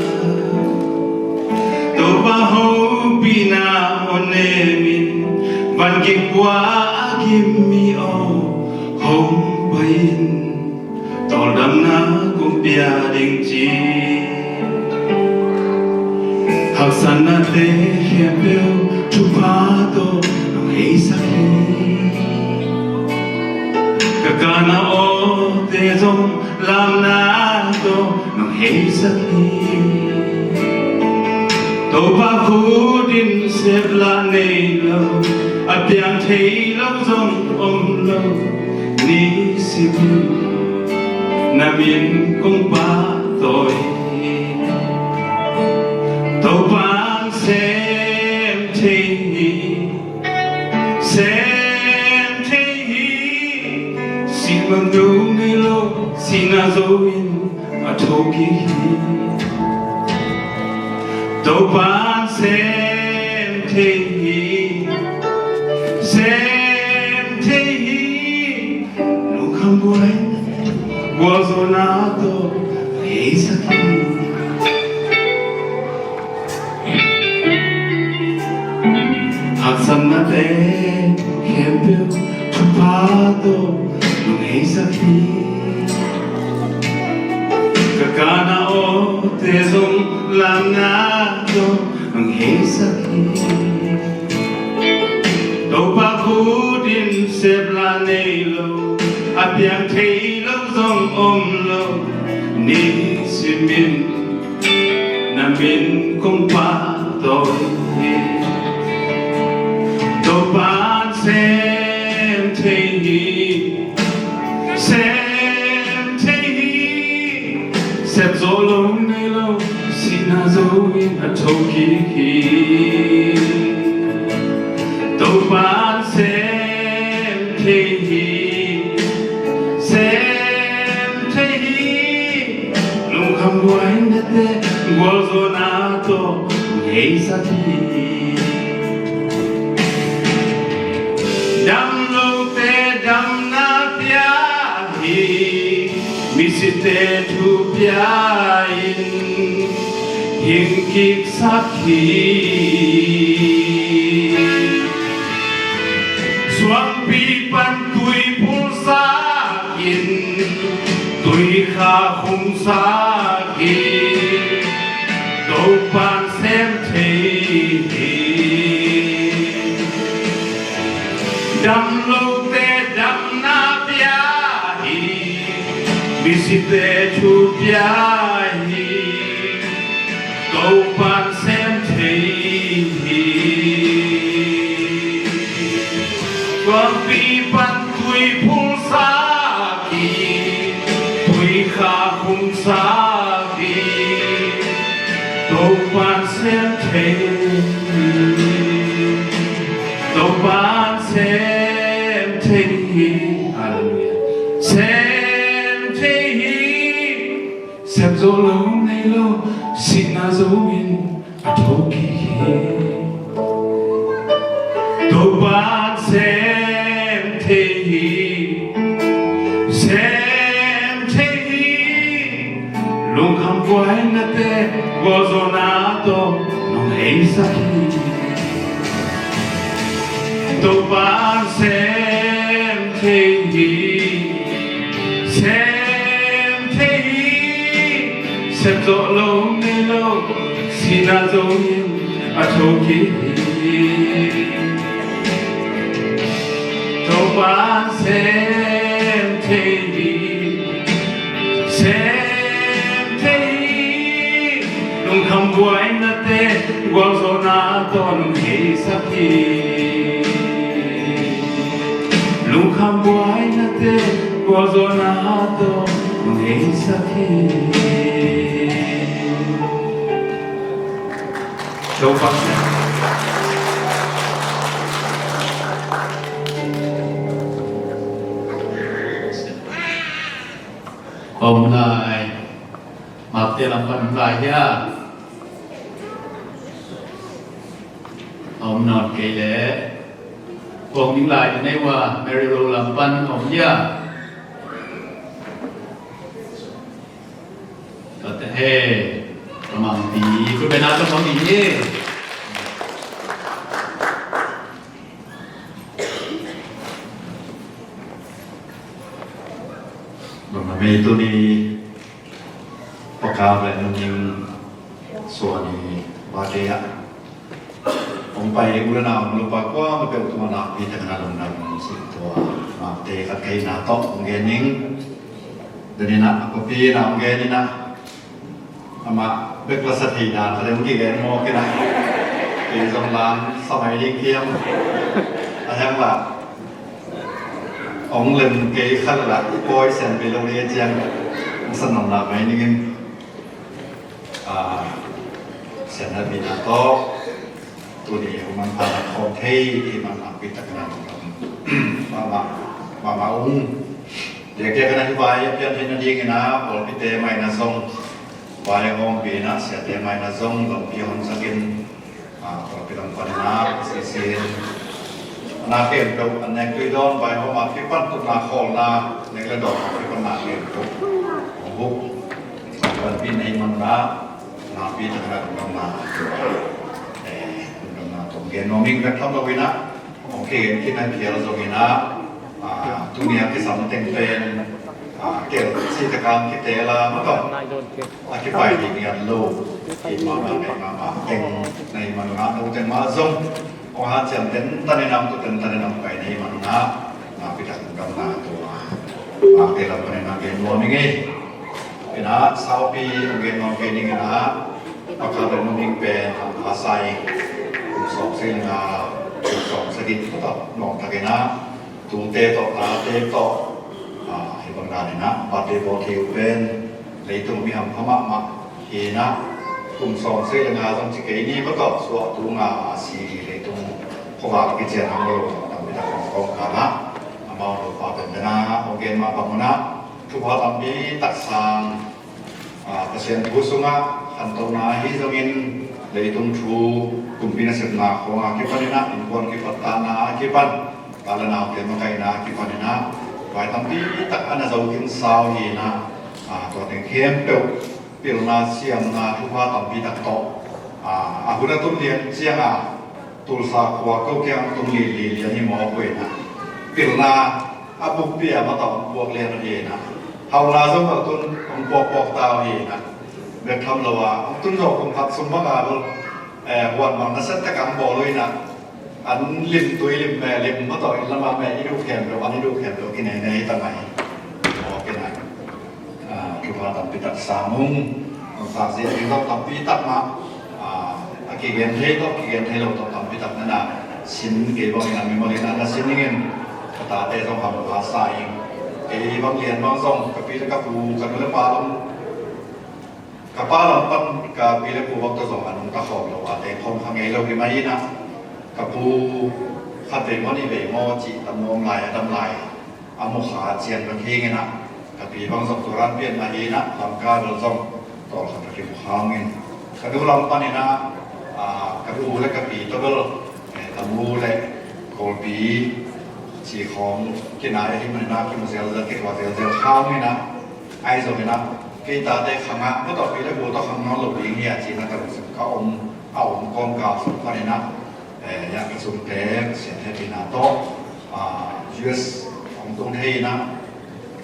Topa hopihna hong nemin, van kikpua a gim mi aw hong pai in, tawldamna kong pia ding ci. Haksatnate khempeuh thupha tawh nong heisak hi. Ka kana awte zong lamna tawh nong heisak hi. Topa khut in seplah nei lo, a piang thei lo zong om lo. Nisimin na min kong pahtawi hi. Topa'n sem thei hi, sem thei hi. Sih man dong ngei lo, sihna zo in a thokik hi. Topa'n sem thei hi, sem thei hi. Lungkham buai, gualzawhna tawh heisak hi. Haksatnate khempeuh thupha tawh nong heisak hi. Ka kana awte zong lamna tawh nong heisak hi. Topa khut in seplah nei lo, a piang thei lo zong om lo. Nisimin na min kong pahtawi hi. Topa'n sem thei hi, sem thei hi. Sep zo lo, nei lo, sihna zo in a thokik hi. Topa'n sem thei hi, sem thei hi. Lungkham buai na te, gualzawhna tawh heisak hi. Dam lote damna pia hi, misite thu pia in hing kiksak hi. Suangpi pan tui phulsak in, tui kha khumsak hi. Topa'n sem thei hi. Dam lote damna pia hi, misite thu pia hi. Topa'n sem thei hi. Suangpi pan tui phulsak hi, tui kha khumsak hi. Topa'n sem thei hi. Topa'n sem thei hi. Halleluiah. Sem thei hi. Sep zo lo, nei lo, sihna zo in a thokik hi. Topa'n sem thei hi, sem thei hi. Lungkham buai Gualzawhna tawh nong heisak hi. Topa'n sem thei hi, sem thei hi. Sem zawh lo ngei lo, sihna zong a thokik hi. Topa'n sem thei hi, sem thei hi. Lungkham buainate gualzawhna tawh nong heisak hi. Lungkham buainate gualzawhna tawh nong heisak hi. Topa. Om lai. Makte lam pan om lai hia? Om nawn kei leh. Kong ding lai na nei ua, Mary Road lam pan om hia? Ka te he, ka mang ti, ku bena ka mang ti hi. Bang a mei tuni Paka bai nungning suani bate a. Ong pai ule na ong lupa kua ma peuh tua na pi tengah lungdam si tua. Makte ka kei na tok ong gening. Deni na aku pi na ong gening na. Ama bek la sa thei dan ka deuh kigen mawk in a. Kei zong lam sa mai ding kiam. A hiang la. Ong lem kei khat la pawi sian bei lo ding a ciang. Ong sa nong la mai ding in. Sian na bi na tawh. Tuni a manpha na khawm thei i man a pi tak na mahmah, mahmah ung. Dia kia kana hi vai a pian thei na ding ina pawlpite mai na zong vai a hawmpi na siate mai na zong lawmpi hawm sakin pawlpi lam pan ina sisin na kem peuh an nek tui dawn vai hawm a kipan tutna khawlna nek le dawn a kipan na kem peuh hong buk. Pawlpi na hi man na Napi tak na lungdamna, eh, lungdamna tawh gen nuam ing bek tham lo in a, hong kigen khin a phial zong in a, ah, tuni a kisam teng pen, ah, kel si tak a kiteel a, ma tawh a kipai ding ngiat lo, i mama, i mama teng na i man na, no teng mah zong hong hanciam tentan in a, tu tentan in a pai na i man na, napi tak lungdamna tua, ah, kel a pan in a gen nuam ing ei. Ina saupi hong gen nuam kei ning ina, Paka pen nung hing pen a sa ing, kum sawm sagih le nga, kum sawm sagih tawh nuam tak ina, tute tawh tate tawh, ah, hi bang dan ina birthday bawl thei uh pen leitung mi hampha mahmah hi ina, kum sawm sagih le nga zong ci kei ni, pa tawh suah tu nga a si leitung khuavak kician hang lo, tampi tak hong kawm kal a, amau lo pa pen pen a hong gen mah bang un a, thupha tampi tak sang, ah, Pasian thu sungah khantona ahi zongin leitung thu kumpi nasepna khawng a kipan in a, innkuan kipattahna a kipan, ta le naute makaihna a kipan in a, vai tampi tak a na zo khin sau hi in a, ah, tua teng khempeuh pilna siamna thupha tampi tak tawh, ah, a hun a tun lian ciang a, Tulsa khua ko kiang tung lili lian hi mawk uh hi na. Pilna a bukpi a mata hong puak lian uh hi na. Hauna zong a tun hong puakpuak ta uh hi na. Bek tham lo a hong tun zawh kum khat sung bang a bel, eh, huan bang nasia tak a hong bawl uh hi na. An lim tui lim me lim mata inn lam a me i duh khempeuh an i duh khempeuh kinei nei hi ta mai. Mawk hi na. Ah, thupha tampi tak sang ung. Takzia ding tawh tampi tak mah, ah, a kigen thei tawh kigen thei lo tawh tampi tak na na sin kei bangin a mimal in a na sin dingin ka tate zong hampha sa ing. Kei bang lian bang zong ka pi le ka pu ka nu le pa lam, ka pa lam pan ka pi le pu bang tawh zong a nungta khawm lo a te khawm kha ngei lo hi mai in a, ka pu khat vei maw nih vei maw cih tam nuam lai a dam lai. A mukha cian bek hi ngin ah, ka pi bang zong turan pian mah hi na, lamka bel zong tawlkhat a kimukha ngin. Ka nu lam pan in ah, ah, ka nu le ka pi tawh bel, eh, ka nu le Kawlpi ci khawng kinai ahi man in ah, kimu zelzel, kikua zelzel kha ngin ah, ahi zongin ah, Kei tate khangah, mawtaw pi le pu tawh khang nawn lo ding hi a, ci-in ah ka lungsim ka om, a om kawmkal sung panin ah, eh, ya ka sungte, ka siate pina tawh, ah, U S hong tung thei in ah,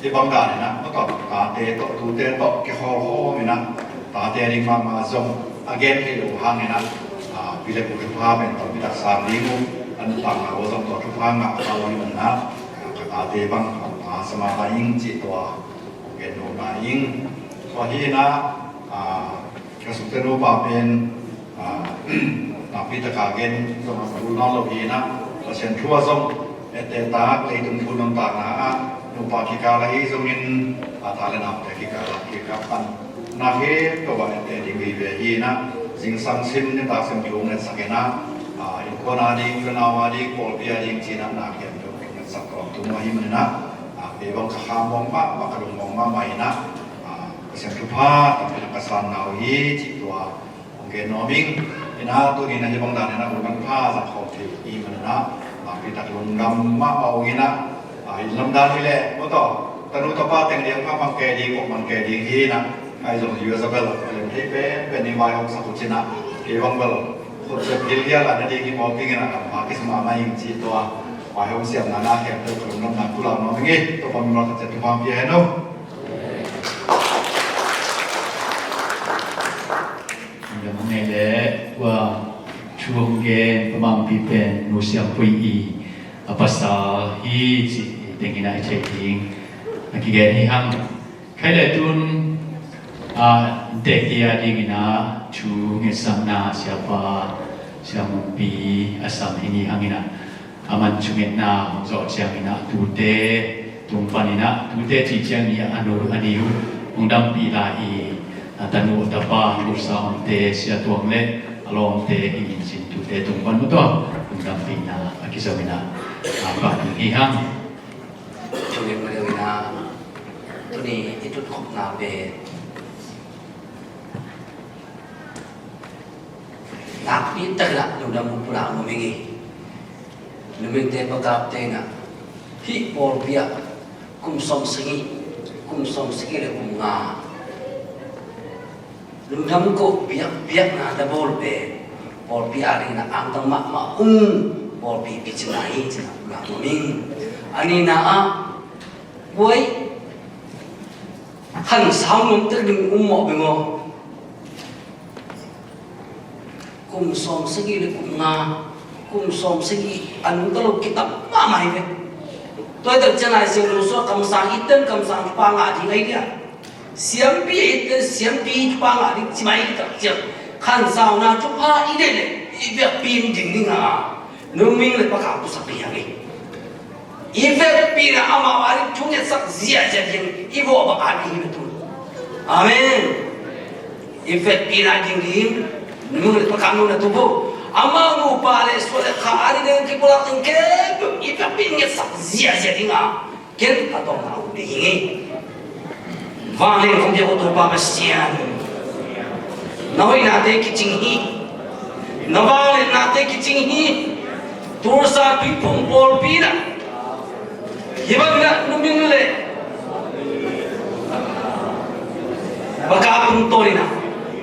hih bang danin ah, mawtaw tate tawh, tute tawh, kihawlkhawm in ah, tate ding mahmah zong, a gen thei lo hangin ah, ah, pi le pu thupha pen tampi tak sang ding uh, an pang lo zong tua thupha ngah a lo in ah, ka tate bang, pangpa sa mahmah ing cih tua, kong gen nuam ing. Tua hi in ah, ah, ka sungte nupa pen, ah, nakpi taka gen zong a tul nawn lo hi in ah, Pasian thu ah zong etteh tak, leitung thu nuntakna ah nupa kikal ahi zongin, ah, ta le naute kikal ah kikal pan na khempeuh ah etteh ding vive hi in ah, zingsang sim nitak sim thu ngetsak in ah, ah, innkuan a ding, unau a ding, pawlpi a ding ci-in ah na khempeuh thu ngetsak tawntung ahi manin ah, ah, kei bang ka kha mawng mahmah, ka lung mawng mahmah in ah, ah, Pasian thupha tampi tak ka san ngah uh hi cih tua hong gen nuam ing. In ah tuni in ah hih bang danin ah hun dang pha zang khawm thei i hih manin ah, ah, nakpi tak lungdam mahmah ung in ah, ah, inn lam dan hi leh, mawtaw tanu tapa teng liang pha mang kei ding, kong mang kei ding hi in ah, ahi zong U S a bel a lem thei penpen ding vai hong sak uh cin ah, kei bang bel khut ciang hilhial a na ding hi mawk ding in ah, kam pha kisa mahmah ing cih tua vai hong siamna na khempeuh ka lungdamna pulak nuam ing. Topa mimal khat ciat thupha hong pia hen aw. Lungdam hang ei leh, tua thu hong gen Pa Mangpi pen Nu Siam Pui i a pasal hi cih teng in ah i theih ding a kigen hi hang. Khai le tun, ah, innteekte a dingin ah thu ngetsakna siapa, Sia Mungpi a sam hi ni hangin ah, a man thungetna hong zawh ciangin ah tute tung panin ah, tute cih ciang ni a nu a ni uh hong dampih lai i, a tanu a tapa, a nusa omte, Sia Tuang le a lawmte hi in cin tute tung pan uh tua hong dampihna a kizom in ah, a pah ding hi hang. Thunget ma deuh in ah, tuni i tutkhopna pen nakpi takin ah lungdam pulak nuam ing. Numei te, Pa Kap te in ah hih pawlpi ah kum sawmsagih, kum sawmsagih le kum nga lungdam ko biakpiakna na bawl pen pawlpi a dingin ah angtang mahmah ung, pawlpi picing ahi cih na pulak nuam ing. A nihna ah, buai, khansau nuam tek ding um mawh beng aw. Kum sawmsagih le kum nga, kum sawmsagih a nungta lo kitam mahmah hi ve. Tua hi tak ciang Lai Siangtho sungah kamsang i ten, kamsang thupha ngah ding ahi dia, siampi i ten, siampi thupha ngah ding ci mah i tak ciang, khansauna thupha i deih leh i biakpi in ding ding a, nungming le Pa Kap tusakpi hang hi. I vekpi in ah amau a ding thu ngetsak ziahziah ding i vawh bang a ding hi na tu. Amen. I vekpi in ah ding ding, nung le Pa Kap nung na tu bo. Amau nupa le sua le kha a ding ding kipulak ding khempeuh i vekpi in ngetsak ziahziah ding a, ken a tawpna uh ding hi. Vanglian khong biak uh Topa Pasian, na hoihnate kicing hi. Na vangliatnate kicing hi. Tulsa Tuiphum pawlpi in ah, hih bangin ah numei le Pa Kap tungtawn in ah,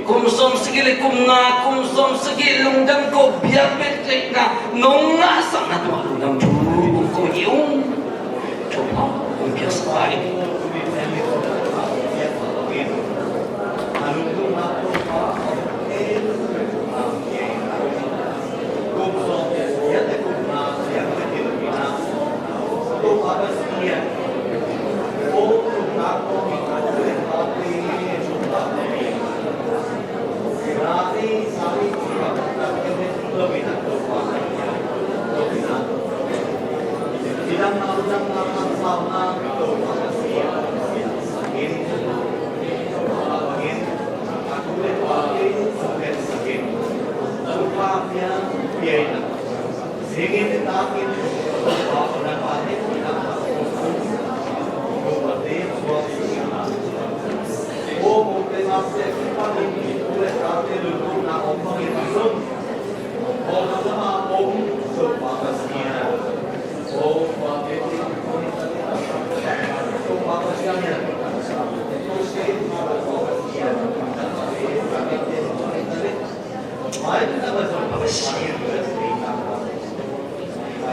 kum sawmsagih le kum nga, kum sawmsagih lungdam ko biak bek in ah nong ngahsakna tungah lungdam thu kong ko hi ung. Topa hong piaksak ta in. Pasian,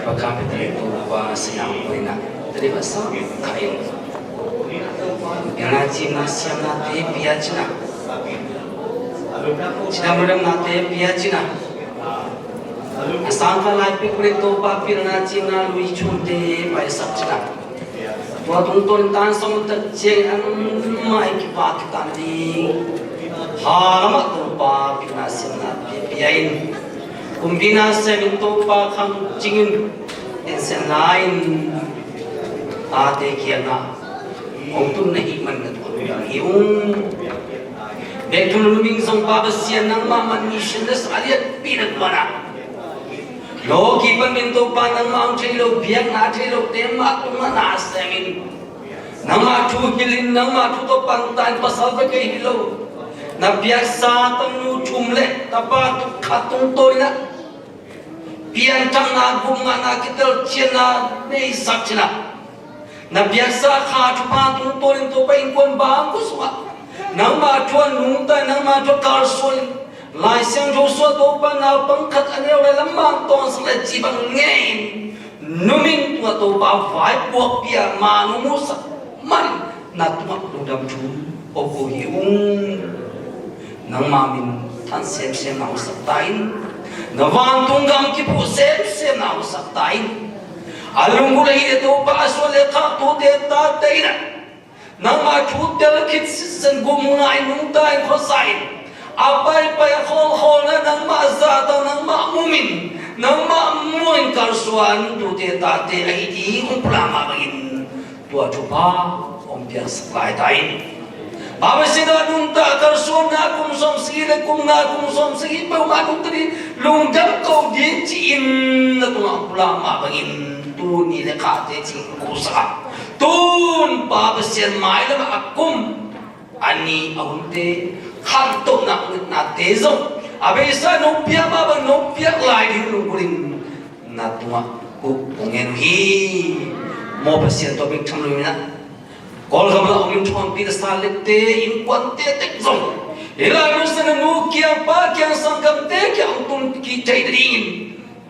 pakhat peuhpeuh Topa Siangtho in ah, tadi pasal kain, pilna cimna siamnate pia cihna, cidam lungdamnate pia cihna, a sangkah lai peuhpeuh Topa pilna cimna lui cihte paisak cihna, tua tungtawn in tan sawm tak ciang anmah i kipah kitan ding, ha lamah Topa pilna siamna pia in, kumpi nasem in Topa khangcing in, ensen lai-in tate kiangah hong tun na hih man na tua lungdam hi ung. Bek thum lum ing zong Pa Pasian, nangmah man mission na sa lianpi na tua na lawki pan min Topa nangmah hong thei lo, biakna thei lote mah tungah na sem in, nangmah thu hilh in, nangmah thu tawh pangta in, pasal bek hi lo, na piaksa tanu thum le tapa khat tungtawn in ah pianthakna, gupngahna, kitelcianna neisak cihna, na piaksa Kha thupha tungtawn in Topa innkuan bangkua sungah nangmah thu a nungta in, nangmah thu a kalsuan in, Lai Siangtho sungah Topa naupang khat a neu lai lam man tawnsak le cih bang ngei in, numei tungah Topa vaipuakpi-a manu musak man na tungah lungdam thu ko hi ung. Nangmah min than semsem na hong sak ta in, na vantung gam kiphuh semsem na hong sak ta in. A lunggulh ahih leh Topa a suan le khak tute tate in ah nangmah thu tel khit sitsen gupngah in, nungta in, khuasa in, a paipai a khawlkhawl na nangmah zahtak, nangmah um in, nangmah muang in kalsuan tute tate ahi ding hong pulak mah bangin tua thupha hong piaksak lai ta in. Pa Pasian, a nungta kalsuanna kum sawmsagih le kum nga, kum sawmsagih peuhmah nungta ding lungdam ko ding ci-in na tungah pulak mah bangin tuni le khate cih ko sa a, tun Pa Pasian mailam a kum a ni a hunte khantohna, hong itnate zong a beisa nong piak mah bang nong piak lai ding lunggulh in na tungah kong ngen uh hi. Maw Pasian, tua bek tham lo in ah Kawlgam lam a om in thawhpih na sa lette, innkuante tek zong hih lai mun sung a nu kiang pa kiang sanggamte kiang hong tun kik theih nadingin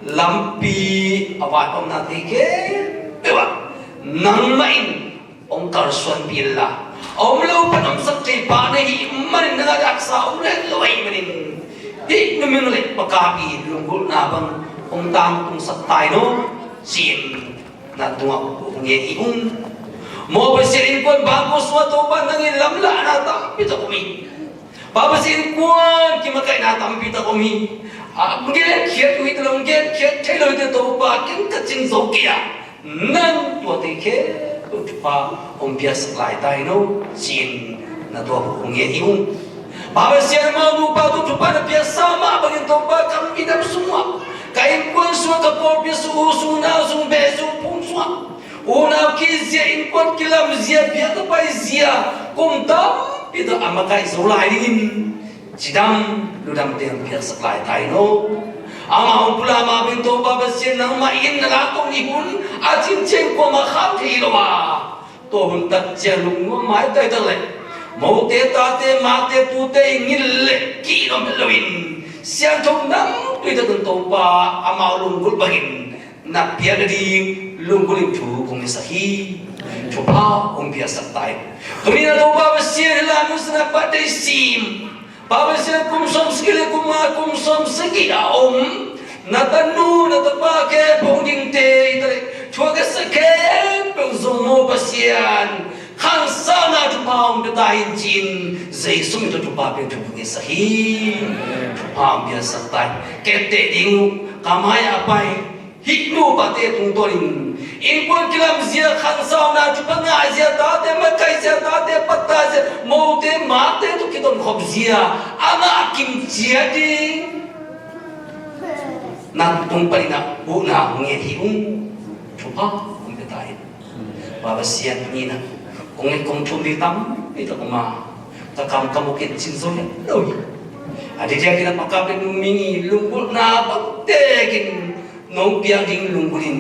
lampi a vaihawmnate khempeuh ah nangmah in hong kalsuanpih inla, a om lo pan omsak thei pa na hih manin, na ngah haksa om lo ahih manin, hih numei le pakapi lunggulhna bang hong tangtungsak ta in aw, ci-in na tungah hong ngen hi ung. Maw Pasian, innkuan bangkua sungah Topa nangin lamlahna tampi tak om hi. Pa Pasian, innkuan kimakaihna tampi tak om hi. A genkhiat uh hi ta lo, genkhiat thei lo hi ta, Topa, ken ka cing zo kei a, nang tuate khempeuh thupha hong piaksak lai ta in aw, ci-in na tua hong ngen hi ung. Pa Pasian, amau nupa tawh thupha na piaksa mah bangin Topa, ka minam sungah, ka innkuan sungah, ka pawlpi sung, u sung, nau sung, beh sung, phung sungah unau kizia, innkuan kilamzia, biakna paizia, kum tampi tawh a makaih zo lai dingin cidam lungdamte hong piaksak lai ta in aw. Amau hong pulak mah bangin Topa Pasian, nangmah in na lak tawh ni hun a cincian kuamah khak thei lo a, tua hun tak ciang lungnuam maitai tak leh mote, tate, mate, tute i ngil le kih nuam het loin siangtho namtui takin Topa amau lunggulh bangin na piak nading lunggulh in thu kong ngetsak hi. Thupha hong piaksak ta in. Tuni-in ah Topa Pasian, hih lai mun sung ah birthday sim, Pa Pasian, kum sawmsagih le kum nga, kum sawmsagih a om na tanu na tapa khempeuh hong dingte hi ta leh, thu a ngetsak khempeuh zong maw Pasian, khansauna thupha hong pia ta in, ci-in Jesu min tawh thupha piak thu kong ngetsak hi. Thupha hong piaksak ta in. Ken teh ding uh, ka mai-ah a pai hih nupate tungtawnin innkuan kilamzia, khansauna thupha ngahzia, tate makaihzia, tate pattaizia, mote mate tawh kitonkhopzia a ngah kim ciat ding na tung panin ah huhna hong ngen hi ung. Thupha hong pia ta in. Pa Pasian, tuni-in ah kong nget kong thum ding tampi tak om a, ka kam ka muk in cing zo het lo hi. A diakdiakin a pakap le numei lunggulhna bang tekin nong piak ding lunggulh in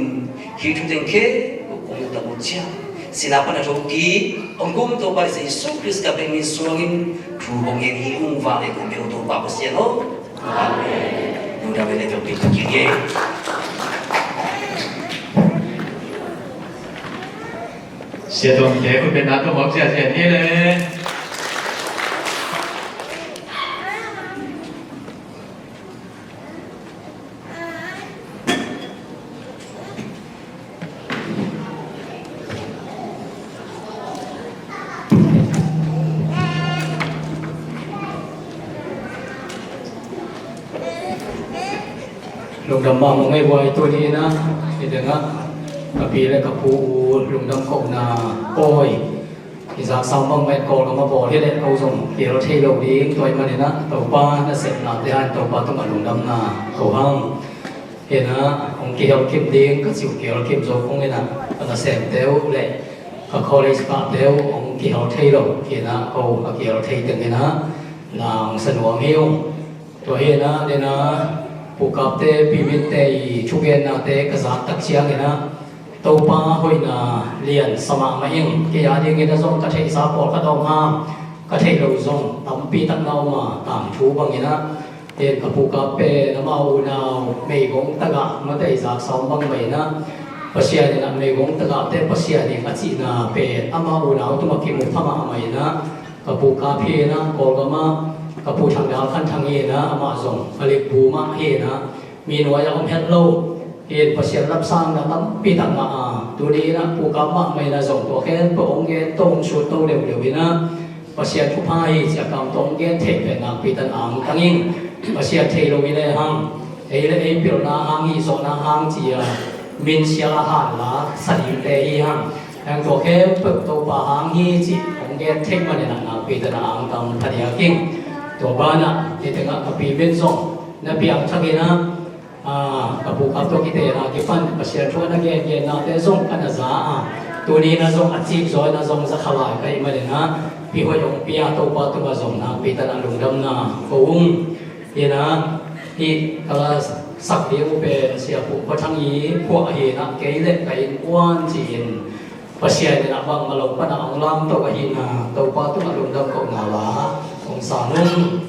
hih thu teng khempeuh kong ngetsak uh ciang, sihna pan a thokik hong kum Topa Jesu Khrist ka biakinn suangin thu kong ngen hi ung. Vanglian kong biak uh Topa Pasian aw. Amen. Sia Tuamte khut beng na tua mawk ziahziah ni le. Lungdam mahmah ngei uh a, tuni in ah, i dengah ka pi le ka pu uh lungdam kohna pawi i zak sam bang mah in Kawlgam a bawl hi leh ko zong kihel thei lo ding, tua ahih manin ah Topa nasepnate hang Topa tungah lungdamna ko hang. Hi in ah hong kihel kim ding ka cih uh kihel kim zo kong hi in ah, ka nasemte uh le ka college kahte uh hong kihel thei lo hi in ah, ko a kihel thei teng hi in ah na hong sa nuam hi ung. Tua hi in ah, hi in ah, Pu Kapte, Pi Mitte i thugennate ka zak tak ciangin ah, Topa hoihna lian sa mahmah ing. Kei a dingin ah zong ka theihsa pawlkhat a om hang, ka theih lo zong tampi tak na om a, tangthu bangin ah, hi in ka Pu Kap pen amau unau meigong tagah mate i zak sawm bang mah in ah, Pasian in ah meigong tagahte Pasian ing a cihna pen amau unau tungah kimu pha mahmah in ah, ka Pu Kap hi in ah, Kawlgam ah ka Pu Thang Dal Khan Thang hi in ah, amah zong a likbu mah hi in ah, mi nuai-ah om het lo. Hi in Pasian lamsangna tampi tak ngah a, tuni in ah Pu Kap mahmah in ah zong tua khempeuh hong gen to, hong sut to leuleu in ah, Pasian thupha hi ci-a kam tawh hong gen theih pen nakpi tak in angtang ing. Pasian thei lo hi lehang, ei le ei pilna hang, hih zawhna hang ci-a min sial a hanla sa dingte hi hang. Hang tua khempeuh Topa hang hi cih hong gen theih manin ah nakpi tak in angtang phadiak ing. Tua banah hi tengah ka Pi Min zong na piangthak in ah, ah, ka Pu Kap tawh kitenna kipan Pasian thu a na gengennate zong ka na za a, tuni in ah zong a cik zaw in ah zong za kha lai ka hih manin ah, Pi Hoih hong pia Topa tungah zong nakpi tak in ah lungdamna ko ung. Hi in ah, hih ka la sak ding uh pen Sia Pu Khua Thang i phuah hi in ah, kei le ka innkuan ci-in Pasian in ah bangmah lo pan ah hong lamto ahihna Topa tungah lungdam kohna la hong sa ung.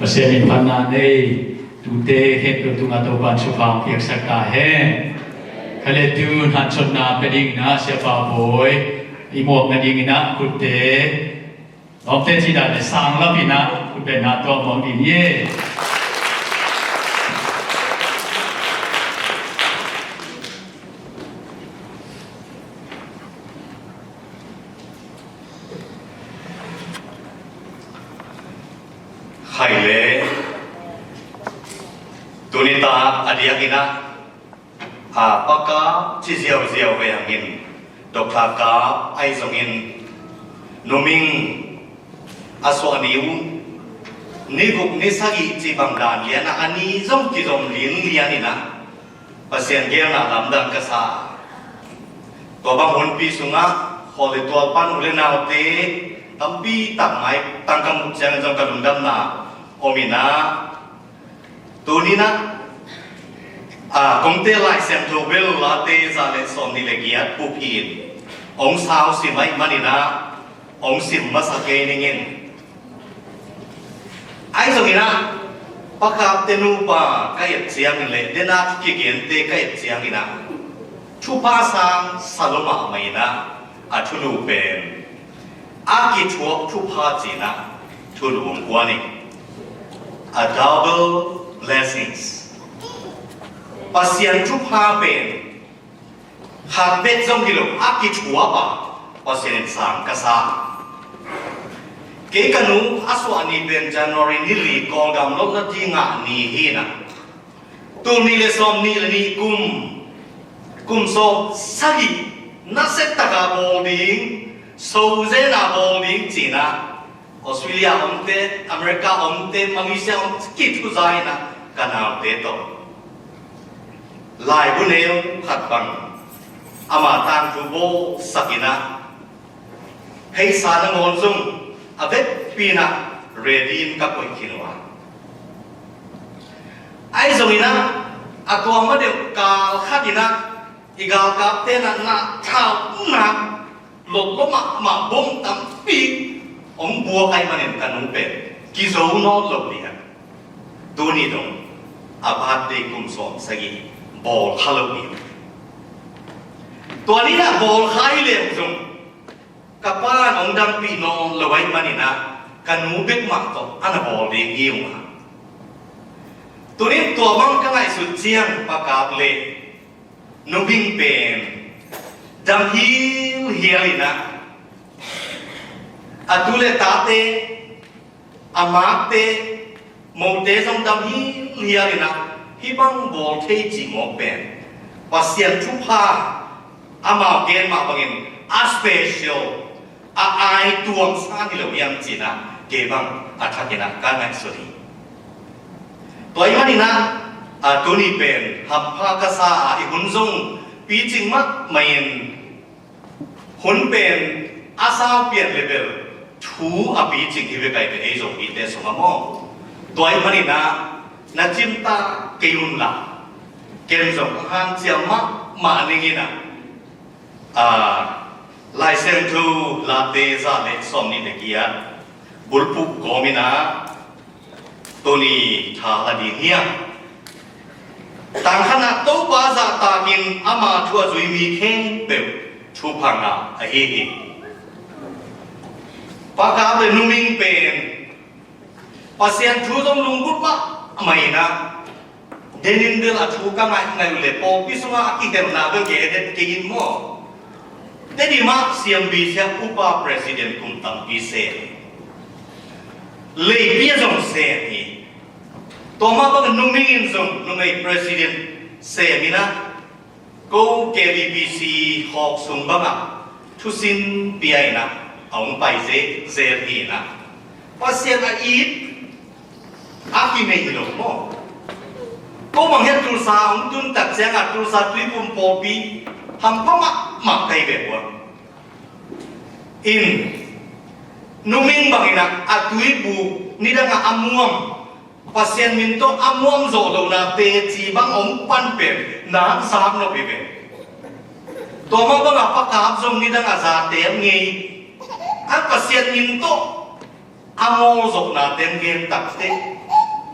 Pasian min phatna nei, tute khempeuh tungah Topa'n thupha hong piaksak ta hen. Kha le tu hnathotna pia dingin ah Siapa Bawi i muak nadingin ah khutte, lawmte cih dan le sang lap in ah khutbetna tawh muak ding hi. Khaile, tuni ta a diakin ah, a, Pa Kap ci ziauziau ve hangin, Doctor Kap ahi zongin, numing a suah ni uh, ni guk ni sagih cih bang dan lian ah, a ni zong kizom linlian in ah, Pasian geelna lamdang ka sa. Tua bang hunpi sungah khawl le tual pan u le naute tampi tak mai tang ka muh ciangin zong ka lungdamna om in ah, tuni in ah, a, Kongte Lai Siangtho bel Late za le sawmnih le giat bup hi in, hong sau sim ahih manin ah, hong sim masa kei ning in. Ahi zongin ah, Pa Kapte nupa ka et ciangin le, den a kigente ka et ciangin ah, thupha sang sa lua mahmah in ah, a thulu pen, a kithuap thupha ci-in ah thulu hong kuan hi. A double blessings. Pasian thupha pen khat bek zong hi lo, a kithuap a, Pasian in sang ka sa. Kei ka nu a suah ni pen January ni li, Kawlgam lotna ding ngah ni hi in ah, tul nih le sawmnih le nih kum, kum sawm sagih, nasia takin bawl ding, so zen a bawl ding ci-in ah, Australia omte, America omte, Malaysia omte, kithuza in ah ka naute tawh laibu neu khat bang ama tangthu bawlsak in ah, pheisa nangawn zong a vekpi in ah ready in ka koih khin uh a. Ahi zongin ah, a tua ma deuh kal khat in ah, i galkapte in ah na thau na lotlo mahmah bom tampi hong buak ahih manin ka nu pen kizo nawn lo lian. Tuni dong a birthday kum sawm sagih bawl kha lo ni. Tua ni in ah bawl kha hi leh zong ka pa'n hong dampih nawn lo ahih manin ah ka nu bek mah tawh a na bawl ding hi ung a. Tuni in tua bang ka ngaihsut ciang Pa Kap le numing pen dam hilhial in ah, a tu le tate, a makte, mote zong dam hilhial in ah, hih bang bawl thei cih mawk pen Pasian thupha, amau gen mah bangin a special, a ai tuamsa hi lo hiam ci-in ah kei bang a thak in ah ka ngaihsut hi. Tua ahih manin ah, a, tuni pen hampha ka sa a, i hun zong picing mahmah in, hun pen a sau pian le bel thu a picing hi ve kai ve, ei Zomite sungah maw. Tua ahih manin ah na cimtak kei un la, ken zong hanciam mahmah ning in ah, a, Lai Siangtho Late za le sawmnih le giat bulphuh kawm in ah, tuni tha la ding hi a. Tang khatna, Topa zahtakin ama thu a zui mi khempeuh thupha ngah ahi hi. Pa Kap le numing pen Pasian thu zong lunggulh mahmah in ah, denin bel a thu ka ngaih ngaih uh leh pawlpi sungah a kihelna bel gen het kei in maw. Tedim ah C M B C ah upa president kum tampi sem hi. Leipi ah zong sem hi. Tua mah bangin numei in zong numei president sem in ah, ko K B B C hawk sung bangah thusin pia in ah a hong pai zel hi in ah, Pasian a it a kinei hi lo maw. Ko bang hiah Tulsa a hong tun tak ciangah Tulsa Tuiphum pawlpi hampha mahmah ka hi ve ua. In numei bangin ah a tuiphum nidangah a muam, Pasian min tawh a muam zawh lohnate ci bang hong pan pen na zak nop hi ve. Tua mah bangah Pa Kap zong nidangah zate ngei a, Pasian min tawh a muam zawhnate gen takte.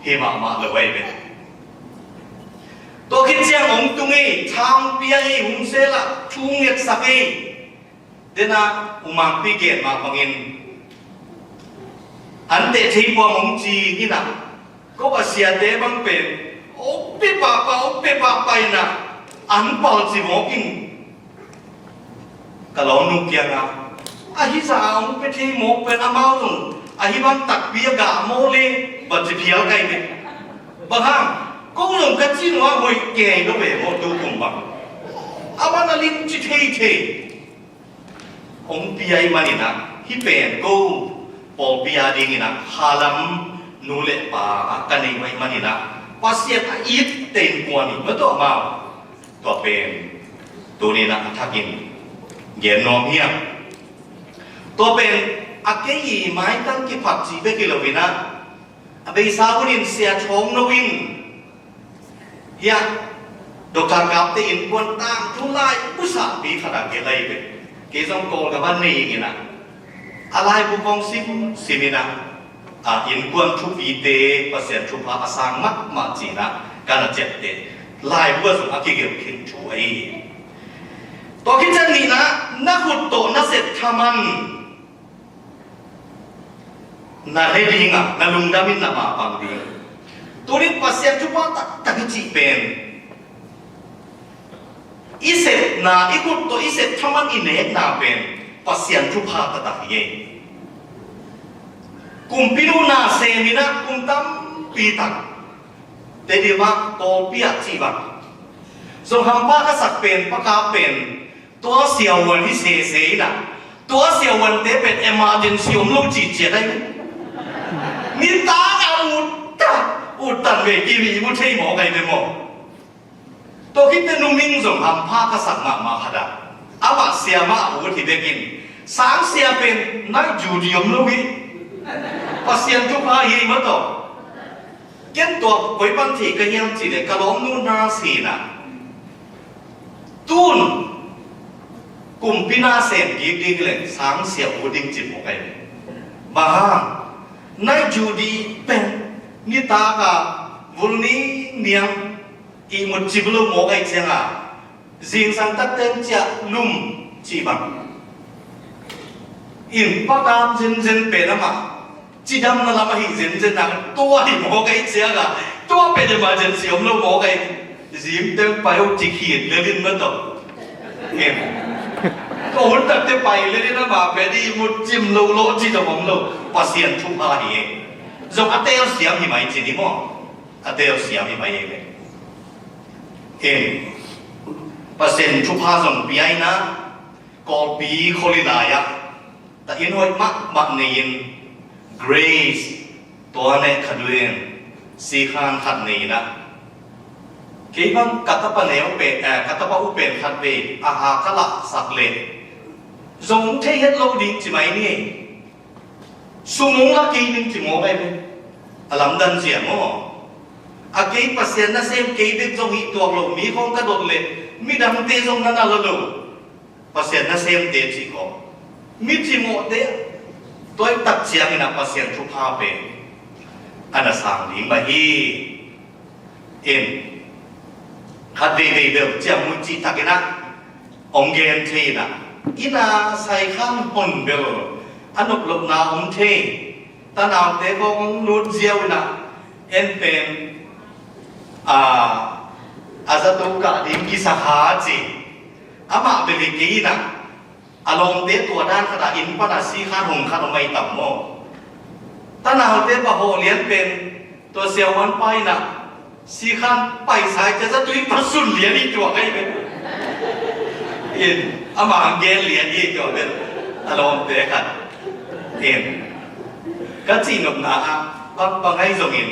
hi mahmah lo ahi ve. Tua khit ciang hong tung ei, thangpi a ei, hong sel a thu ngetsak ei. Dena U Mang Pi gen mah bangin, an teh thei puam hong ci in ah, ko a siate bang pen hong pe pahpah, hong pe pahpah in ah, an pal ci mawk in. Ka lawmnu kiangah, ahi zah a hong pe thei mawk pen amau zong ahi bang takpi a gah maw le, va ci phial kai ve. Bang hang, ko zong ka ci nuam hoih kei lo ve maw tu kum bang. A man a lim ci thei thei. Hong pia ahih manin ah, hih pen ko pawlpi a dingin ah, halam nu le pa ah ka nei ahih manin ah, Pasian a it tein kuan in maw tawh amau. Tua pen tuni in ah a thakin gen nuam hiam? Tua pen a kei i maitang kiphat cih bek hi lo in ah, a beisa hun in Sia Thawng No in, hiah Doctor Kapte innkuan tangthu lai pusahpi khat ah gelh lai ve. Kei zong Kawlgam ah nei ing in ah, a laibu kong sim sim in ah, a innkuan thupite, Pasian thupha a sang mahmah ci in ah ka na ciapteh laibu ah zong a kigelh khin thu ahi. Tua khit ciang nihna, na khut tawh na sep thaman na ne ding a, na lungdam in na mapang ding. Tunin Pasian thupha taktak i cih pen, i sepna, i khut tawh i sep thaman i nekna pen Pasian thupha taktak hi ei. Kumpinu na sem in ah kum tampi tak, Tedim ah Kawlpi ah cih bang, zong hampha ka sak pen, Pa Kap pen, tua siavuan hi sese in ah, tua siavuante pen emergency om lo cih ciat ahi. Nitak a uttan, uttan ve, kivih mu thei mawk ahi ve maw. Tua khit teh Nu Ming zong hampha ka sak mahmah khat ah, amah siamah a ut hi bekin, sang sia pen night duty om lo hi. Pasian thupha hi ei maw tawh. Ken tua koi pan thei ka hiam cih leh, ka lawmnu na si in ah, tun kumpi na sem kik ding leh sang sia ut ding ci mawk ahi. Bang hang, night duty pen nitak a vul ningniang ihmut cim lo mawk ahih ciang a, zingsang tak teng ciah lum cih bang, inn pakam zenzen pen amah cidamna lam ahi zenzen a, tua hi mawk ahih ciang a, tua pen emergency om lo mawk ahi. Zing teng pai uh ci khit lel in maw tawh. Em. Tua hun tak teh pai lel in, amah pen ihmut cim lo, lawh ci dong om lo. Pasian thupha hi ei. Zong a telsiam hi mai ci ni maw. A telsiam hi mai ei ve. Em. Pasian thupha zong pia in ah, Kawlpi khualilai ah, ta inn hoih mahmah nei in, Grace, tua neh khat uh in, sikhan khat nei in ah, kei bang ka tapa neu pen, eh, ka tapa uh pen khat vei a ha ka lahsak leh zong thei het lo ding ci mai ni. Sum hong la kei ning ci mawk ahi ve. A lamdang zia maw. A kei Pasian nasem kei bek zong hi tuak lo, mi khawng ka dot leh midangte zong na na la lo. Pasian nasemte cih khawng, mi cimawhte, tua ahih tak ciangin ah Pasian thupha pen a na sang ding mah hi. In, khat veivei bel ciamnuih cihtakin ah hong gen thei in ah, inn a sai khan hon bel a nop lohna om thei. Tanaute khawng hong lut ziau in ah, en pen, a, a zato kah ding kisa kha ci. Amah bel hi kei in ah, a lawmte tua dan khat ah inn pan a sikhan hong khat om ahi tam maw. Tanaute pahawh lian pen, tua siavuan pa in ah, sikhan paisa i cia zatui pasun lian i tuak ahi ve. In, amah hong gen lian i tuak ve. A lawmte khat. In, ka cihnopna ah, bang bang ahi zongin,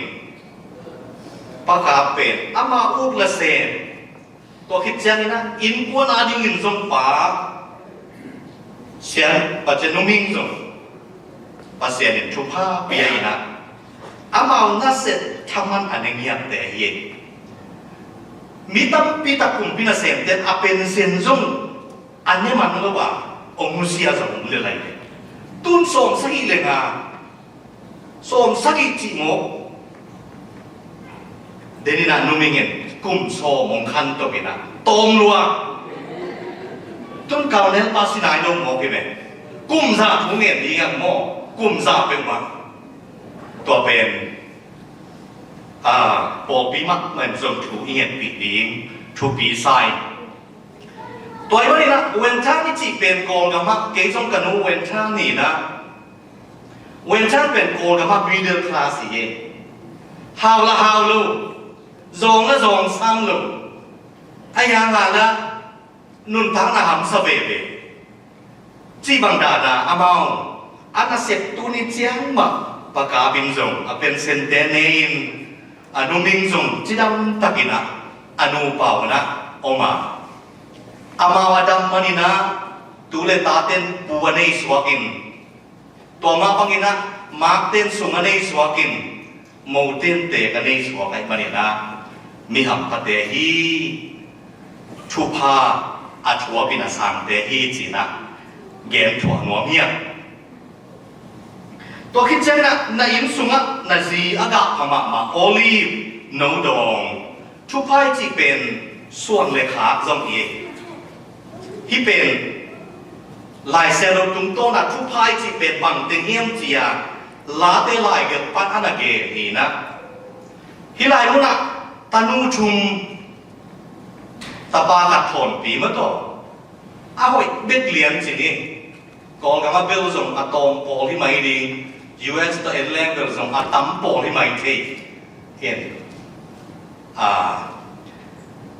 Pa Kap pen, amah uk la sem. Tua khit ciangin ah, innkuan a dingin zong pa, Sian, Pasian nunging zong, Pasian in thupha pia in ah, amau nasep thaman a ne ngiatte ahi hi. Mi tampi tak kumpi nasemte in a pension zong a ne man lo a, hong nusia zong om lel ahi hi. Tun sawm sagih le nga, sawm sagih cih mawk, Deninah numingin kum sawm hong khanto inah tawm lua. Tun kau nelpa sinai lo mawk hi ve. Kum za thu ngen ding ang maw? Kum za peuhmah. Tua pen a pawlpi mahmah in zong thu i ngetpih ding thupi sa in. Tua ahih maninah Wenthan i cih pen Kawlgamah, kei zong ka nu Wenthan ninah, Wenthan pen Kawlgamah middle class hi e. Hau la hau lo, zawng la zawngsam lo. A hiang hanah nuntakna hamsa veve. Cih bang dana amau a nasep tuni ciang mah Pa Kap in zong a pensente ne-in a numing zong cidam takinah a nupa unah om a, amau a dam maninah tu le taten pu a nei suakin, tua mah banginah makten sung a nei suakin, moten teek a nei suak ahih maninah mi hampate hi, thupha a thuapin a sangte hi cinah gen thuah nuam hiam? Tua khit ciangin na inn sungah na zi a gah pha mahmah Olive No Dawng, thupha i cih pen suan le khak zong hi. Hih pen Lai Siangtho tungtawnah thupha i cih pen bang teng hiam ci-a Late laigelh pan a na gen hi inah, hih lai munah tanu thum, tapa khat thawnpi mah tawh a hoih bek lian cin hi. Kawlgam a bel zong a tawm pawl hi mai ding, U S tawh en leng bel zong a tam pawl hi mai thei. Hian a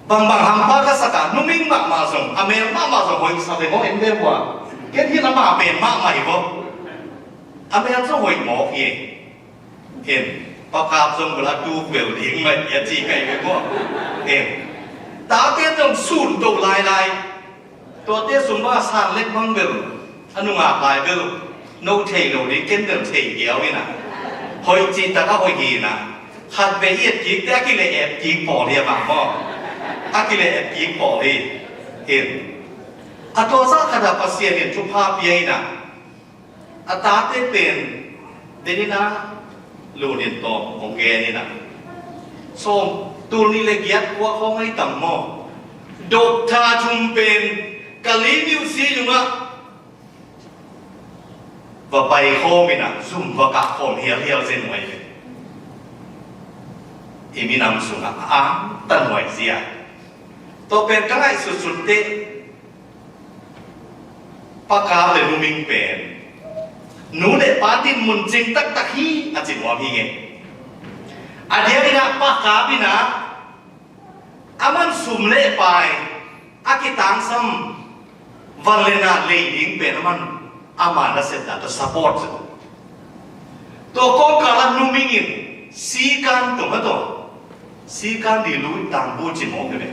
bangbang hampa ka sak a, numing mahmah zong, a mel mahmah zong hoih sa ve maw, en ve vua. Ken hi lama pen mahmah hi vaw. A mel zong hoih mawk hi. Hian Pa Kap zong bel a tuk bel ding mai a ci kai ve maw. Hian tate zong sun to lailai. Tuate sung bang a san lek bang bel a nungak lai bel no thei lo ding, ken bel thei kiau inah. Hoih cih tak a hoih hi inah. Khat ve i et kik te a kile et kik pawl hi a bang maw. A kile et kik pawl hi. Hian a tua zah khat a Pasian in thupha pia inah. A tate pen deninah lunin tawm hong gen inah, sawm, tul nih le giat kua khawng ai tam maw? Doctor thum pen Kalaymyo City sungah va pai khawm inah zum va kah khawm hialhial zen uh ai ve. I minam sungah a angtan huai zia. Tua pen ka ngaihsutsut teh Pa Kap le numing pen nu le pa dinmun cing taktak hi a ci nuam hi nge. A diakinah Pa Kap inah a man sum le pai a kitangsam van le na lei ding pen a man ama nasepna tawh support. Tua kawngkal a numing in sikan tung a tawh sikan di lui tangbu ci mawk hi ve.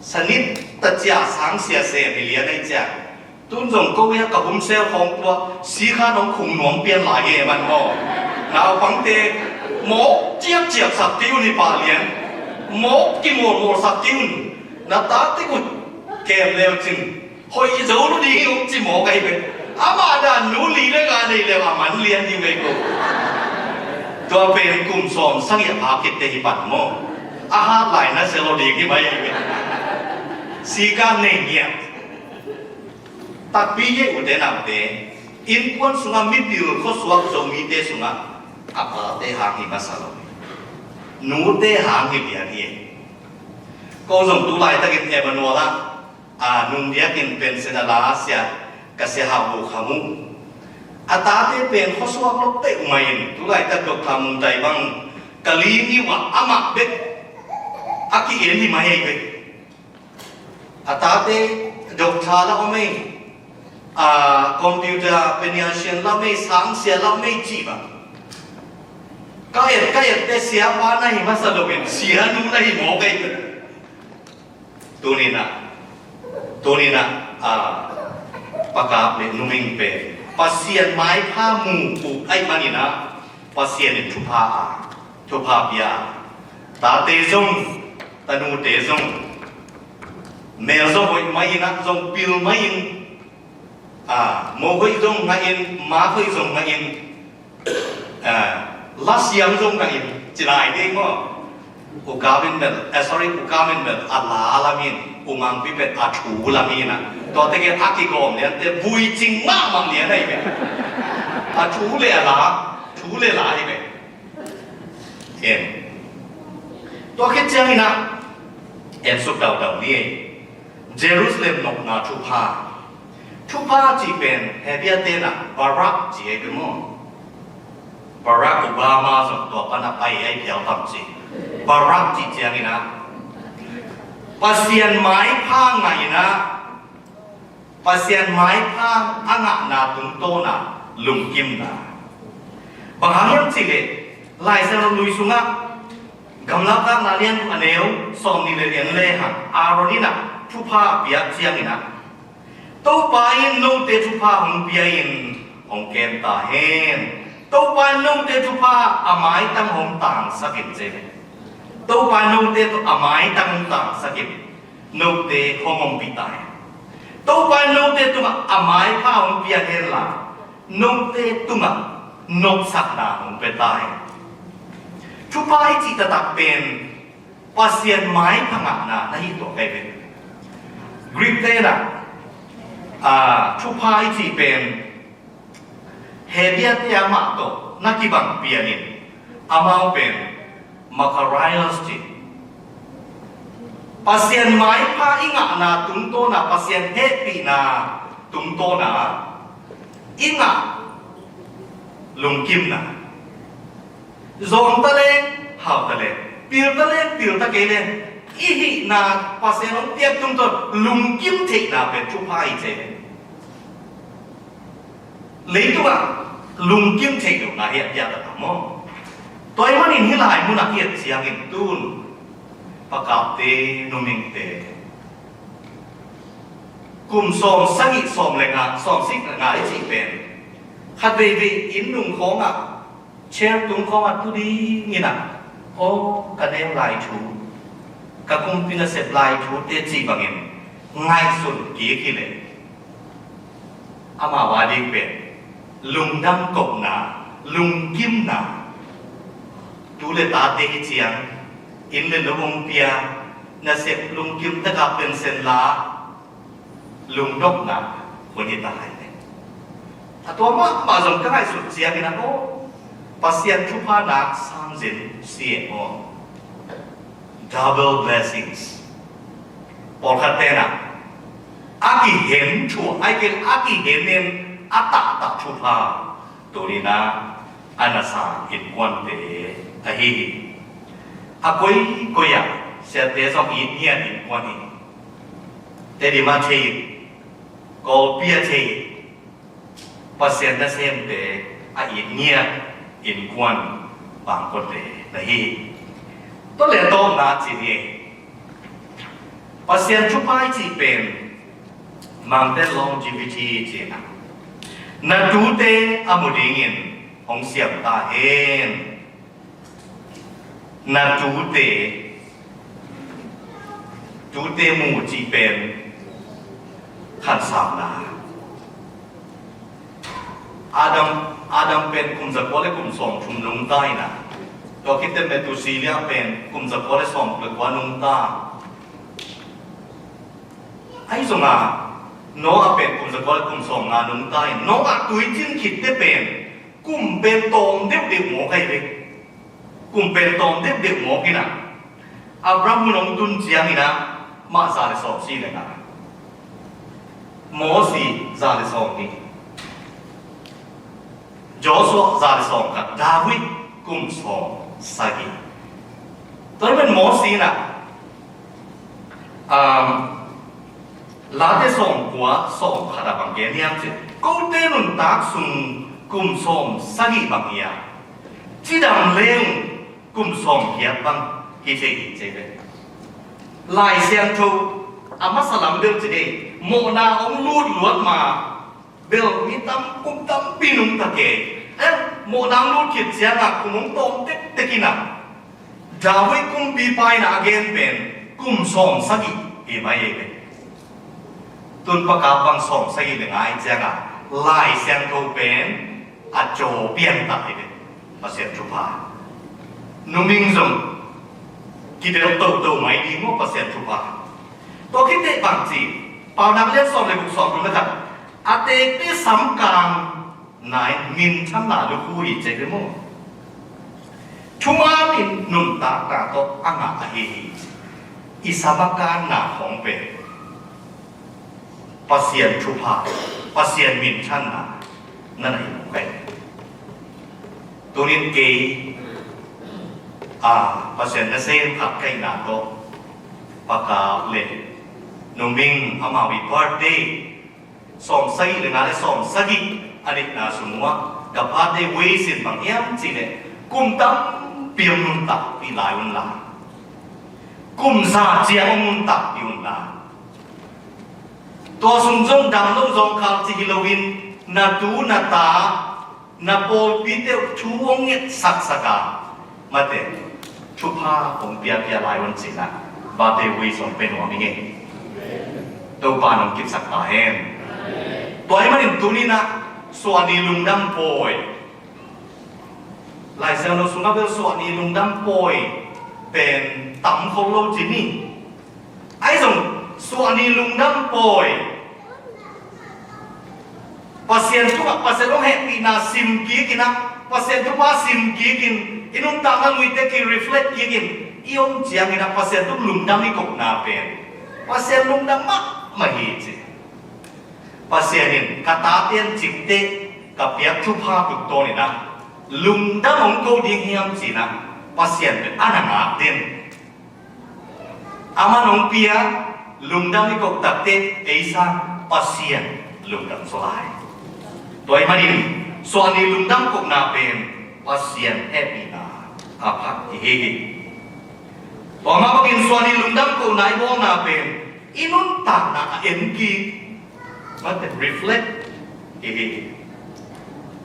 Sanit ta cia sang sia sem hi lian ai cia. Tun zong ko ia ka humsel khawng tua sikhan hong khung nuam pian lai e man maw. Naupangte mawk ciapciap sak kei un hi pah lian. Mawk kimawlmawl sak kei un. Na tate uh kem leu cin hoih zo lo ding hi hong ci mawk ahi ve. Amah dan nu li le nga nei leu a man lian ding ve ko. Tua pen kum sawm sagih a phak khitte hi pan maw. A hat lai na sia lo ding hi mai ahi ve. Sika nei ngiat. Takpi hi ute naute. Innkuan sungah mipil khuasuak Zomite sungah a pate hang hi masa lo. Nute hang hi lian hi. Ko zong tu laitakin Emmanuel ah a nung diakin pension a la sia ka sia hau lo kha mu. A tate pen khuasuak lo peuhmah in tu laitak Doctor Mung Tai bang Kalaymyo ah amah bek a ki-en hi mah hi ve. A tate doctor la om ei, a computer peniasian la om ei, sangsia la om ei cih bang. Ka et ka et te siapa na hi masa lo in sianu na hi mawk ei. Tuninah, tuninah a Pa Kap le numing pen Pasian maipha mu uh aih maninah Pasian in thupha a, thupha pia a. Tate zong, tanute zong mel zong hoih mah inah zong pil mah in, a, mo hoih zong ngah in, mak hoih zong ngah in, a, lasiam zong ngah in, ci lai ding maw. U Kap in bel, eh, sorry, U Kam in bel a la lam in, U Mang Pi pen a thu lam in a, tua tengin a kigawm lian teh vui cing mahmah lian ahi ve. A thu le a la, thu le la ahi ve. En. Tua khit ciangin a, en suk daudau ni ei. Jerusalem nopna thupha. Thupha cih pen Hebru te in a Barak ci ei ve maw. Barack Obama zong tua pan a pai ei phial tam ci. Barak cih ciangin a, Pasian maipha ngaihna, Pasian maipha a ngahna tungtawna lungkimna. Bang hang hiam cih leh Lai Siangtho lui sungah Gamlakakna lian a neu sawmnih le en le hang Aaron in a thupha a piak ciangin a, Topa in note thupha hong pia in hong kem ta hen. Topa in note thupha a maitang hong tangsak in ci. Topa in note thu a maitang hong tangsak in, note hong ompih ta hen. Topa in note tungah a maipha hong pia hen la, note tungah nopsakna hong pia ta hen. Thupha i cih taktak pen Pasian maipha ngahna na hi tuak ahi ve. Greek te in a, ah, thupha i cih pen Hebru te amah tawh na kibang pian in, amau pen makarios ci. Pasian maipha i ngahna tungtawna, Pasian hehpihna tungtawna i ngah lungkimna. Zawng ta leng, hau ta leng, pil ta leng, pil ta kei leng, i hihna Pasian hong piak tungtawn lungkim theihna pen thupha hi ci. Leitungah lungkim theih lohna hi a piak ta maw. Tua ahih manin hih lai munah i et ciangin tun Pa Kap te, Nu Ming te, kum sawm sagih, sawm le nga, sawm sagih le nga i cih pen khat veivei inn nung khawngah, chair tung khawngah tu dingin a, aw, ka neu lai thu, ka kumpi nasep lai thu te cih bangin ngaihsun kik hi leh, amau a ding pen lungdam kohna, lungkimna. Tu le tate hi ciang, inn le lo hong pia, nasep lungkim taka pension la, lungdamna hun hi ta hi. A tua mahmah zong ka ngaihsut ciangin a, aw, Pasian thupha nak sang zen si e maw. Double blessings. Pawlkhat te in a, a kihen thu, a kihen in a tahtah thupha, tuni in a, a na sa innkuante ahi hi. A koikoi ah siate zong it ngiat innkuan hi. Tedim a thei, Kawlpi a thei, Pasian nasemte a it ngiat innkuan bangkote na hi. Tua le a tawpna ci ni. Pasian thupha i cih pen Mangte longevity ci na. Na tute a mu dingin hong siam ta hen. Na tute, tute mu cih pen khansamna. Adam, Adam pen kum zakua le kum sawmthum nungta in a, tua khit teh Methuselah pen kum zakua le sawmkua nungta. Ahi zongin Noah pen kum zakua le kum sawmnga nungta in, Noah tuicin khit teh pen kum pen tawm deuhdeuh mawk ahi ve. Kum pen tawm deuhdeuh mawk in a, Abraham hun hong tun ciangin a, mah za le sawmsagih le nga. Mosi za le sawmnih. Joshua za le sawmkhat, David kum sawmsagih. Tua ahih manin Mosi in a, um, Late sawmkua, sawmkhat ah bang gen hiam cih leh, kote nuntak sung kum sawmsagih bang hi a, cidam leng kum sawmgiat bang hi thei hi ci ve. Lai Siangtho a masa lam bel ci hi, mawhna hong lut luat ma bel mi tam, kum tampi nungta kei. Eh, mawhna hong lut khit ciangin kum hong tawm tektek in a, David kumpipa in a gen pen kum sawmsagih hi mai hi ve. Tun Pa Kap bang sawmsagih le nga ahih ciangin Lai Siangtho pen a caw pian ta hi ve. Pasian thupha. Nu Ming zong Kibel toto mai ding maw Pasian thupha. Tua khit teh bang ci, Paunak lian sawm le guk, sawm thum le khat, a teekte samkang nai minthanna lukhu hi ci ve maw. Thuman in nuntakna tawh a ngah ahi hi. I samakanna khawng pen Pasian thupha, Pasian minthanna na na hi mawk hi. Tunin kei a Pasian nasem khat ka hihna tawh Pa Kap le Nu Ming amau i birthday sawm sagih le nga le sawm sagih a neihna sung uah ka birthday wish in bang hiam cih leh kum tampi hong nuntakpih lai un la, kum za ciang hong nuntakpih un la, tua sung zong dam lo zawngkhal ci hi loin na tu na ta, na pawlpite uh thu hong ngetsaksak a, mate, thupha hong piapia lai un ci-in ah birthday wish hong pia nuam ing ei. Topa in hong kipsak ta hen. Tua ahih manin tuni-in ah suahni lungdam pawi, Lai Siangtho sungah bel suahni lungdam pawi pen tam khol lo ci ni. Ahi zong suahni lungdam pawi, Pasian tungah Pasian hong hehpihna sim kik in ah, Pasian thupha sim kik in, i nuntakna nuihte ki-reflect kik in, i om ciangin ah Pasian tung lungdam i kohna pen Pasian lungdam mahmah hi ci. Pasian in ka tate an cik teh ka piak thupha tung tawn in ah lungdam hong ko ding hiam ci-in ah Pasian pen a na ngak den. Aman hong pia lungdam i koh tak teh ei sang Pasian lungdam zaw lai. Tua ahih manin suahni lungdam kohna pen Pasian hehpihna a phat hi hi. Tua mah bangin suahni lungdam kohna i bawlna pen i nuntakna a en kik, mate, reflect hi hi.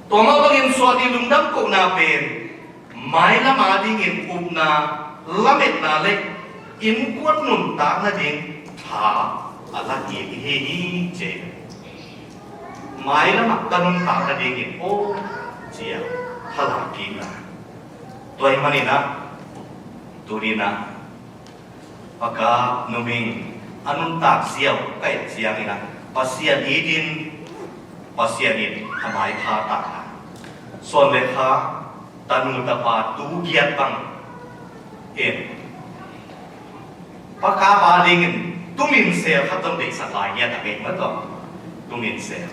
Tua mah bangin suahni lungdam kohna pen mailam a dingin upna, lametna le innkuan nuntakna ding tha a la kik hi hi ci. Mailam ah ka nuntakna dingin aw ci-a tha la kikna. Tua ahih manin ah tuni-in ah Pa Kap, Nu Ming a nuntak ziau ka et ciangin ah Pasian itin, Pasian in a maipha ta a, suan le kha, tanu tapa tu giat bang en. Pa Kap a dingin tumin sel khat zong deihsak lai ngiat a ngeih mah tawh. Tumin sel.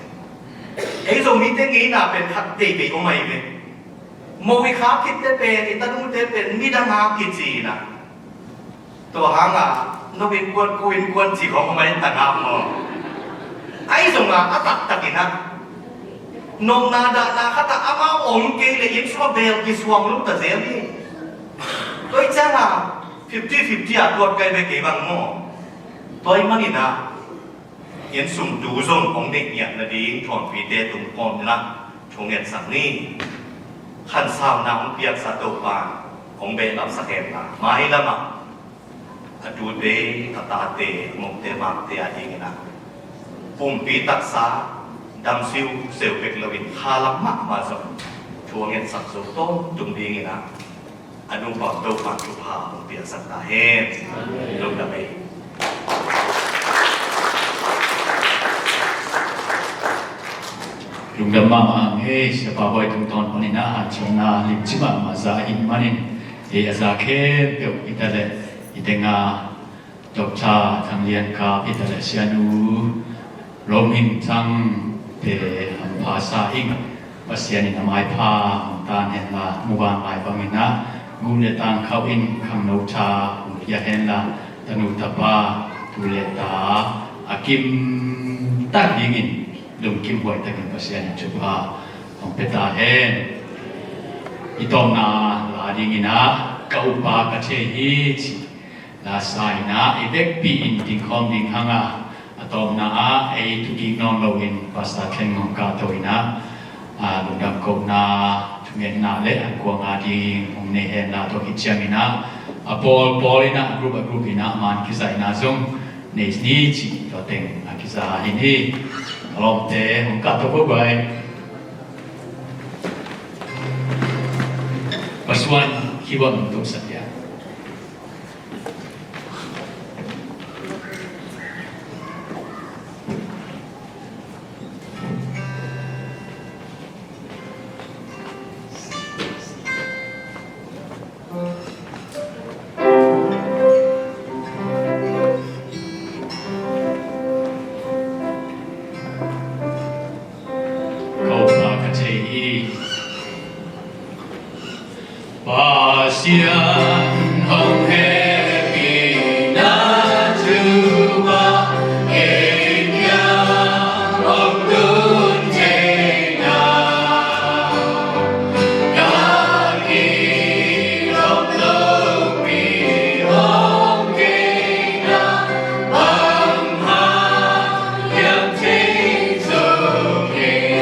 Ei Zomite ngeina pen khat teitei om ahi ve. Mo i kha khit teh pen, i tanute pen midang a kici in ah, tua hangah no innkuan, ko innkuan ci khawng om a, en ta ngam maw. Ahi zongah a taktak in ah nopna dahna khat ah amau om kei leh inn sungah bel kisuang lo ta zel hi. Tua ahih ciangah fifty fifty a tuat kai ve kei bang maw. Tua ahih manin ah inn sung tu zong hong neih ngiat nading thuanpite tung pawn in ah thu ngetsak ni. Khansauna hong piaksa Topa hong behlapsak hen la, mailam ah a tute, a tate, a mote, a makte a dingin ah pumpi taksa dam siuseu pek loin kha lam mahmah zong thu a ngetsak zo tawntung dingin ah a nungpau Topa thupha hong piaksak ta hen. Lungdam ei. Lungdam mahmah ang ei, Siapa Huai tungtawn panin ah hanciamna limci mahmah za ahih manin, ei a za khempeuh hi ta leh, i teng a Doctor Thang Lian Kap hi ta leh, Sianu Ro Min Thang te hampha sa ing. Pasian in a maipha hong tan hen la, muvanlai bangin ah guh le tang khauh in khangno tha hong pia hen la, tanu tapa, tu le ta a kim tak dingin lungkim huai takin Pasian in thupha hong pia ta hen. I tawpna la dingin ah ka upa ka thei hi ci. La sa in ah i vekpi in dingkhawm ding hang a, a tawpna ah ei thukik nawn loin Pastor Thleng hong kahto in ah, a, lungdam kohna thungetna le an kuang a ding hong nei hen la, tua khit ciangin ah a pawlpawl in ah, a group a group in ah man kizaihna zong nei ni ci, tua teng a kiza hi ni. A lawmte hong kahto ko guai. Pasuan hi bang tuk satia. Sian hong hehpihna Topa, kei hong tun thei na, ka it hong lopi hong kei na, bang hang hiam thei zo kei.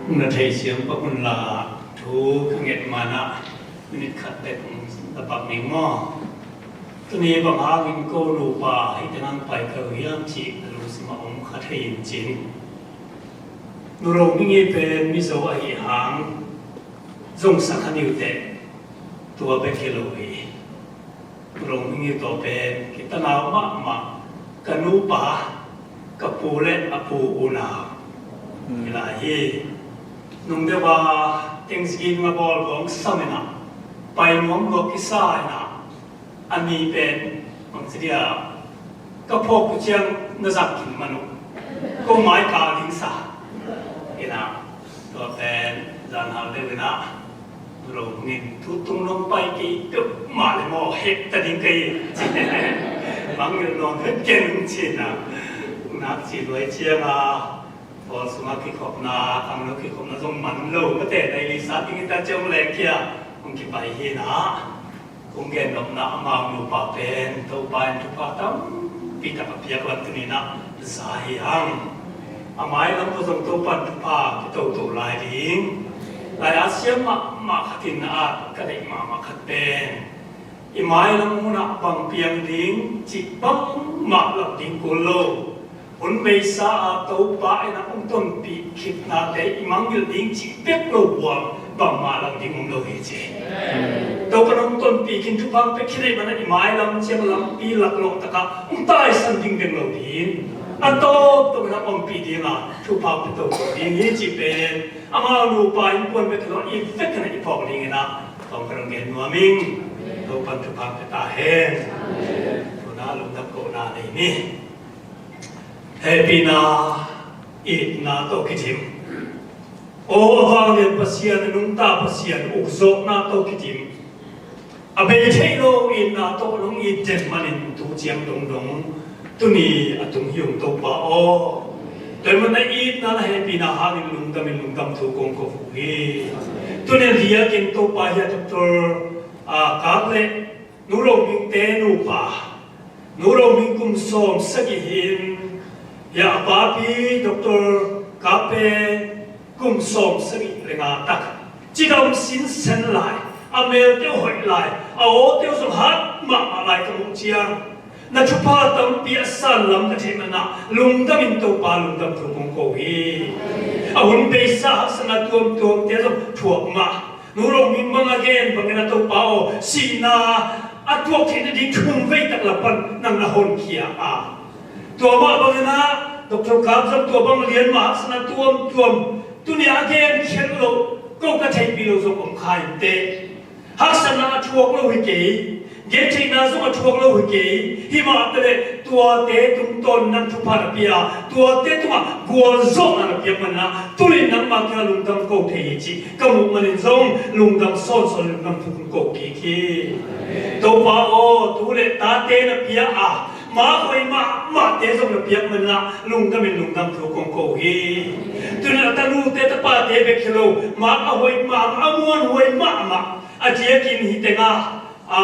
Na theih siam pak un la, thu ka nget manah minit khat bek na pak ning maw? Tuni bang hangin ko nupa hih tengah pai kha uh hiam cih na lungsim ah om kha thei in cin. Nu Ro Hming i pen Mizo ahi hang zongsak kha ni uh teh, tua bek hi lo hi. Nu Ro Hming i tawh pen kitanau mahmah ka nupa, ka pu le a pu unau hi lai hi. Nung deuh a Thanksgiving a bawl kong sam inah, pai nuam lua kisa inah, a ni pen bangci dia ka phawk uh ciang na zak khin man uh, ko mai ka ding sa inah, tua pen zan hal deuh inah, Nu Ro Hming in thu tung nong pai kei peuhmah le maw, hek ta ding kei, mangngilh nawn het ken, ci inah, nak ci luai ciang a, Pawl sungah kikhopna, khangno kikhopna zong man lo, mate nai lisa ding hita ciang lek kia hong kipai hi na. Kong gen nopna amau nupa pen Topa in thupha tampi tak a piak lam tuni na za hi hang. A mailam ko zong Topa in thupha kitoto lai ding. Lai a siam mahmah khat in na at ka deih mahmah khat pen i mailam hunah bang piang ding cih bangmah lam ding kul lo. Hun beisa a Topa in a hong tonpih khitnate i mangngilh ding cih bek lo buang bangmah lam ding om lo hi ci. Topa in hong tonpih khin thupha pek khin ahih manin i mailam ciang lampi laklawh takah hong taisan ding bek lo ding. A tawptawp in a ompih ding a thupha pia toto ding hi cih pen amau nupa innkuan bek lo i vek in a i phawk ding in a tawm ka dong gen nuam ing. Topa in thupha pia ta hen. Tuna lungdam kohna nei ni. Hehpihna itna tawh kidim, aw a vanglian Pasian, a nungta Pasian ukzawhna tawh kidim, A bei theih lo itna tawh nong it den manin tu ciang dongdong tuni a tung hi ung Topa aw. Tua ahih manin na itna na hehpihna hangin lungdamin lungdam thu kong ko uh hi. Tuni a diakin Topa hi a Doctor, ah, Kap le Nu Ro Ming te nupa, Nu Ro Ming kum sawm sagih hi in, hi a papi Doctor Kap pen kum sawm sagih le nga tak, cidam sinsen lai, a melte hoih lai, a awte zong hat mahmah lai ka muh ciang, na thupha tampi a san lam ka theih manin lungdamin Topa lungdam thu kong ko hi. A hun beisa haksatna tuamtuamte zong thuak mah. Nu Ro Ming bang a gen bangin a Topa aw, sihna a tuak theih nading thum vei tak lam pan nang na honkhia a, tua mah bangin a Doctor Kap zong tua bang lian mah haksatna tuamtuam, tuni a gen khiat loh, ko ka theihpih loh zong om kha inteh. Haksatna a thuak lo hi kei, gentheihna zong a thuak lo hi kei, hi mah taleh tuate tungtawn nang thupha na pia, tuate tungah gualzawhna na piak manin a, tu-in nangmah kiangah lungdam ko thei hi cih ka muh manin zong lungdam sawnsawn, lungdam thu kong ko kik hi. Topa aw, tu le tate na pia a, ma hoih mahmahte zong na piak manin a, lungdamin lungdam thu kong ko hi. Tuni a tanute tapate bek hi lo, ma a hoih mahmah, a muanhuai mahmah, a diakin hi tengah, a,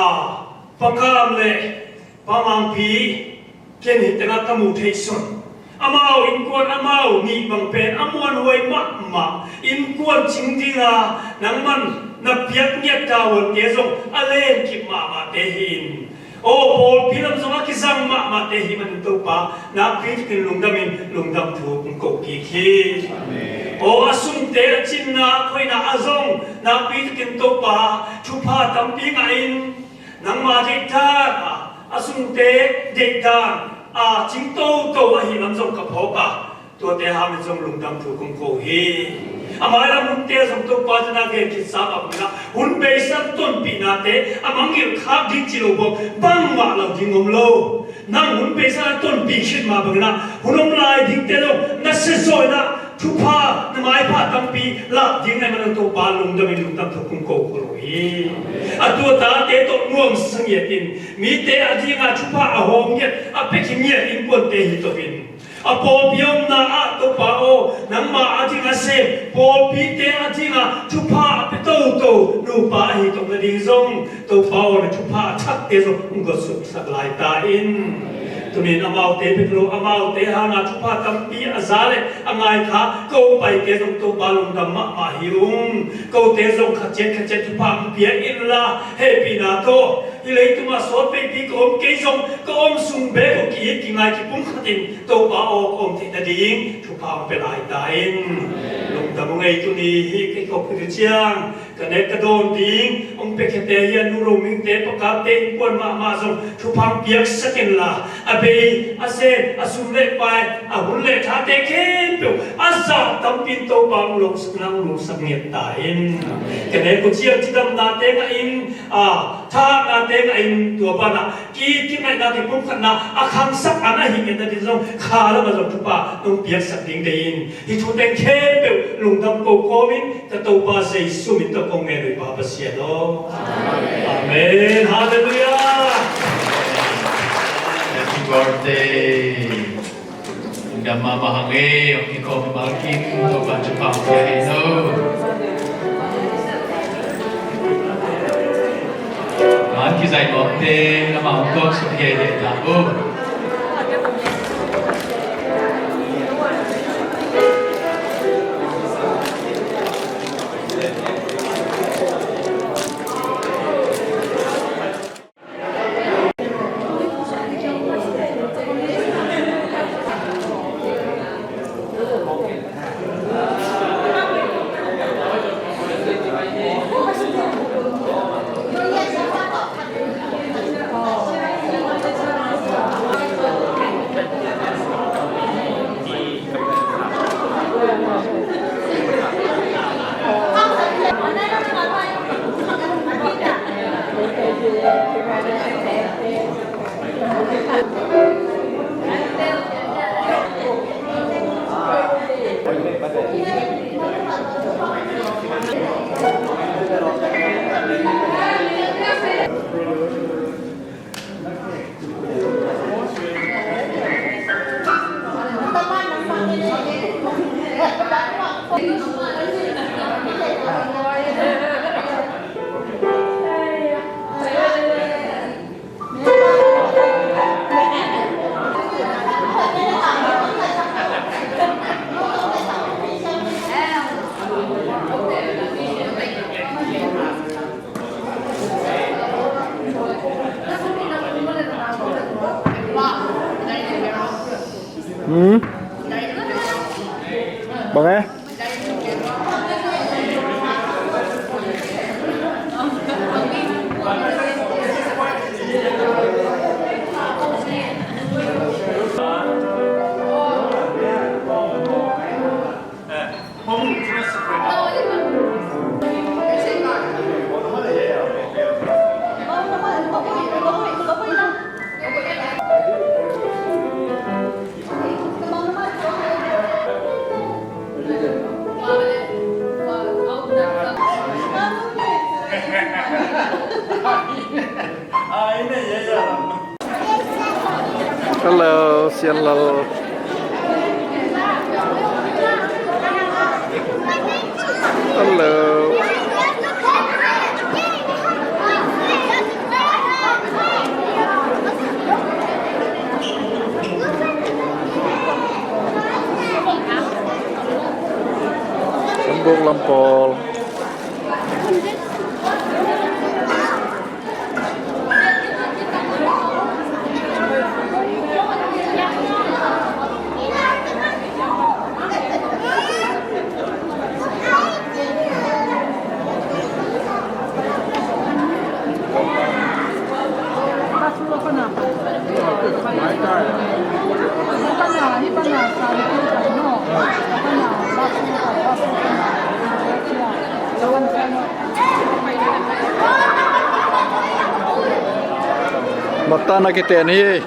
Pa Kam le Pa Mangpi, ken hi tengah ka mu thei sun. Amau innkuan, amau nih bang pen a muanhuai mahmah, innkuan cing dinga nangman na piak ngiat tavuante zong a lenkip mahmahte hi in, aw, pawlpi lam zong a kizang mahmahte hi manin Topa, nakpi takin lungdamin lungdam thu kong ko kik hi. Aw, a sungte a cinna a khoina ah zong nakpi takin Topa thupha tampi ngah in, nangma deihdan a, a sungte deihdan a cing toto ahih lam zong ka phawk a, tuate hangin zong lungdam thu kong ko hi. A mailam hunte zong Topa tana gen khit sa bangin a, hun beisa tonpihnate a mangngilh khak ding ci lo bang bangmah lo ding om lo. Nang hun beisa tonpih khit mah bangin a, hun om lai dingte zong na siazaw in a, thupha na maipha tampi lak ding na hih manin Topa lungdamin lungdam thu kong ko khol uh hi. A tua tate tawh nuamsa ngiat in, mite a dinga thupha a hawm ngiat, a pia khin ngiat innkuante hi to in, a pawlpi omna ah Topa aw, nangma a dinga sem pawlpite a dinga thupha a pia toto nupa ahi to nading zong Topa aw, na thupha a thakte zong hong gualsuksak lai ta in. Tuni in amaute bek lo, amaute hanga thupha tampi a za le a ngai kha ko paite zong Topa lungdam mahmah hi ung. Kote zong khat ciat khat ciat thupha hong pia inla, hehpihna tawh hih leitungah sawt veipi ka om kei zong, ka om sung bek uh ki-it kingai kipumkhat in Topa aw, ka om theih nading thupha hong pia lai ta in. Lungdam ung ei. Tuni hih ka i kop khit uh ciang ka nek ka dawn ding hong piakhiate hi a, Nu Ro Mingte, Pa Kapte innkuan mahmah zong thupha hong piaksak inla, a bei, a sem, a sum le pai, a hun le thate khempeuh a zah tampi in Topa hong lawhsak, nang hong lawhsak ngiat ta in. Ka nek uh ciang cidamnate ngah in, a, thahatnate ngah in, tua banah ki, kingaihna, kipumkhatna a khangsak an ahih ngiat nading zong kha lamah zong thupha nong piaksak ding deih in. Hih thu teng khempeuh lungdam ko kawmin ka Topa Jesu min tawh kong ngen uh hi, Pa Pasian aw. Amen. Halleluiah. Happy birthday. Lungdam mahmah hang ei, hong kikhawm hi malkim, Topa'n thupha hong pia hen aw. Van kizai mawkte, lamah hong kawm suk hiaihiai ta uh. Hmm? Bang e? Hello, Sian Lal. Hello. Kan buk lam pawl. Matan a kiten hi.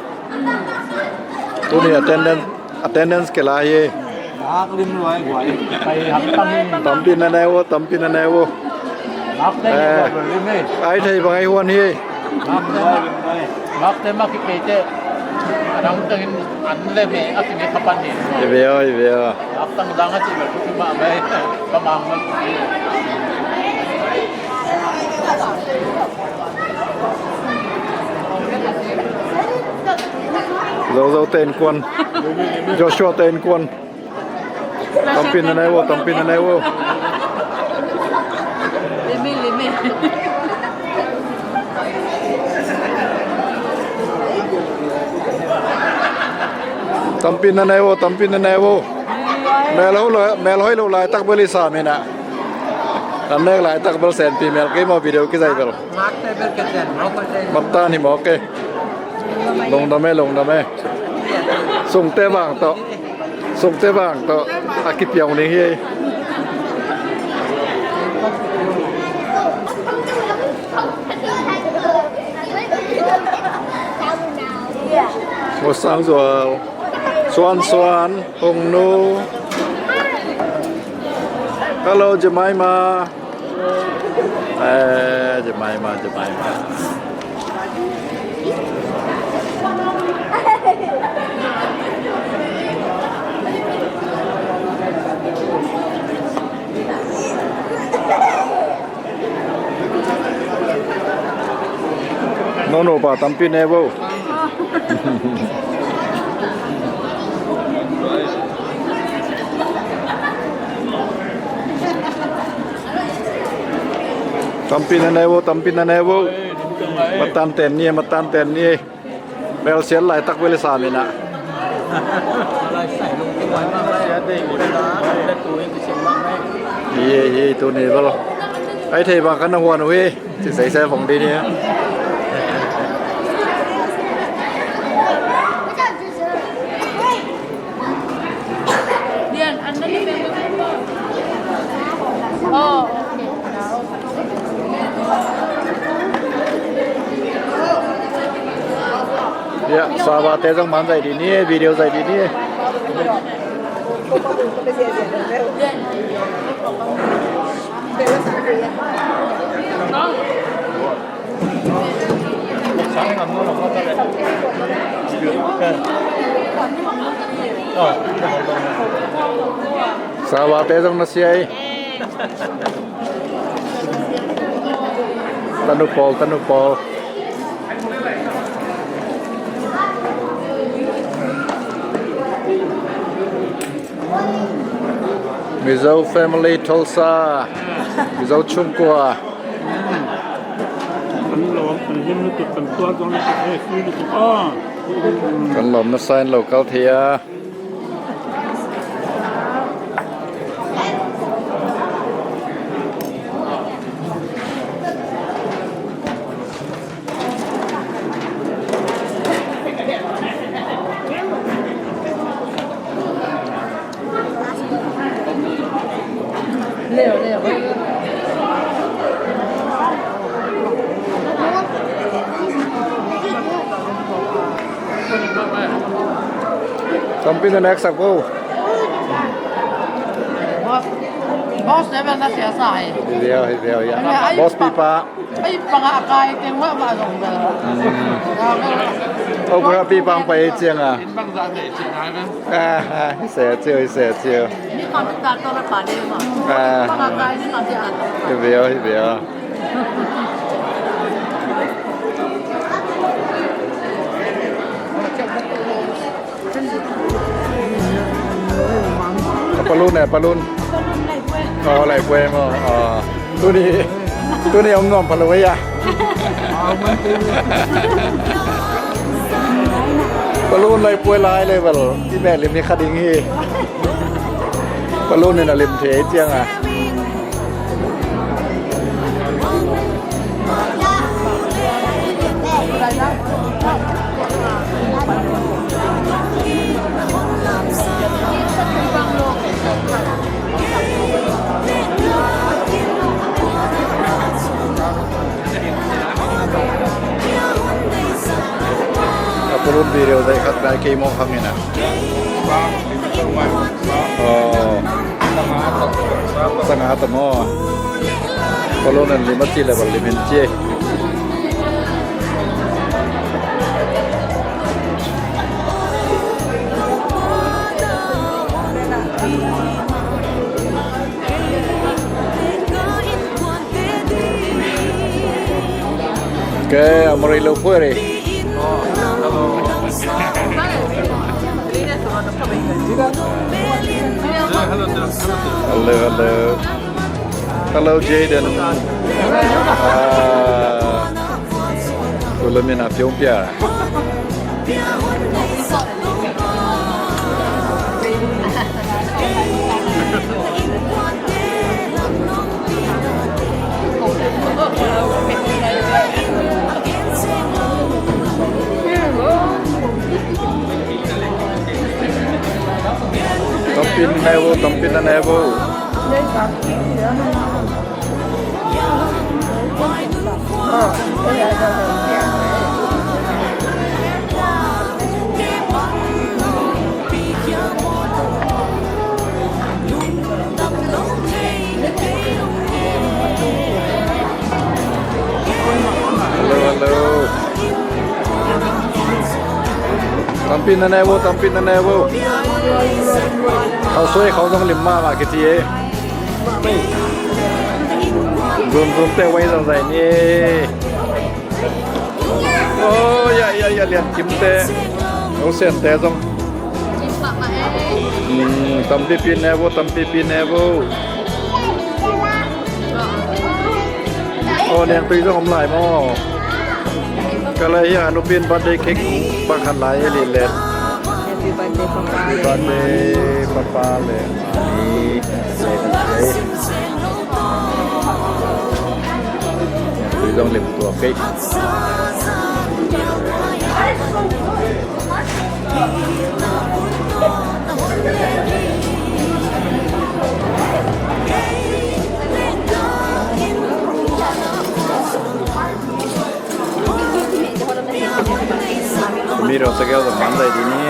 Tuni attendance, attendance kila hi. Nak lim luai guai. Pai hak tam hi. Tampi na neu, tampi na neu. Nak te ni, eh, lim hi. Ai thei bang ai huan hi. Nak te, nak te ma ki pe te. Adang tengin an le me a ki me kapan hi. I ve o, i ve o. Nak tang dang a ci me ku ma me. Ka mang ma. Zozo te innkuan. Joshua te innkuan. Tampi na nei vo, tampi na nei vo. Limi, limi. Tampi na nei vo, tampi na nei vo. Mel hoih lo, mel hoih lo laitak bel i sam hi na. An nek laitak bel senpi mel kei maw, video kizai bel. Matan hi mawk e. Lungdam e, lungdam e. Sungte vang tawh, sungte vang tawh a kipiang ding hi. Aw, sang zual. Suan, Suan, Hong Nu. Hello, Jemima. Eh, Jemima, Jemima. Nono pa, tampi ne vo. Tampi na ne vo, tampi na ne vo. Matan ten ni, matan ten ni. Mel sial laitak bel i sam hi na. Hi, hi, tuni bel. Ai thei bang kan na huan uh hi. Ci sei sei vong di ni. Ya, Sabah te zong man zai di ni, video zai di ni. Sawate zong na sia ei. Tanu pawl, tanu pawl. Mizo family Tulsa. Mizo chungkua. Kan lawm, kan lim lutuk, kan tuak zong lutuk, eh, sui lutuk. Ah. Kan lawm na sign lo kal thei a. Tampi na neksak bo. Boss, boss level na sia sa hi. Hi veu, hi veu, ya. Boss pipa. Ai, panga kai teng mah mah zong bel. Hmm. Okra pi pang pai ciang a. Bang za ne ciang ai bel. Ah, ah, hi se ciu, hi se ciu. Ni kam ta to na pa ne ma. Ah. Panga kai ni kam ta. Hi veu, hi veu. A palun e, palun. Aw, lai pue maw. Aw. Tuni, tuni om nuam pha lo ei a. Palun lai pue lai le bel i meh lim hi kha ding hi. Palun in a lim thei ciang a. A pulun video dai khat nai kei mawk hang ina. Aw. Sanga ta maw. Palun an lim a ci le bal lim in ci. Ke, a mori lo pue re. Hello, hello. Hello, Jaden. Ah, tua lam in a piong pia. Tampin na ne vo, tampin na ne vo. Hello, hello. Tampin na ne vo, tampin na ne vo. Khau suai khau zong lim mahmah kici e. Zum zum te wai zong zai ni. Oh, ya, ya, ya, lian kim te. Au sen te zong. Hmm, tampipi ne vo, tampipi ne vo. Oh, niang tui zong om lai maw. Ka lai hi a, nupin birthday cake bang khan lai e, li let. Happy birthday, papa. Happy birthday, papa le. Ni, le, le. Tui zong lim tua kei. Mi ro sa keo sa man dai di ni.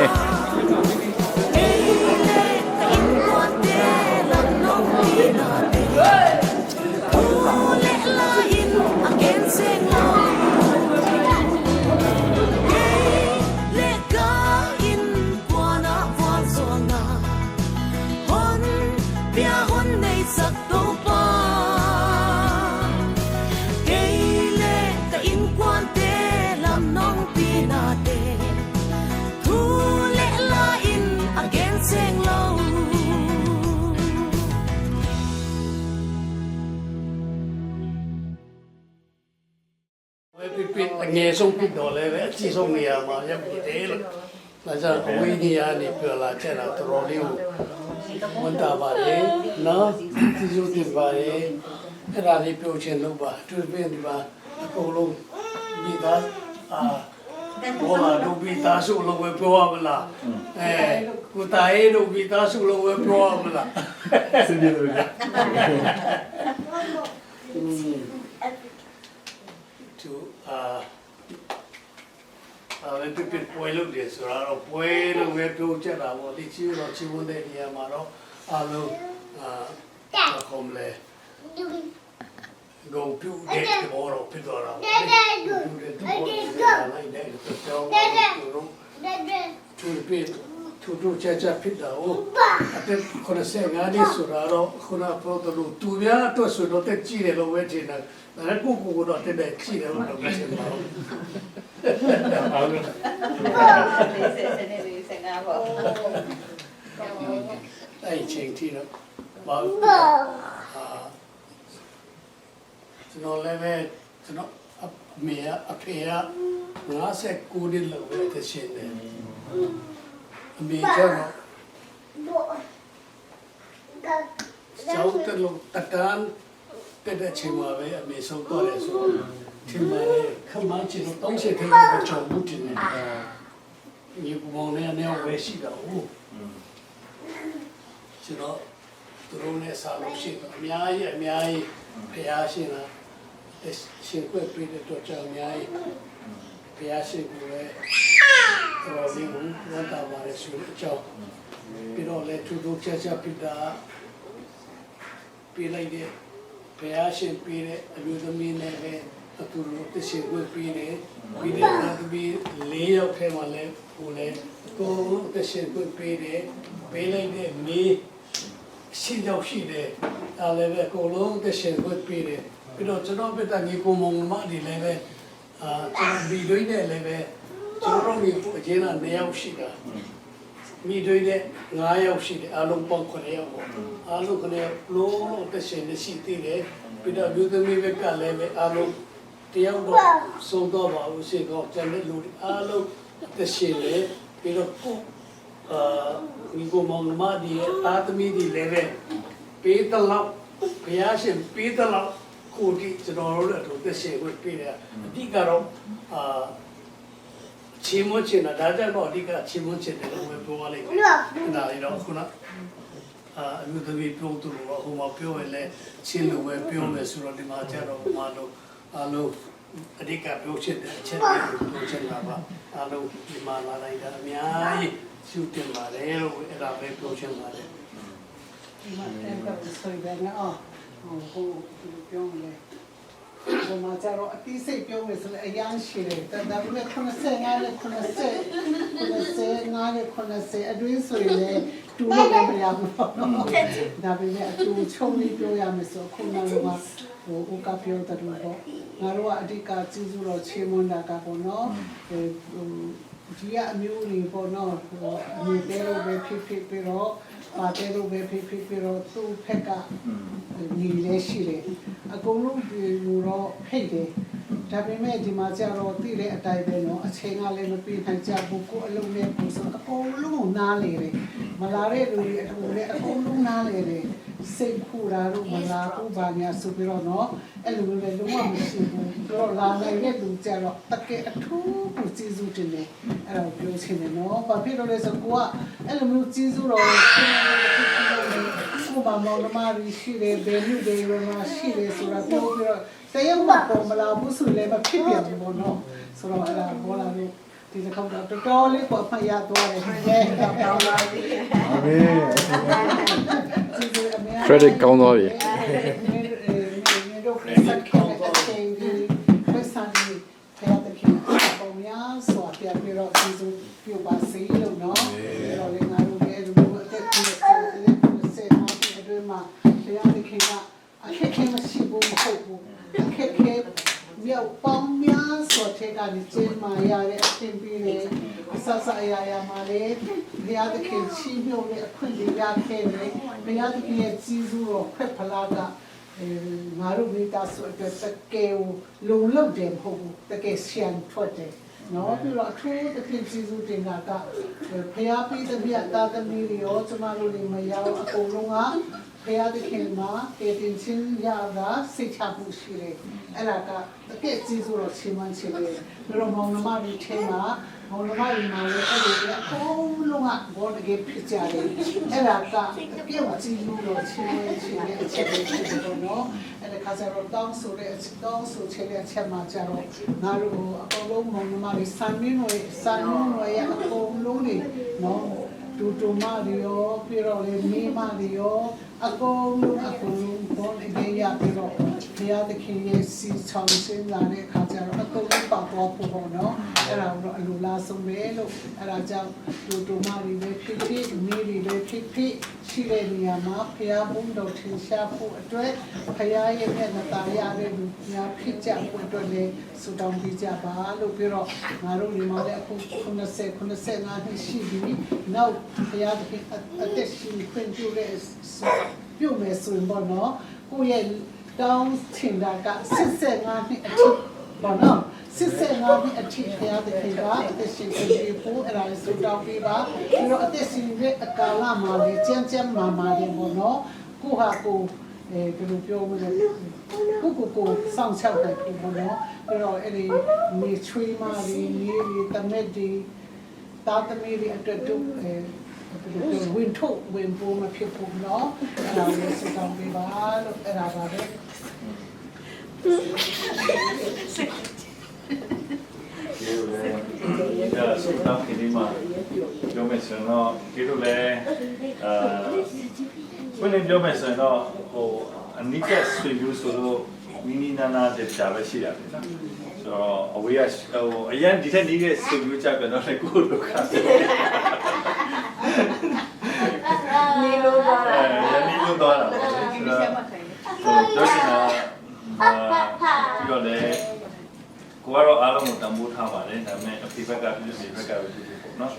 ပစ်ပစ် အငယ်ဆုံး ပစ်တော့လည်းပဲ အကြီးဆုံးနေရာမှာ ရပ်တည်တယ်လို့။ ဒါကြောင့် အဝေးနေရာကနေ ပြောလာကြတာ တော်တော်လေးကို ဝမ်းသာပါတယ်နော်။ ကျေးဇူးတင်ပါတယ်။ အဲ့ဒါလေး ပြောချင်လို့ပါ။ အထူးသဖြင့် ဒီမှာ အကုန်လုံး မိသားအာ ဘောလာတို့ မိသားစု အလုပ်ပဲ ပြောရမလား။ အဲ ကိုတာအေးတို့ မိသားစု အလုပ်ပဲ ပြောရမလား။ စင်ပြေလို့ဗျာ။ อืม သူအာ အာ ပဲ ပစ်ပစ် ပွဲလုပ်တယ်ဆိုတာတော့ ပွဲလို့ပဲ ပြောကြတာပေါ့။ ဒီချီးတော့ ချီးမွမ်းတဲ့နေရာမှာတော့ အားလုံး အာ ဘာခေါ်မလဲ ဂုဏ်ပြုတဲ့သဘောတော့ ဖြစ်သွားတာပေါ့။ ဂုဏ်ပြုတဲ့သဘောတော့ ဖြစ်သွားလိုက်တဲ့အတွက်ကြောင့် သူတို့ ထူးတပစ် ထူးထူးခြားခြား ဖြစ်တာကို အသက် ခုနစ်ဆယ့်ငါးနှစ်ဆိုတာတော့ ခုနပြောသလို သူများအတွက်ဆိုတော့ သက်ကြီးတယ်လို့ပဲ ထင်တာ။ ဒါနဲ့ ကိုယ့်ကိုယ်ကိုတော့ သက်သက်ကြီးတယ်လို့တော့ မထင်ပါဘူး။ အဲ့ဒီအချိန်ထိတော့ ဘာလို့အာ ကျွန်တော်လည်းပဲ ကျွန်တော်အမေက အဖေက ငါးဆယ့်ကိုးနှစ်လောက်ပဲ သရှင်တယ်။ အမေကျတော့ ကျောင်းတက်လို့ တတန်းတက်တဲ့အချိန်မှာပဲ အမေဆုံးသွားတယ်ဆိုတော့ ထင်ပါတယ်။ ခန့်မှန်းချင်တော့ သုံးဆယ်ထဲတော့ ကျော်မှုတင်တယ်။ ညီကောင်မောင်နဲ့ နှစ်ယောက်ပဲရှိတာကို ကျွန်တော် သူတို့နဲ့စာလို့ရှိရင် အများကြီး အများကြီး ဘုရားရှင်က သင်ခွင့်ပေးတဲ့အတွက်ကြောင့် အများကြီး ဘုရားရှင်ကိုလည်း တော်တော်လေးကို ဝမ်းသာပါတယ်ဆိုတဲ့အကြောင်း၊ ပြီးတော့လည်း ထူးထူးခြားခြား ဖြစ်တာက ပေးလိုက်တဲ့ ဘုရားရှင်ပေးတဲ့ အမျိုးသမီးနဲ့လည်း အတူတူ သင်ခွင့်ပေးတယ်။ ပြီးတော့ သားသမီး လေးယောက်ထဲမှာလည်း ကိုယ်လည်း အကုန်လုံး သင်ခွင့်ပေးတယ်။ ပေးလိုက်တဲ့ မေး ရှစ်ယောက်ရှိတယ်။ ဒါလည်းပဲ အကုန်လုံး သင်ခွင့်ပေးတယ်။ ပြီးတော့ ကျွန်တော်ဘက်က ညီကောင်မောင်နှမတွေလည်းပဲ အာ ကျွန်တော် မိန်းကလေးနဲ့လည်းပဲ ကျွန်တော်တို့ ညီကိုအချင်းက နှစ်ယောက်ရှိတာ။ မိန်းကလေးနဲ့ ငါးယောက်ရှိတယ်။ အားလုံးပေါင်း ခုနစ်ယောက်ပေါ့။ အားလုံး ခုနစ်ယောက်လုံးလုံး သင်နဲ့ရှိသေးတယ်။ ပြီးတော့ အမျိုးသမီးဘက်ကလည်းပဲ အားလုံး တစ်ယောက်တော့ ဆုံးသွားပါဘူး။ စင်ကော ကျန်တဲ့လူတွေ အားလုံး သင်နဲ့ ပြီးတော့ ကိုယ့် အာ ညီကောင်မောင်နှမတွေရဲ့ သားသမီးတွေလည်းပဲ ပေးသလောက် ဘုရားရှင်ပေးသလောက် ကိုယ်ထိ ကျွန်တော်တို့လည်း အတူ သင်ခွင့်ပေးတယ်။ အဓိကတော့ အာ ချီးမွမ်းချင်တာ၊ ဒါကြောင့်တော့ အဓိက ချီးမွမ်းချင်တယ်လို့ပဲ ပြောရလိမ့်မယ်။ အဲ့ဒါလေးတော့ ခုန အာ အမျိုးသမီး ပြောသလိုတော့ ဟိုမှာပြောရင်လည်း ချင်းလိုပဲ ပြောမယ်ဆိုတော့ ဒီမှာကျတော့ ဗမာလို အားလုံး အဓိက ပြောချင်တဲ့ အချက်လေးကို ပြောချင်တာပါ။ အားလုံး ဒီမှာလာနိုင်တာ အများကြီး ကျေးဇူးတင်ပါတယ်လို့ အဲ့ဒါပဲ ပြောချင်ပါတယ်။ ဒီမှာ အဲ့ဒါကို ဆိုရင်လည်း အော် ဟို ဟို ဘယ်လိုပြောမလဲ။ ဟိုမှာကျတော့ အသေးစိတ်ပြောမယ်ဆိုရင် အရမ်းရှည်တယ်။ ဒါ ဒါပေမဲ့ ခုနစ်ဆယ့်ငါးနဲ့ ခုနစ်ဆယ့်၊ ခုနစ်ဆယ့်ငါးနဲ့ ခုနစ်ဆယ့် အတွင်းဆိုရင်လည်း တူလို့လည်း မရဘူးပေါ့နော်။ ဒါပေမဲ့ အတူချုပ်လေး ပြောရမယ်ဆို ခုနကမှ ဟို ဦးကပြောသလိုပေါ့။ ငါတို့က အဓိက ကျေးဇူးတော် ချီးမွမ်းတာကပေါ့နော်။ အဲ ဟို ဒီကအမျိုးတွေပေါ့နော်။ ဟို အမေတဲလို့ပဲဖြစ်ဖြစ်၊ ပြီးတော့ ပါတဲလို့ပဲဖြစ်ဖြစ်၊ ပြီးတော့ သူ့ဘက်က ညီလည်းရှိတယ်။ အကုန်လုံး ဒီလိုတော့ ဖိတ်တယ်။ ဒါပေမဲ့ ဒီမှာကျတော့ သိတဲ့အတိုင်းပဲနော်။ အချိန်ကလည်း မပေးနိုင်ကြဘူး။ ကိုယ့်အလုပ်နဲ့ကိုယ်ဆို အကုန်လုံးနားလည်တယ်။ မလာတဲ့လူတွေ အတူတူလည်း အကုန်လုံးနားလည်တယ်။ စိတ်ကူတာတို့ မလာဘူး ဘာညာဆိုပြီးတော့နော်။ အဲ့လိုမျိုးလည်း လုံးဝမရှိဘူး။ ဆိုတော့ လာနိုင်တဲ့လူကျတော့ တကယ်အထူးကို ကျေးဇူးတင်တယ်။ အဲ့ဒါကို ပြောချင်တယ်နော်။ ဘာဖြစ်လို့လဲဆိုတော့ ကိုက အဲ့လိုမျိုး ကျေးဇူးတော်ကို ချီးမွမ်းလို့ ကိုယ့်မှာ မောင်နှမတွေရှိတယ်၊ ဘယ်မြို့ဘယ်ရွာမှာရှိတယ်ဆိုတာ ပြောပြီးတော့ တယောက်မှ ပေါ်မလာဘူးဆိုရင်လည်း မဖြစ်ပြန်ဘူးပေါ့နော်။ ဆိုတော့ အဲ့ဒါ ဘောလာလို့ ဒီတစ်ခေါက်တော့ တော်တော်လေးကို အမှတ်ရသွားတယ်။ ကောင်းပါပြီ။ အာမင်။ ကျေးဇူးအများကြီး။ Credit ကောင်းသွားပြီ။ မင်းတို့ မင်းတို့ ဆက်ခဲ့တဲ့အချိန်ဒီ ခွင့်စာတွေ ဘုရားသခင် အပုံများစွာ ပြန်ပြီးတော့ ကျေးဇူးပြုပါစေလို့နော်။ အဲ့တော့လည်း ငါတို့လည်း အဲ့လိုမျိုး အသက် ခုနစ်ဆယ့် အသက် ခုနစ်ဆယ့် နှစ်အတွင်းမှာ ဘုရားသခင်က အခက်အခဲမရှိဘူး မဟုတ်ဘူး။ အခက်အခဲ မြောက်ပေါင်းများစွာထဲကနေ ကျင်းမာရတဲ့ အဆင်ပြေတယ်။ အစစအရာရာမှာလည်း ဘုရားသခင် ချီးမြှောက်တဲ့ အခွင့်တွေ ရခဲ့တယ်။ ဘုရားသခင်ရဲ့ ကျေးဇူးတော် ခွင့်ဖလားက အဲ၊ ငါတို့မိသားစုအတွက် တကယ်ကို လုံလောက်တယ်မဟုတ်ဘူး။ တကယ် ချန်ထွက်တယ်နော်။ ပြီးတော့ အထူးသဖြင့် ကျေးဇူးတင်တာက အဲ၊ ဘုရားပေးသမျှ သားသမီးတွေရော ကျမတို့တွေမရော အကုန်လုံးက ဘုရားသခင်မှာ ကယ်တင်ခြင်းရတာ စိတ်ချမှုရှိတယ်။ အဲ့ဒါက တကယ့်ကျေးဇူးတော် ချီးမွမ်းခြင်းပဲ။ ပြီးတော့ မောင်နှမတွေထဲမှာ မောင်နှမတွေမှာလည်း အဲ့ဒီအကုန်လုံးက born again ဖြစ်ကြတယ်။ အဲ့ဒါက တကယ့်ကို ကျေးဇူးတော် ချီးမွမ်းခြင်းရဲ့ အချက်ပဲ ဖြစ်တယ်ပေါ့နော်။ အဲ့ဒီခါကျတော့ တောင်းဆိုတဲ့ တောင်းဆိုခြင်းရဲ့ အချက်မှာကျတော့ ငါတို့ အကုန်လုံး မောင်နှမတွေ စာမျိုးနွယ် စာမျိုးနွယ်ရဲ့ အကုန်လုံးတွေနော်၊ တူတူမတွေရော ပြီးတော့လည်း မေမတွေရော အကုန်လုံး အကုန်လုံး born again ရပြီးတော့ ဘုရားသခင်ရဲ့ စီဆောင်ခြင်းလာတဲ့အခါကျတော့ အကုန်လုံး ပါသွားဖို့ပေါ့နော်။ အဲ့ဒါကိုတော့ အလိုလားဆုံးပဲလို့။ အဲ့ဒါကြောင့် တူတူမတွေပဲဖြစ်ဖြစ်၊ မေတွေပဲဖြစ်ဖြစ်၊ ရှိတဲ့နေရာမှာ ဘုရားဘုန်းတော် ထင်ရှားဖို့အတွက် ဘုရားရဲ့ မျက်နှာသာရတဲ့လူများ ဖြစ်ကြဖို့အတွက်လည်း ဆုတောင်းပေးကြပါလို့။ ပြီးတော့ ငါတို့ညီမလည်း အခု ခုနှစ်ဆယ့်၊ ခုနှစ်ဆယ့်ငါးနှစ်ရှိပြီ။ နောက် ဘုရားသခင် အ-၊ အသက်ရှင်ခွင့်ပြုတဲ့၊ ပြုမယ်ဆိုရင်ပေါ့နော်၊ ကိုယ့်ရဲ့တောင်းချင်တာက ရှစ်ဆယ့်ငါးနှစ်အထိပေါ့နော်၊ ရှစ်ဆယ့်ငါးနှစ်အထိ ဘုရားသခင်က အသက်ရှင်ခွင့်ပြုဖို့ အဲ့ဒါလည်း ဆုတောင်းပေးပါ။ ပြီးတော့ အသက်ရှင်တဲ့ အကာလမှာလည်း ကျန်းကျန်းမာမာနဲ့ပေါ့နော်၊ ကိုယ့်ဟာကိုယ် အဲ၊ ဘယ်လိုပြောမလဲ၊ ကိုယ့်ကိုယ်ကိုယ် စောင့်ရှောက်နိုင်ဖို့ပေါ့နော်။ ပြီးတော့ အဲ့ဒီ မေချွေးမတွေ၊ မေတွေ၊ သမက်တွေ၊ သားသမီးတွေအတွက်တို့ အဲ၊ ဘယ်လိုပြော၊ ဝင်းထုတ်ဝင်းပိုး မဖြစ်ဖို့နော်။ အဲ့ဒါကိုလည်း ဆုတောင်းပေးပါလို့။ အဲ့ဒါပါပဲ။ ကျေးဇူးလည်း အဲ၊ ဆုတောင်းခင်လေးမှာ ပြောမယ်ဆိုရင်တော့ ကျေးဇူးလည်း အဲ၊ ပွင့်လင်းပြောမယ်ဆိုရင်တော့ ဟို၊ အနီးကပ်ဆွေမျိုးဆိုလို့ နီးနီးနားနား တပြားပဲရှိတာလေနော်။ ဆိုတော့ အဝေးက ဟို၊ အရမ်း ဒီထက်နီးတဲ့ဆွေမျိုး ကျပြန်တော့လည်း ကိုယ့်ဒုက္ခပဲ။ နီးလို့သွားတာ။ အဲ၊ အရမ်းနီးလို့သွားတာပေါ့။ ဆိုတော့ ဟို၊ ပြောချင်တာက အာ၊ ပြီးတော့လည်း ကိုကတော့ အားလုံးကို တန်ဖိုးထားပါတယ်။ ဒါပေမဲ့ အဖေဘက်ကဖြစ်ဖြစ် အမေဘက်ကပဲဖြစ်ဖြစ်ပေါ့နော်။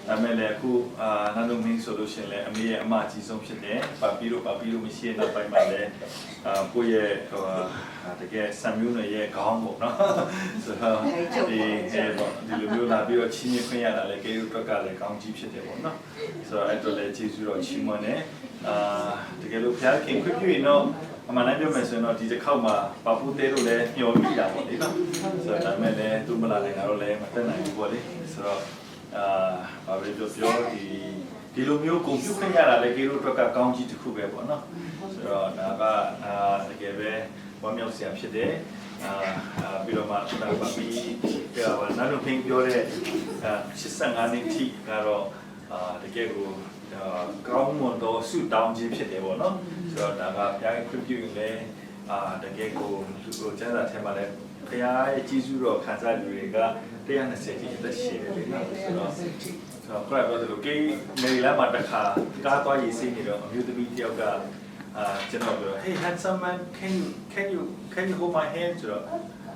ဒါပေမဲ့လည်း အခု၊ အာ၊ နန်းတို့မင်းဆိုလို့ရှိရင်လည်း အမေရဲ့အမကြီးဆုံးဖြစ်တယ်။ ပပီတို့၊ ပပီတို့မရှိတဲ့နောက်ပိုင်းမှာလည်း အာ၊ ကိုယ့်ရဲ့၊ ဟို၊ အာ၊ တကယ် စံမျိုးနွယ်ရဲ့ခေါင်းပေါ့နော်။ ဆိုတော့ ဒီ၊ အဲ၊ ပေါ့၊ ဒီလိုမျိုးလာပြီးတော့ ချီးမြှင့်ခွင့်ရတာလည်း ကဲတို့အတွက်ကလည်း ကောင်းကြီးဖြစ်တယ်ပေါ့နော်။ ဆိုတော့ အဲ့အတွက်လည်း ကျေးဇူးတော်ချီးမွမ်းတယ်။ အာ၊ တကယ်လို့ ဘုရားသခင်ခွင့်ပြုရင်တော့ အမှန်တိုင်းပြောမယ်ဆိုရင်တော့ ဒီတစ်ခေါက်မှာ ပပူတဲလို့လည်း မျှော်မိတာပေါ့လေနော်။ ဆိုတော့ ဒါပေမဲ့လည်း သူမလာနိုင်တာတော့လည်း မတတ်နိုင်ဘူးပေါ့လေ။ ဆိုတော့ အာ၊ ဘာပဲပြောပြော ဒီ၊ ဒီလိုမျိုး ဂုဏ်ပြုခွင့်ရတာလည်း ကဲတို့အတွက်က ကောင်းကြီးတစ်ခုပဲပေါ့နော်။ ဆိုတော့ ဒါက၊ အာ၊ တကယ်ပဲ ဝမ်းမြောက်စရာဖြစ်တယ်။ အာ၊ အာ၊ ပြီးတော့မှ ခုနက ပပီ၊ အဲ၊ နန်းတို့မင်းပြောတဲ့ အာ၊ ရှစ်ဆယ့်ငါးနှစ်ထိကတော့ အာ၊ တကယ့်ကို အာ၊ ကောင်းမွန်သောဆုတောင်းခြင်းဖြစ်တယ်ပေါ့နော်။ ဆိုတော့ ဒါက ဘုရားရဲ့ခွင့်ပြုရင်လည်း အာ၊ တကယ့်ကို လူကိုကျမ်းစာထဲမှာလည်း ဘုရားရဲ့ကျေးဇူးတော်ခံစားသူတွေက တစ်ရာနှစ်ဆယ်ထိ အသက်ရှင်တယ်လေနော်။ ဆိုတော့၊ ဆိုတော့ ခုနကပြောသလို ကဲ မေရီလန်းမှာတစ်ခါ ကားသွားရေဆေးနေတော့ အမျိုးသမီးတစ်ယောက်က အာ၊ ကျွန်တော်ပြော "Hey, handsome man, can you, can you, can you hold my hand?" ဆိုတော့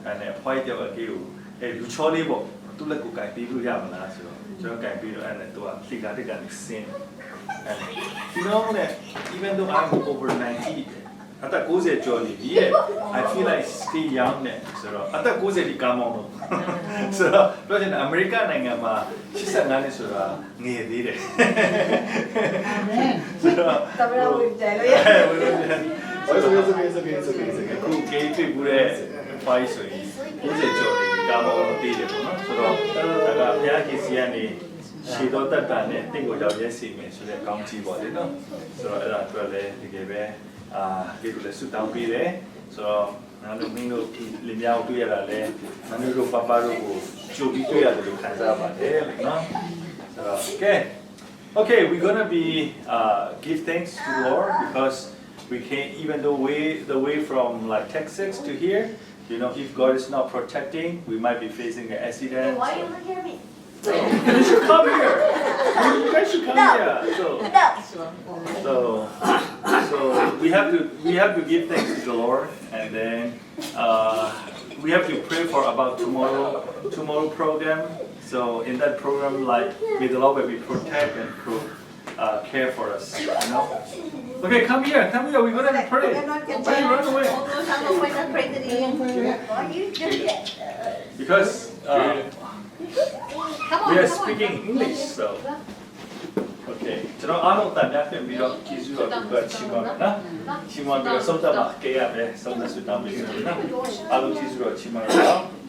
အဲ့နဲ့ အဖွားကြီးတစ်ယောက်က ကဲကို "အဲ၊ လူချောလေးပေါ့၊ သူ့လက်ကိုကိုင်ပေးလို့ရမလား?" ဆိုတော့ ကျွန်တော်ကိုင်ပေးတော့ အဲ့နဲ့ သူက လှေကားတစ်ကနေဆင်း။ အဲ့နဲ့ "You know နဲ့ even though I'm over ninety, အသက်ကိုးဆယ်ကျော်နေပြီတဲ့၊ I feel like still young နဲ့" ဆိုတော့ အသက်ကိုးဆယ်ထိ ကားမောင်းလို့။ ဆိုတော့ ပြောချင်တာ အမေရိကနိုင်ငံမှာ ရှစ်ဆယ့်ငါးနှစ်ဆိုတာ ငယ်သေးတယ်။ အာမင်။ ဆိုတော့ သမ္မတ ဝင်ပြိုင်လို့ရတယ်။ အဲ၊ ဝင်လို့ရတယ်။ ဆိုတော့ It's okay, it's okay, it's okay, it's okay. အခု ကဲ တွေ့ဖူးတဲ့ အဖွားကြီးဆိုရင် ကိုးဆယ်ကျော်နေပြီ၊ ကားမောင်းလို့ သေးတယ်ပေါ့နော်။ ဆိုတော့ ဒါက ဘုရားခင်ဆီကနေ ရှည်သောသက်တာနဲ့ သင့်ကို ရောက်ရဲစေမယ်ဆိုတဲ့ ကောင်းချီးပေါ့လေနော်။ ဆိုတော့ အဲ့ဒါအတွက်လည်း တကယ်ပဲ အာ၊ ကဲတို့လည်း ဆုတောင်းပေးတယ်။ ဆိုတော့ နန်းတို့မင်းတို့ လင်မယားကို တွေ့ရတာလည်း နန်းတို့တို့ ပါပါတို့ကို ကြိုပြီးတွေ့ရတယ်လို့ ခံစားပါတယ်နော်။ ဆိုတော့ ကဲ Okay, we're gonna be, uh, give thanks to the Lord because we came, even though way, the way from, like, Texas to here, you know, if God is not protecting, we might be facing an accident. Why you look at me? You should come here. You guys should come here. So, so, so we have to, we have to give thanks to the Lord, and then, uh, we have to pray for about tomorrow, tomorrow program. So in that program, like, may the Lord will be protect and pro-, uh, care for us, you know? Okay, come here, come here, we're gonna pray. Why you run away? Because uh, we are speaking English, so. Okay, ကျွန်တော်အားလုံးတန်မြတ်ပြန်ပြီးတော့ကျေးဇူးတော်ကိုချီးမွမ်းမယ်နော်။ ချီးမွမ်းပြီးတော့ဆုံးသတ်မှာကဲရမယ်။ ဆုံးသတ်ဆုတောင်းပေးကြမယ်နော်။ အားလုံးကျေးဇူးတော်ချီးမွမ်းရအောင်။